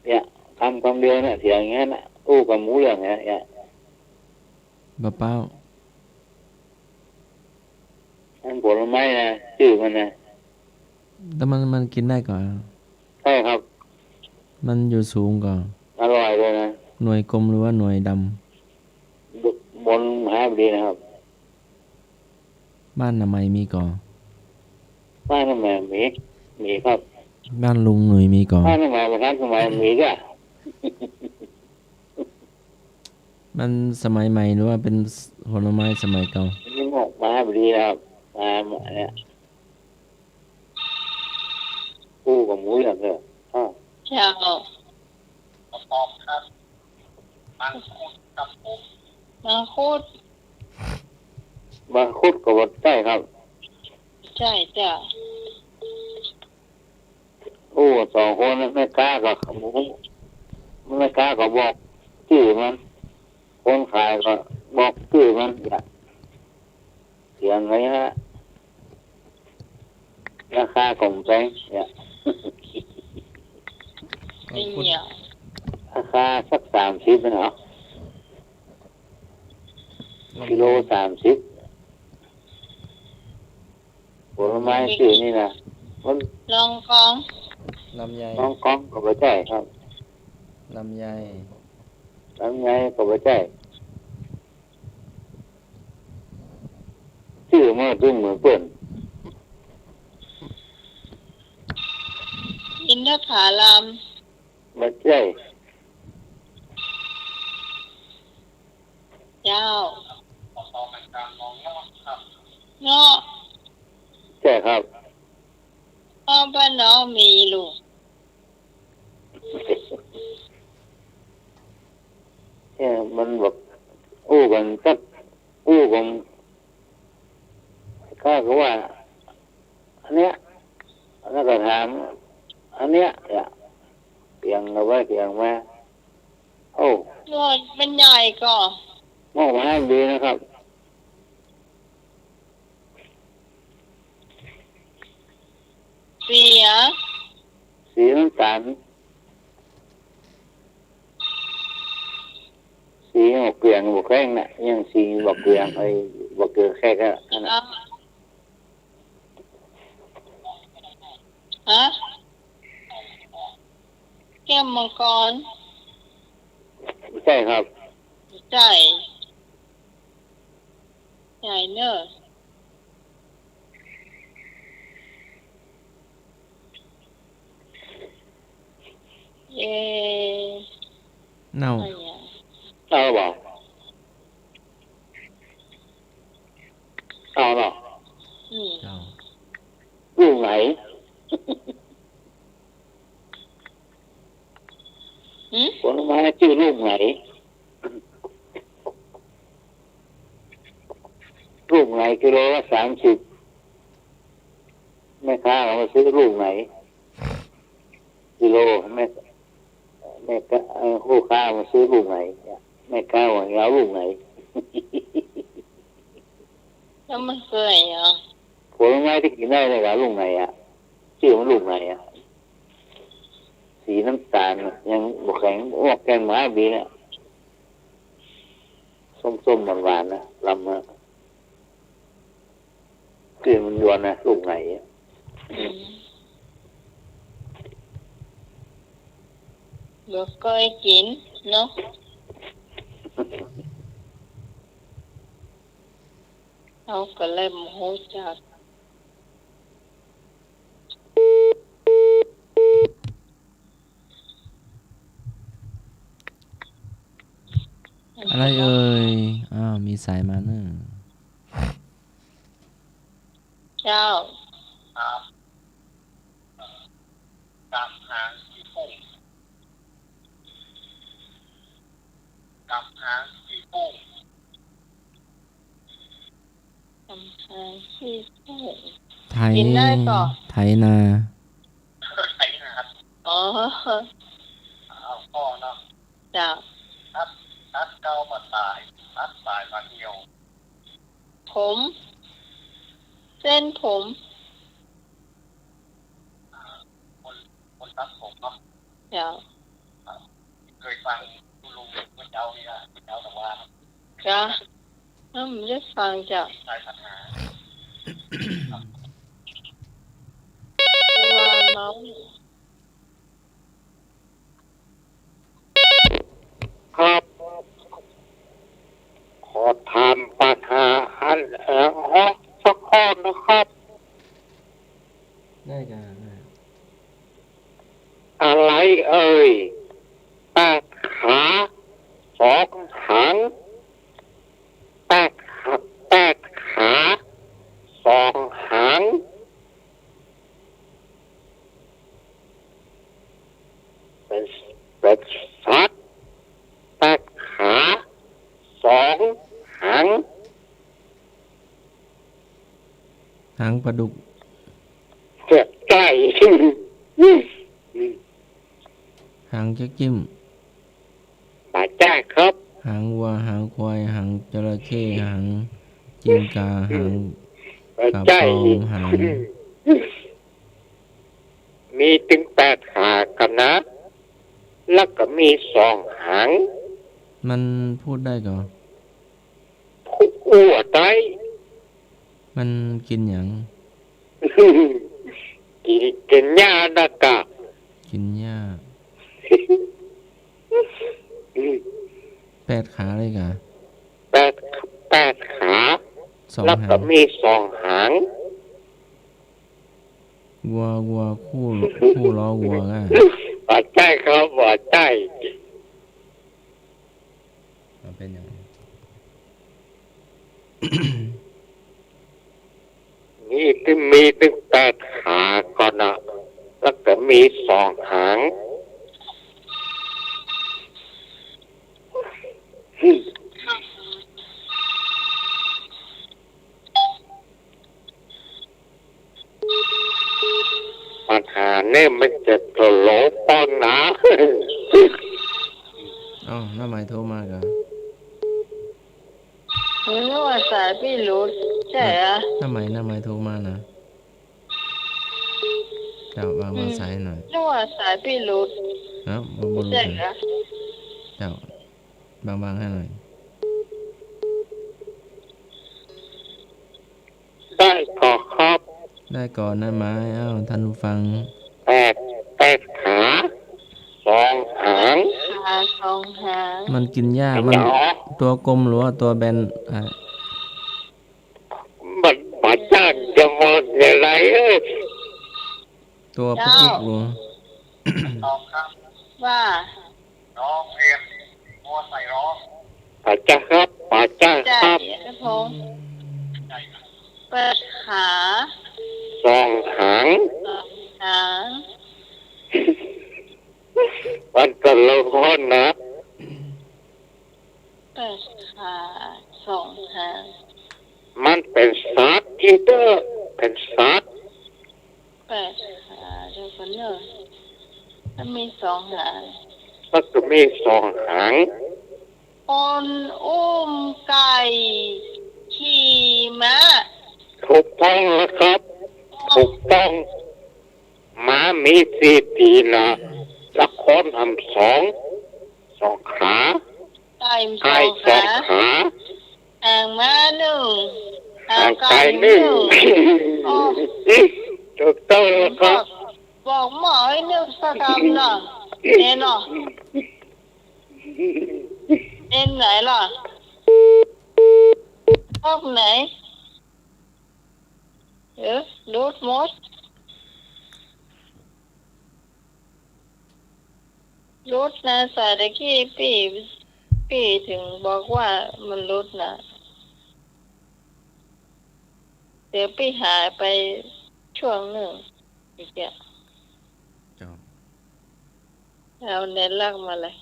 เนี่ย กำ กำเดียวนะ เถียงอย่างนั้นนะ อู้กำบ่ฮู้เรื่องนะ เนี่ย บ่เป้า อันผลไม้นะ จื้อมันนะ แต่มัน มันกิ๋นได้ก่อ ใช่ครับ มันอยู่สูงก่อ อร่อยเลยนะ หน่วยกลมหรือว่าหน่วยดำ บนมหาบดีนะครับ บ้านนามัยมีก่อ บ้านนามัยมี มีครับ บ้านลุงหนุ่ยมีก่อ บ้านนามัยบ่ทันสมัยมีจ้ะ มันสมัยใหม่หรือว่าเป๋นผลไม้สมัยเก่า นี่มหาบดีนะครับ มาเนี่ย อู้กำบ่ฮู้เรื่องเด้อ อ้าว เจ้า มังคุด มังคุดก็บ่ใจ้ครับ ใจ้เจ้า อู้สองคนนะ แม่ก๊าก็ แม่ก๊าก็บอกจื้อมัน คนขายก็บอกจื้อมัน เนี่ย เถียงกันอย่างนั้น ราคาก็บ่แพง เนี่ย มังคุด ราคาสักสามสิบนะเนาะ กิโลสามสิบ ผลไม้จื้อนี่นะ มัน ลองกอง ลำไย ลองกองก็บ่ใจ้ครับ ลำไย ลำไยก็บ่ใจ้ จื้อมาตึงเหมือนเปิ้น อินทผลัม บ่ใจ้ เจ้า เงาะ ใจ้ครับ เงาะบ้านน้องมีลูก เนี่ยมันบอกอู้กันสัก อู้กัน ข้าก็ว่า อันเนี้ย แล้วก็ถาม อันเนี้ย เนี่ย เถียงกันไปเถียงมา โอ้ หน่วยมันใหญ่ก่อ มองมาให้ดีนะครับ สีอะ สีน้ำตาล สีบ่เกลื่อนบ่แข็งน่ะ ยังสีบ่เกลื่อน ไอ้บ่เกลื่อนแข็งอะ นั่นน่ะ ฮะ แก้วมังกร ใจ้ครับ ใจ้ ใจ้เนอะ เอ๊ะ เน่า อะไรอะ เน่าหรือเปล่า เน่าเนาะ อืม เน่า ลูกไหน หืม ผลไม้จื้อลูกไหน ลูกไหนกิโลละสามสิบ แม่ค้าเขามาซื้อลูกไหน กิโล แม่ แม่ค้า เอ่อ ลูกค้ามาซื้อลูกไหน แม่ค้าว่าจะเอาลูกไหน แล้วมันคืออะไรอ่ะ ผลไม้ตี้กิ๋นได้เนี่ย ลูกไหนอะ จื้อมันลูกไหนอะ สีน้ำตาลน่ะ ยังบ่แข็ง ออกแก่นมาดีเนี่ย ส้มๆ หวานๆ นะ ลำนะ จื้อมันยวนนะ ลูกไหนอะ อืม บ่เกยกิ๋นเนาะ เฮาก็เลยบ่ฮู้จัก อะไรเอ่ย อ้าว มีสายมาเนอะ เจ้า กำหางขี้ผึ้ง กำหางขี้ผึ้ง กำหางขี้ผึ้ง ไถ กิ๋นได้ก่อ ไถนา ไถนา อ๋อ เอาข้อเนาะ เจ้า ตัด ตัดเก๊าบ่ต๋าย ตัดสายบ่เหี่ยว ผม เส้นผม คน คน ครับผมเนาะ เจ้า เคยฟังคุณลุงเมื่อเช้านี้นะ เมื่อเช้าแต่ว่า เจ้า อืม ได้ฟังเจ้า ว่าเมา ครับ ขอถามปัญหาอันแองออกสักข้อนะครับ ได้จ้ะ ได้ อะไรเอ่ย แปดขา สองหาง แปดขา แปดขา สองหาง เป็น เป็นสัตว์ แปดขา สองหาง หางปลาดุก เกือบใจ้ หางเจ๊กจิ้ม บ่ใจ้ครับ หางวัว หางควาย หางจระเข้ หางจิงกา หาง บ่ใจ้ กระปอม หาง มีตึงแปดขาก่อนะ แล้วก็มีสองหาง มันพูดได้ก่อ พูดได้ มันกินหยัง กิน กินหญ้านะกะ กินหญ้า แปดขาเลยก่อ แปด แปดขา สองหาง แล้วก็มีสองหาง วัว วัวคู่ คู่ล้อวัวก่อ บ่ใจ้ครับ บ่ใจ้ มันเป็นยังไง มีตึง มีตึงแปดขาก่อนะ แล้วก็มีสองหาง ปัญหาเนี่ยมันจะตลกปอนนะ อ้าว น้าไหมโทรมาก่อ หรือว่าสายปี้หลุด ใจ้อะ น้าไหม น้าไหมโทรมานะ เจ้า วาง วางสายหน่อย หรือว่าสายปี้หลุด เอ้า บ่ บ่หลุด ใจ้อะ เจ้า วาง วางหื้อหน่อย ได้ก่อครับ ได้ก่อ น้าไหม เอ้า ท่านผู้ฟัง แปด แปดขา สองหาง ขา สองหาง มันกินหญ้า มัน มันหยัง ตัวกลมหรือว่าตัวแบน อ่ะ มัน มันจ้างจะมองอย่างไรเอ้ย ตัวปุ๊กลุกหรือ ว่า น้องเรียนมอไซค์ร้อง บ่ใจ้ครับ บ่ใจ้ครับ ใจ้ครับผม แปดขา สองหาง สองหาง มันตลกปอนนะ แปดขา สองหาง มันเป๋นสัตว์ตี้เต๊อะ เป๋นสัตว์ แปดขา เดี๋ยวก่อนเนอะ มันมีสองหาง มันก็มีสองหาง คนอุ้มไก่ ขี่ม้า ถูกต้องแล้วครับ ถูกต้อง ม้ามีสี่ตี๋นนะ แล้วคนทำสอง สองขา ไก่ ไก่ สอง สองขา ขา หางม้านึ่ง หางไก่นึ่ง หางไก่นึ่ง อ๋อ ถูกต้องแล้วครับ บอก บอกหม้อหื้อนึ่งสักกำเนาะ เน้นเนาะ เน้นไหนล่ะ ออกไหน เออ หลุดหมด หลุดนะ สายตะกี้ปี้ ปี้ถึงบอกว่ามันหลุดนะ เดี๋ยวปี้หายไปช่วงนึ่ง อีกอะ เจ้า เอาเน็ตหลักมาเลย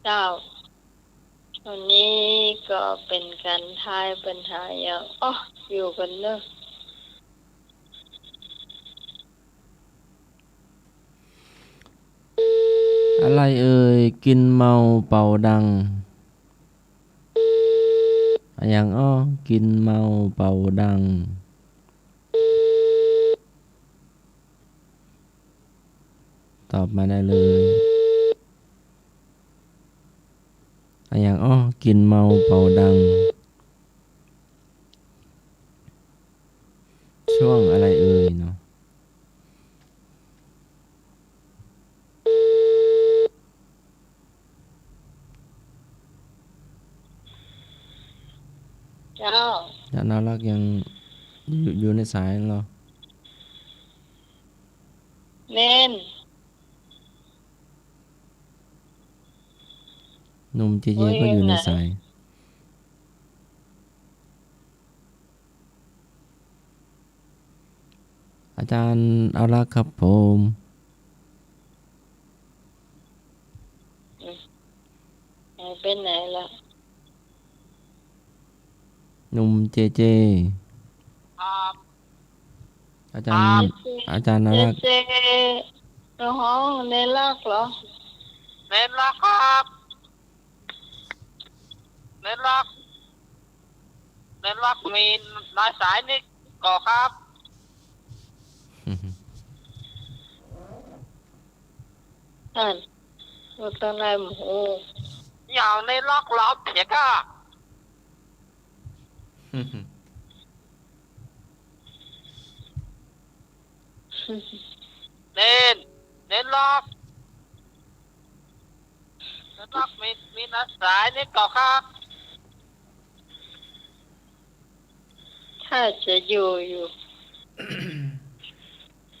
เจ้า วันนี้ก็เป๋นก๋านทายปัญหาอย่าง อ๋อ อยู่ก่อนเนอะ อะไรเอ่ย กินเมาเป๋าดัง อะหยังอ้อ กิ๋นเมาเป๋าดัง ตอบมาได้เลย อะหยังอ้อ กิ๋นเมาเป๋าดัง ช่วงอะไรเอ่ยเนาะ เจ้า เจ้าน่ารักยังอยู่ อยู่ในสายเหรอ แม่น หนุ่มเจเจ โอ้ย ก็อยู่ในสาย อาจารย์เอาละครับผม อืม หายไปไหนละ หนุ่มเจเจ ครับ อาจารย์ ครับ อาจารย์เอาละ เจเจ ร้องในรักเหรอ ในรักครับ ในรัก ในรักมีนายสายนี่ก่อครับ อัน ว่าตั้งนาน โอ้ อย่างในรักเราเถียงอ่ะ เน้น เน้นรัก เน้นรักมี มีนายสายนี่ก่อครับ ถ้าจะอยู่อยู่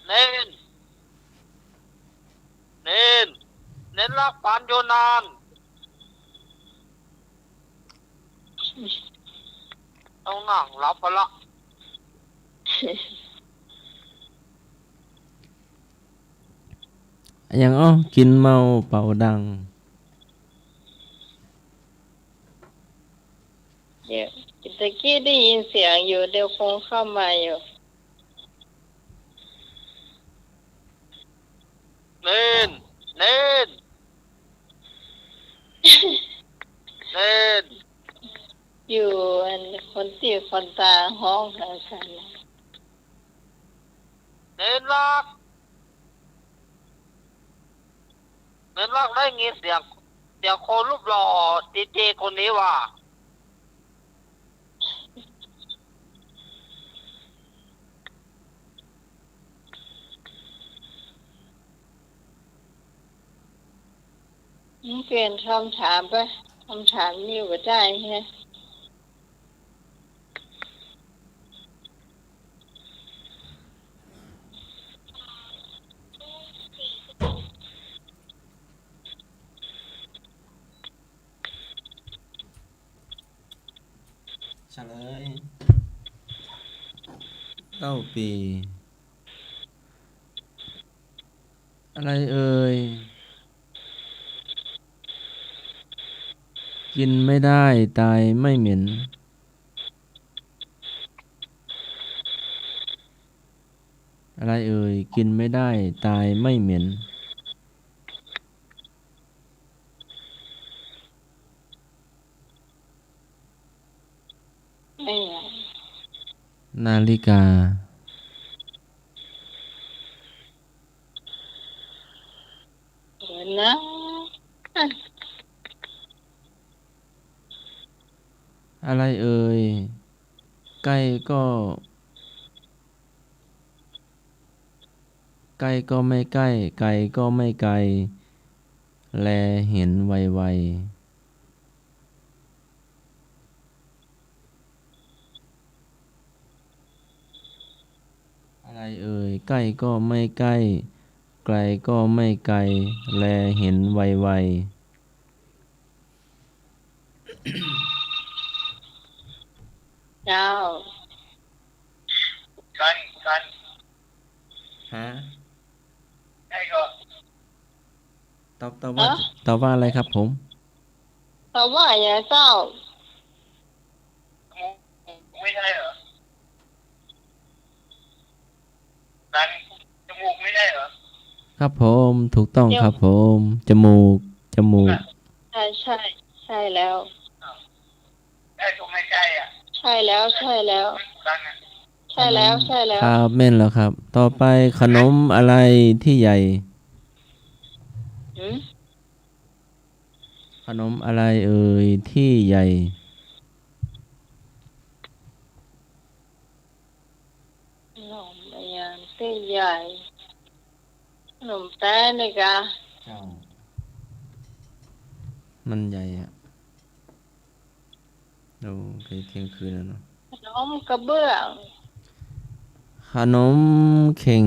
เน้น เน้น เน้นรักปานอยู่นาน ต้องนั่งหลับไปละ อะหยังอ้อ กิ๋นเมาเป๋าดัง เดี๋ยว ตะกี้ได้ยินเสียงอยู่ เดี๋ยวคงเข้ามาอยู่ เน้น เน้น เน้น อยู่อันคนตี้คนตาฮ้องหากัน เน้นรัก เน้นรักได้ยินเสียง เสียงคนรูปหล่อเจเจคนนี้ว่ะ มึงเปลี่ยนคำถามไป คำถามนี้บ่ได้แฮะ เฉลย เต้าปี่ อะไรเอ่ย กินไม่ได้ ตายไม่เหม็น อะไรเอ่ย กินไม่ได้ ตายไม่เหม็น ไม่อะ นาฬิกา เออนะ อะไรเอ่ย ใกล้ก็ ใกล้ก็ไม่ใกล้ ไกลก็ไม่ไกล แลเห็นไวๆ อะไรเอ่ย ใกล้ก็ไม่ใกล้ ไกลก็ไม่ไกล แลเห็นไวๆ เจ้า กัน กัน ฮะ ใช่ก็ ตอบ ตอบว่า ฮะ ตอบว่าอะไรครับผม ตอบว่าอะไรเจ้า ไม่ใช่เหรอ กัน จมูกไม่ใช่เหรอ ครับผม ถูกต้องครับผม จมูก จมูก ใช่ ใช่ ใช่แล้ว ใช่แล้ว ใช่แล้ว ใช่แล้ว ใช่แล้ว ครับ แม่นแล้วครับ ต่อไป ขนมอะไรที่ใหญ่ หืม ขนมอะไรเอ่ยที่ใหญ่ ขนมอะไรที่ใหญ่ ขนมแต๊นี่กา เจ้า มันใหญ่อะ โอ้ ใก้เที่ยงคืนแล้วเนาะ ขนมกระเบื้อง ขนมเข่ง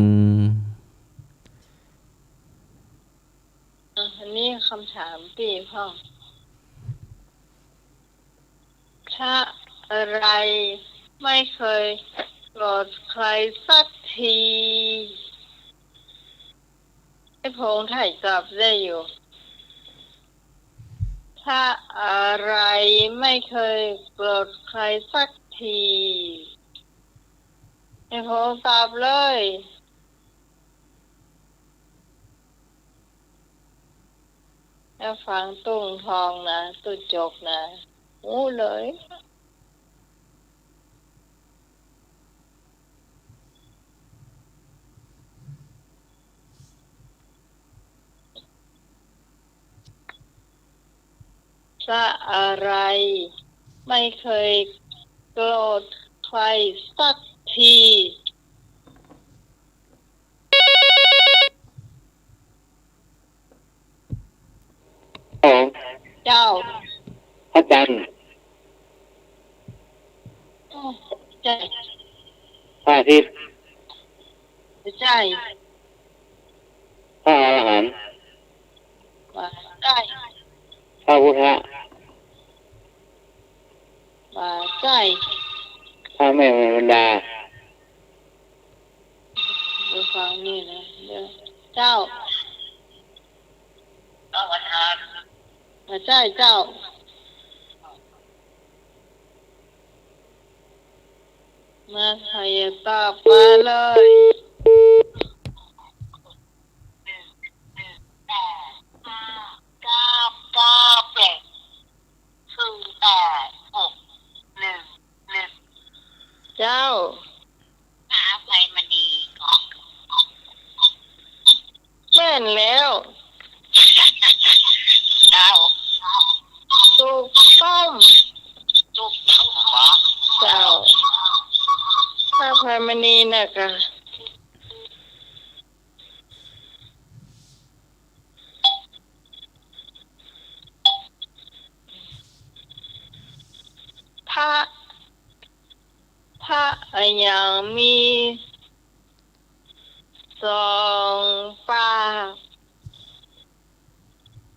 อ่ะ อันนี้กำถามตี้พ่อง พระอะไรไม่เคยโกรธใครสักที ไอ้พงษ์ไถ่ตอบได้อยู่ พระอะไรไม่เคยโกรธใครสักที ไอ้พงษ์ตอบเลย แล้วฟังตุ้งทองนะ ตุ้งจกนะ ฮู้เลย พระอะไรไม่เคยโกรธใครสักที ครับผม เจ้า พระจันทร์ ใจ้ พระอาทิตย์ ใจ้ พระอรหันต์ ใจ้ พระพุทธ ใจ้ พระแม่มารดา ดูฟังนี่นะ เดี๋ยว เจ้า ใจ้ เจ้า มา ใครตอบมาเลย เก้า เก้า แปด ศูนย์ แปด หก หนึ่ง หนึ่ง เจ้า พระอภัยมณี แม่นแล้ว เจ้า ถูกต้อง ถูกต้องเหรอ เจ้า พระอภัยมณีน่ะกะ พระ พระอะหยังมีสองปาก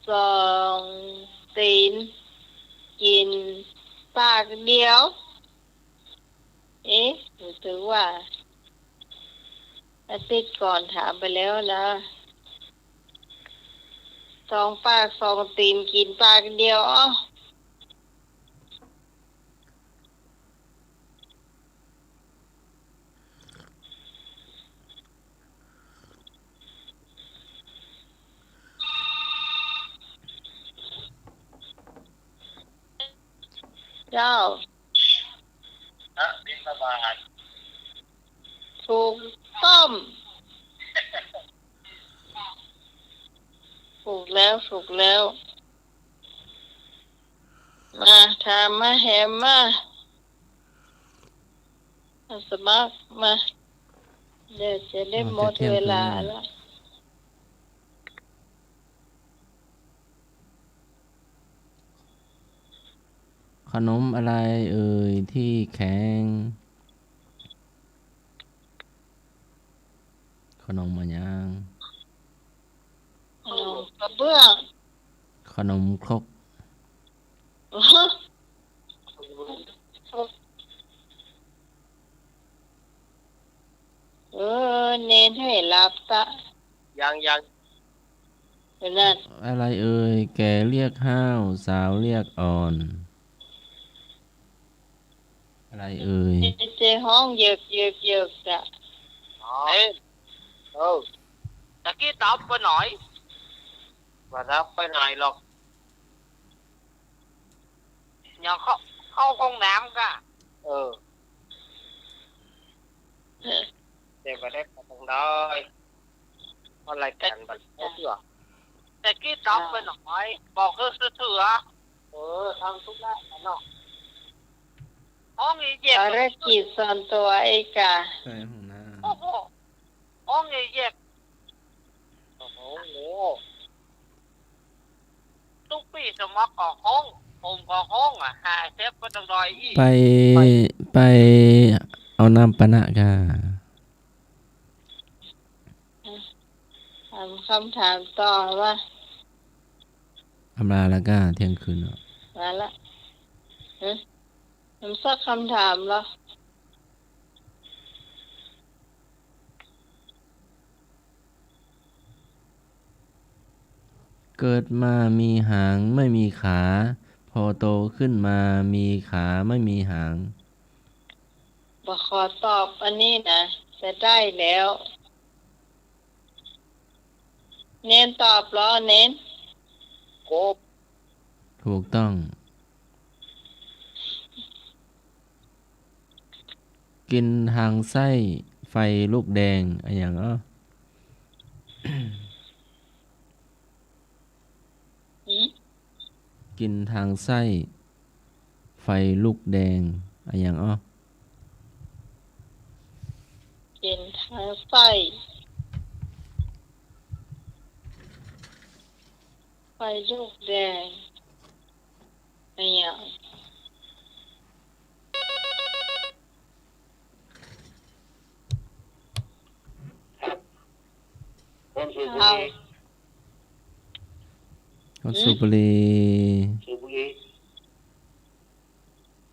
สองตี๋น กิ๋นปากเดียว เอ๊ะ รู้สึกว่าอาทิตย์ก่อนถามไปแล้วนะ สองปากสองตี๋นกิ๋นปากเดียว อ้อ เจ้า ฮะ บิณฑบาต ถูกต้อง ถูกแล้ว ถูกแล้ว มา ถามมา แหมมา มาสมัครมา เดี๋ยวจะได้หมดเวลาแล้ว ขนมอะไรเอ่ยที่แข็ง ขนมอะหยัง ขนมกระเบื้อง ขนมครก เออ เณรหื้อหลับต๋า ยัง ยัง เดี๋ยวนั้น อะไรเอ่ย แก่เรียกฮ้าว สาวเรียกอ่อน อะไรเอ่ย เจ เจฮ้องเยิก เยิก เยิกจ้ะ อ๋อ เอ๊ะ เออ ตะกี้ต๋าไปไหน บ่าต๋าไปไหนหรอก ยังเขา เข้าห้องน้ำก่ะ เออ เดี๋ยวบ่ได้ไปตรงดอย เพราะรายการบัดนี้เตื้อ แต่กี้ตอบไปหน่อย บอกคือเถื่อ เออ ทำธุระเนาะ ห้องนี้เย็น ภารกิจส่วนตัวอีกอะ ไปห้องน้ำ โอ้โห ห้องนี้เย็น โอ้โห ตุ๊กปี้สมัครก่อห้อง ผมก่อห้องอะ หาเซฟไปตรงดอยอี้ ไป ไปเอาน้ำปานะก่ะ ถามคำถามต่อว่า อำลาแล้วก่ะ เที่ยงคืนแล้ว มาละ ฮะ ถามสักคำถามเหรอ เกิดมามีหางไม่มีขา พอโตขึ้นมามีขาไม่มีหาง บ่ขอตอบอันนี้นะ จะได้แล้ว เณรตอบเหรอ เณร ครับ ถูกต้อง กิ๋นตางไส้ไฟลุกแดง อะหยังอ้อ หืม กิ๋นตางไส้ไฟลุกแดง อะหยังอ้อ กิ๋นตางไส้ไฟลุกแดง อะหยัง ครับ คนสูบบุหรี่ เอา คนสูบบุหรี่ สูบบุหรี่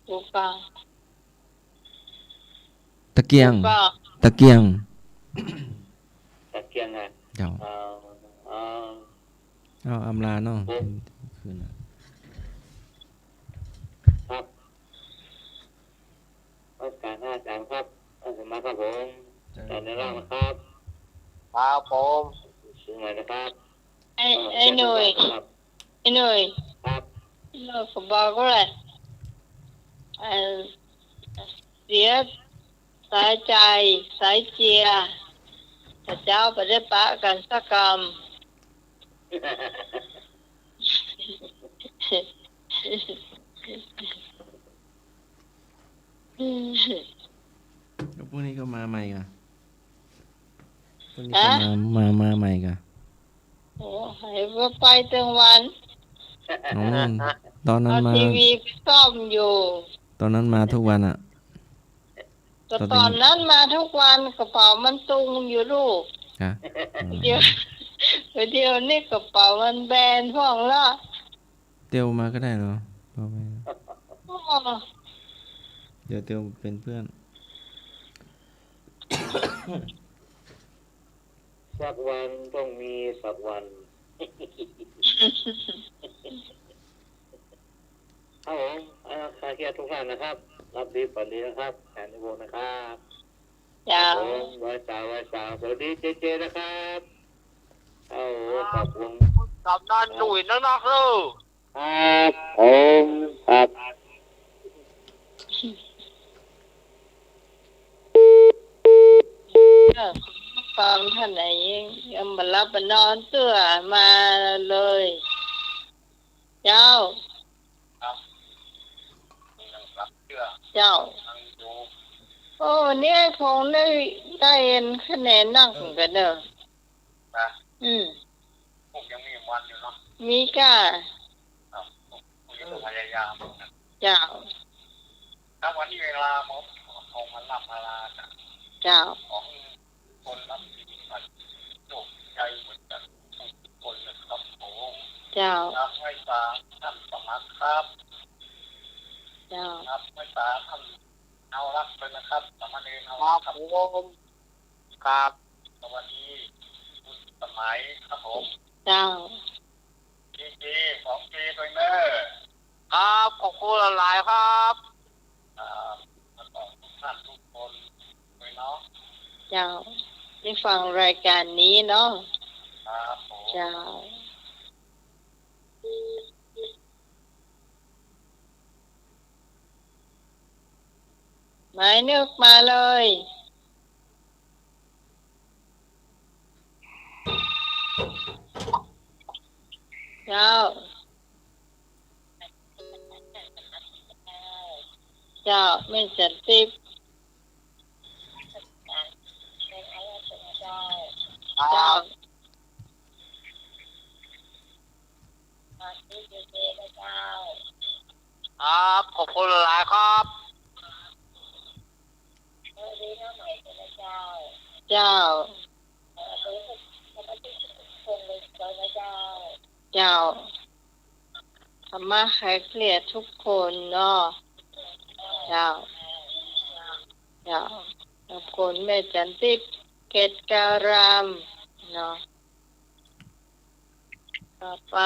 ถูกต้อง ตะเกียง ถูกต้อง ตะเกียง ตะเกียงอะ เจ้า เอา เอา เอาอำลาเนาะ ครับ คืนน่ะ ครับ นมัสการอาจ๋ารย์ครับ อาตมาครับผม เจริญพร อาจ๋ารย์ในร่างนะครับ ครับผม เชียงใหม่นะครับ ไอ้ เอ่อ ไอ้หนุ่ย เชียงใหม่นะครับ ไอ้หนุ่ย ครับ ไอ้หนุ่ยก็บอกว่า เอ่อ เสียสายใจ๋ สายเจีย ข้าเจ้าบ่ได้ปะกั๋นสักกำ แล้วพรุ่งนี้ก็มาใหม่ก่ะ พรุ่งนี้ก็ ฮะ มา มา มาใหม่ก่ะ โอ้ ให้ว่าไปตึงวัน อ๋อ ตอนนั้นมา เอาทีวีไปซ่อมอยู่ ตอนนั้นมาทุกวันอะ ก็ตอนนั้นมาทุกวัน กระเป๋ามันตุงอยู่ลูก ฮะ เดี๋ยว เดี๋ยวนี้กระเป๋ามันแบนพ่องละ เตียวมาก็ได้เนาะ พ่อแม่ อ๋อ เดี๋ยวเตียวเป็นเพื่อน สักวันต้องมีสักวัน ครับผม อ่า ข้าเกียรติทุกท่านนะครับ รับดีฝันดีนะครับ แสนนิวงศ์นะครับ เจ้า ครับผม ไหว้สา ไหว้สา สวัสดีเจเจนะครับ โอ้โห ขอบคุณ กำนันหนุ่ยนักๆ เออ ครับผม ครับ เออ ฟังท่านไหนยังบ่หลับบ่นอนเตื้อมาเลย เจ้า เจ้า โอ้ เนี่ยคงได้ ได้เอ็นคะแนนนักเหมือนกั๋นเนอะ นะ อืม พวกยังมีวันอยู่เนาะ มีก่ะ ครับ พวกนี้ก็พยายามนะ เจ้า ถ้าวันนี้เวลาหมด คงมาล่ำมาลากัน เจ้า ของ คนรับผิดชอบโชคชัยเหมือนกันทุกคนนะครับผม เจ้า ครับ ไหว้สาท่านสมัครครับ เจ้า ครับ ไหว้สาท่านเอารักเลยนะครับ สามเณรเอารักครับ ครับผม ครับ สวัสดีคุณสมัยครับผม เจ้า เจเจ ของเจด้วยเนอะ ครับ ขอบคุณหลายๆ ครับ ครับ แล้วก็ทุกท่านทุกคนด้วยเนาะ เจ้า ได้ฟังรายการนี้เนาะ ครับผม เจ้า เ ายนึกมาเลย เจ้า เจ้า แม่จันทร์ติ๊บ เจ้า ครับ ขอบคุณหลายๆ ครับ เจ้า เจ้า ธรรมะคลายเครียดทุกคนเนาะ เจ้า เจ้า ขอบคุณแม่จันทร์ติ๊บ เกตการาม เนาะ ต่อไป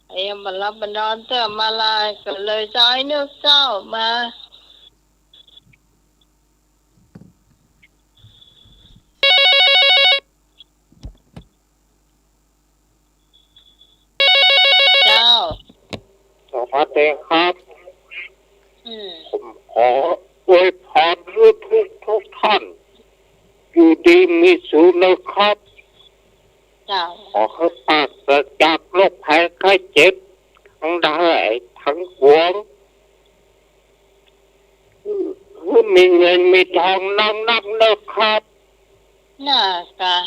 ไอ้ยังบ่หลับบ่นอนเตื้อ มาลายก็เลย เจ้า ไอ้นึกเจ้ามา เจ้า สวัสดีครับ อืม ผมขออวยพรให้ทุกๆ ท่าน อยู่ดีมีสุขนะครับ เจ้า ขอให้ปราศจากโรคภัยไข้เจ็บ ทั้งหลายทั้งปวง ให้มีเงินมีทองนักๆ นะครับ น่ากะ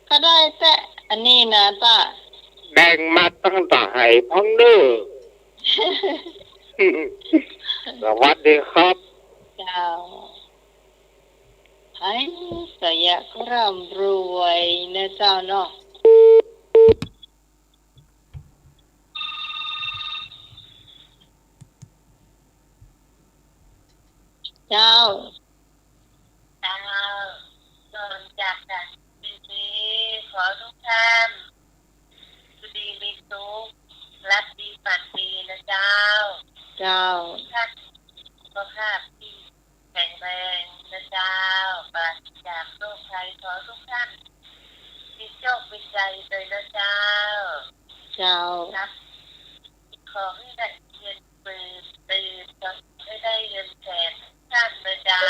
ก็ได้แต่อันนี้นะเจ้า แบ่งมาตั้งหลายพันเด้อ สวัสดีครับ เจ้า ใผก็อยากร่ำรวยนะเจ้าเนาะ เจ้า เจ้า ก่อนจากกันปีนี้ ขอทุกท่าน อยู่ดีมีสุข หลับดีฝันดีนะเจ้า เจ้า ท่านสุขภาพที่แข็งแรงนะเจ้า ปราศจากโรคภัย ขอทุกท่าน มีโชคมีชัยเลยนะเจ้า เจ้า ครับ ขอให้ได้เงินหมื่น ตื่น ขอให้ได้เงินแสน ท่านนะเจ้า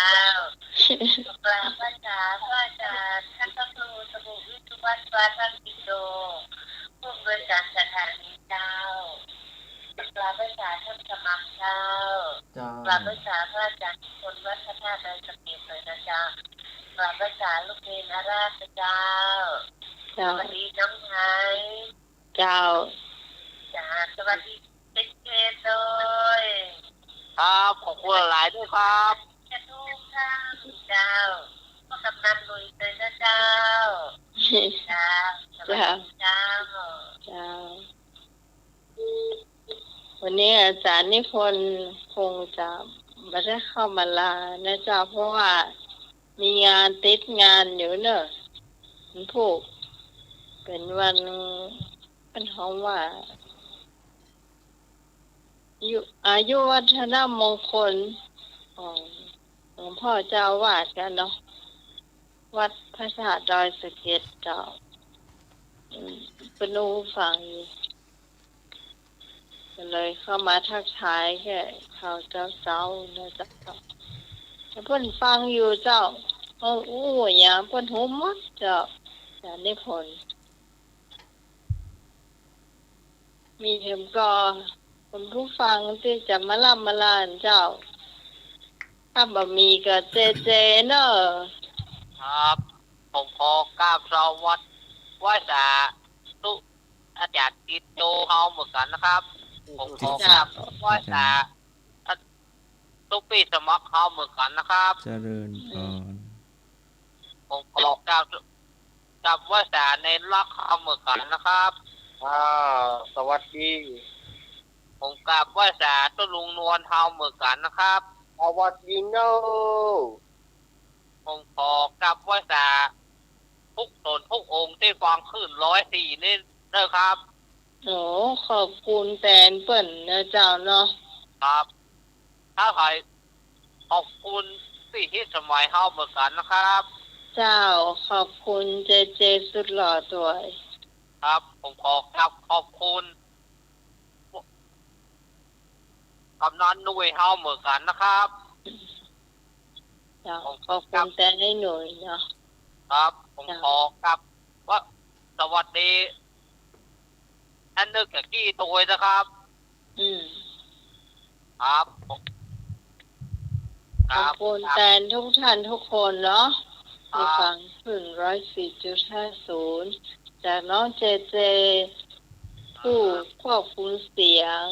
กราบไหว้สาพระอาจารย์ ท่านพระครูสมุทรวิศวัฒน์ วัดพระปิโต ผู้อำนวยการสถานีเจ้า กราบไหว้สาท่านสมัครเจ้า เจ้า กราบไหว้สาพระอาจารย์คนวัดพระธาตุดอยสะเก็ดเลยนะเจ้า กราบไหว้สาลูกเนรอาราธนะเจ้า เจ้า สวัสดีน้องไทย เจ้า จ้า สวัสดีเช่นเคย ครับ ขอบคุณหลายๆ ด้วยครับ ทุกท่านเจ้า พ่อกำนันลุยเลยนะเจ้า เจ้า สวัสดีเจ้า เจ้า วันนี้อาจารย์นิพนธ์คงจะบ่ได้เข้ามาลานะเจ้า เพราะว่ามีงานติดงานอยู่เนอะ วันพูก เป๋นวัน เปิ้นฮ้องว่า อายุ อายุวัฒนมงคลของหลวงพ่อเจ้าอาวาสกั๋นเนาะ วัดพระธาตุดอยสะเก็ดเจ้า อืม เปิ้นอู้ฟังอยู่ ก็เลยเข้ามาทักทายแก่คราวเจ๊าๆ นะเจ้า แล้วเปิ้นฟังอยู่เจ้า เปิ้นอู้หยังเปิ้นฮู้หมดเจ้า อาจารย์นิพนธ์ มีแหมก่อ คุณผู้ฟังตี้จะมาร่ำมาลาเจ้า ถ้าบ่มีก็เจเจเนอะ ครับ ผมขอกราบสวัสดีไหว้สาธุอาจารย์ติ๊บโตเฮาเหมือนกั๋นนะครับ ผมขอกราบไหว้สา ตุ๊ปี้สมัครเฮาเหมือนกั๋นนะครับ เจริญพร ผมขอกราบ กราบไหว้สาเณรลักษณ์เฮาเหมือนกั๋นนะครับ อ่า สวัสดี ผมกราบไหว้สาตุ๊ลุงนวลเฮาเหมือนกั๋นนะครับ สวัสดีเนอะ ผมขอกราบไหว้สาทุกต๋นทุกองค์ตี้ฟังคลื่นร้อยสี่นี่เนอะครับ โอ้ ขอบคุณแตนเปิ้นนะเจ้าเนาะ ครับ ถ้าใผ ขอบคุณตี้ฮิตสมัยเฮาเหมือนกั๋นนะครับ เจ้า ขอบคุณเจเจสุดหล่อตวย ครับ ผมขอกราบขอบคุณ กำนันหนุ่ยเฮาเหมือนกั๋นนะครับ เจ้า ขอบคุณแตนอ้ายหนุ่ยเนาะ ครับ ผม เจ้า ขอกราบว่าสวัสดี อันนึกจะกี้ตัวนะครับ อืม ครับ ขอบคุณ ครับ แตนทุกท่านทุกคนเนาะ ครับ ผู้ฟังคลื่นร้อยสี่จุดห้าศูนย์ จากน้องเจเจ ผู้ควบคุมเสียง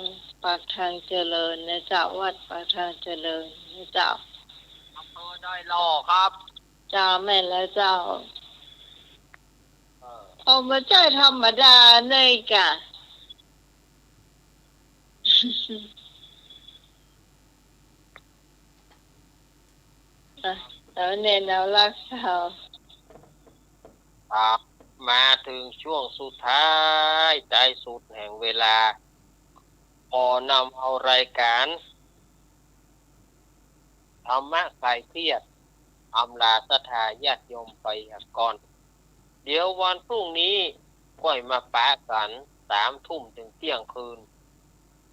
ปากทางเจริญนะเจ้า วัดปากทางเจริญนะเจ้า อำเภอดอยหล่อครับ เจ้า แม่นแล้วเจ้า เออ เอามาใจ๊ธรรมดาเนี่ยกะ อ่ะ แล้วเณรเอารักษณ์เจ้า ครับ มาเถิงช่วงสุดท้าย ท้ายสุดแห่งเวลา ขอนำเอารายก๋าน ธรรมะคลายเครียด อำลาศรัทธาญาติโยมไปก่อน เดี๋ยววันพรุ่งนี้ค่อยมาปะกั๋น สามทุ่มเถิงเตี้ยงคืน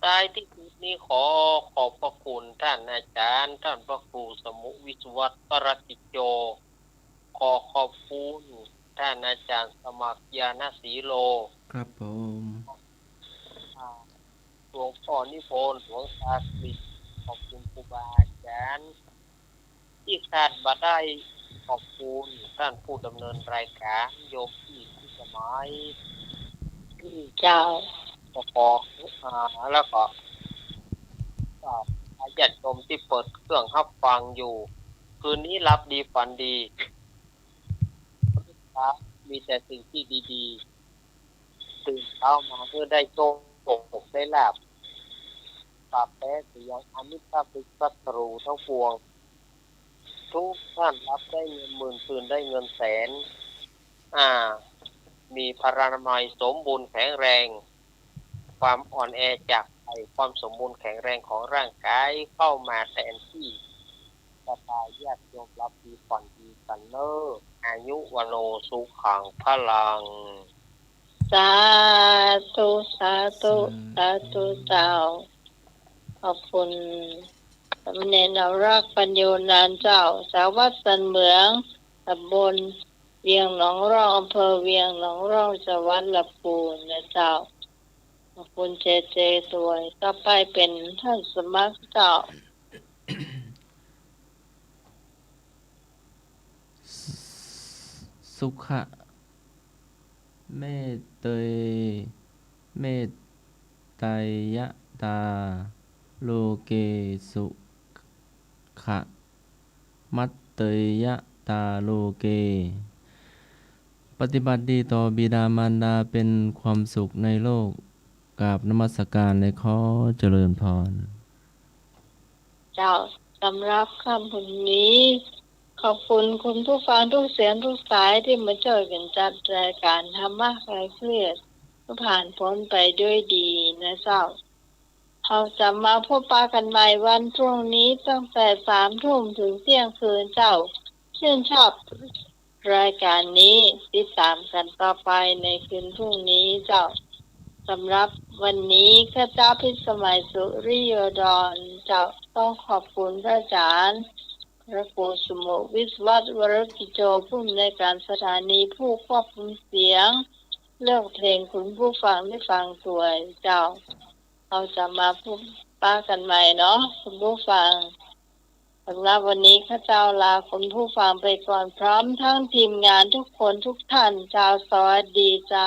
ท้ายที่สุดนี้ขอขอบพระคุณต้านอาจ๋ารย์ ต้านพระครูสมุห์วิศวัตร วรกิจโจ ขอขอบคุณต้านอาจ๋ารย์สมัคร ญาณศรีโล ครับผม อ่า หลวงป้อนิพนธ์ หลวงตากฤษ ขอบคุณครูบาอาจ๋ารย์ตี้ขาดบ่ได้ ขอบคุณต้านผู้ดำเนินรายก๋าน โยมปี้พิสมัย เจ้า ก็ขอ อ่า แล้วก็ อ่า ญาติโยมตี้เปิดเครื่องฮับฟังอยู่ คืนนี้หลับดีฝันดี ครับ มีแต่สิ่งที่ดีๆ ตื่นเช้ามาเมื่อได้โชคได้ลาภ ปราบแพ้เสียงอมิตรพิษศัตรูทั้งปวง ทุกท่านหลับได้เงินหมื่น ตื่นได้เงินแสน อ่า มีพลานามัยสมบูรณ์แข็งแรง ความอ่อนแอจากไป ความสมบูรณ์แข็งแรงของร่างกายเข้ามาแทนที่ ศรัทธาญาติโยมหลับดีฝันดีกั๋นเน่อ อายุวัณโณสุขังพลัง สาธุ สาธุ สาธุเจ้า ขอบคุณสามเณรนวรักษ์ ปัญโญนันท์เจ้า จากวัดสันเหมือง ตำบลเวียงหนองร่อง อำเภอเวียงหนองร่อง จังหวัดลำพูนนะเจ้า ขอบคุณเจเจตวย ต่อไปเป๋นต้านสมัครเจ้า สุขะ เมตเตย เมตไตยตา โลเก สุขะ มัตเตยตา โลเก ปฏิบัติดีต่อบิดามารดาเป็นความสุขในโลก กราบนมัสการและขอเจริญพร เจ้า สำหรับค่ำคืนนี้ ขอบคุณคุณผู้ฟังทุกเสียงทุกสายตี้มาจ้วยกั๋นจัดรายก๋านธรรมะคลายเครียด ก็ผ่านป๊นไปด้วยดีนะเจ้า เฮาจะมาพบปะกั๋นใหม่วันพรุ่งนี้ตั้งแต่สามทุ่มเถิงเตี้ยงคืนเจ้า ชื่นชอบรายก๋านนี้ ติดต๋ามกั๋นต่อไปในคืนพรุ่งนี้เจ้า สำหรับวันนี้ข้าเจ้าพิสมัย สุริโยดร เจ้าต้องขอบคุณพระอาจ๋ารย์ พระครูสมุห์วิศวัตร วรกิจโจ ผู้อำนวยก๋านสถานี ผู้ควบคุมเสียง เลือกเพลงคุณผู้ฟังได้ฟังตวยเจ้า เฮาจะมาพบปะกั๋นใหม่เนาะคุณผู้ฟัง สำหรับวันนี้ข้าเจ้าลาคุณผู้ฟังไปก่อน พร้อมทั้งทีมงานทุกคนทุกท่านเจ้า สวัสดีเจ้า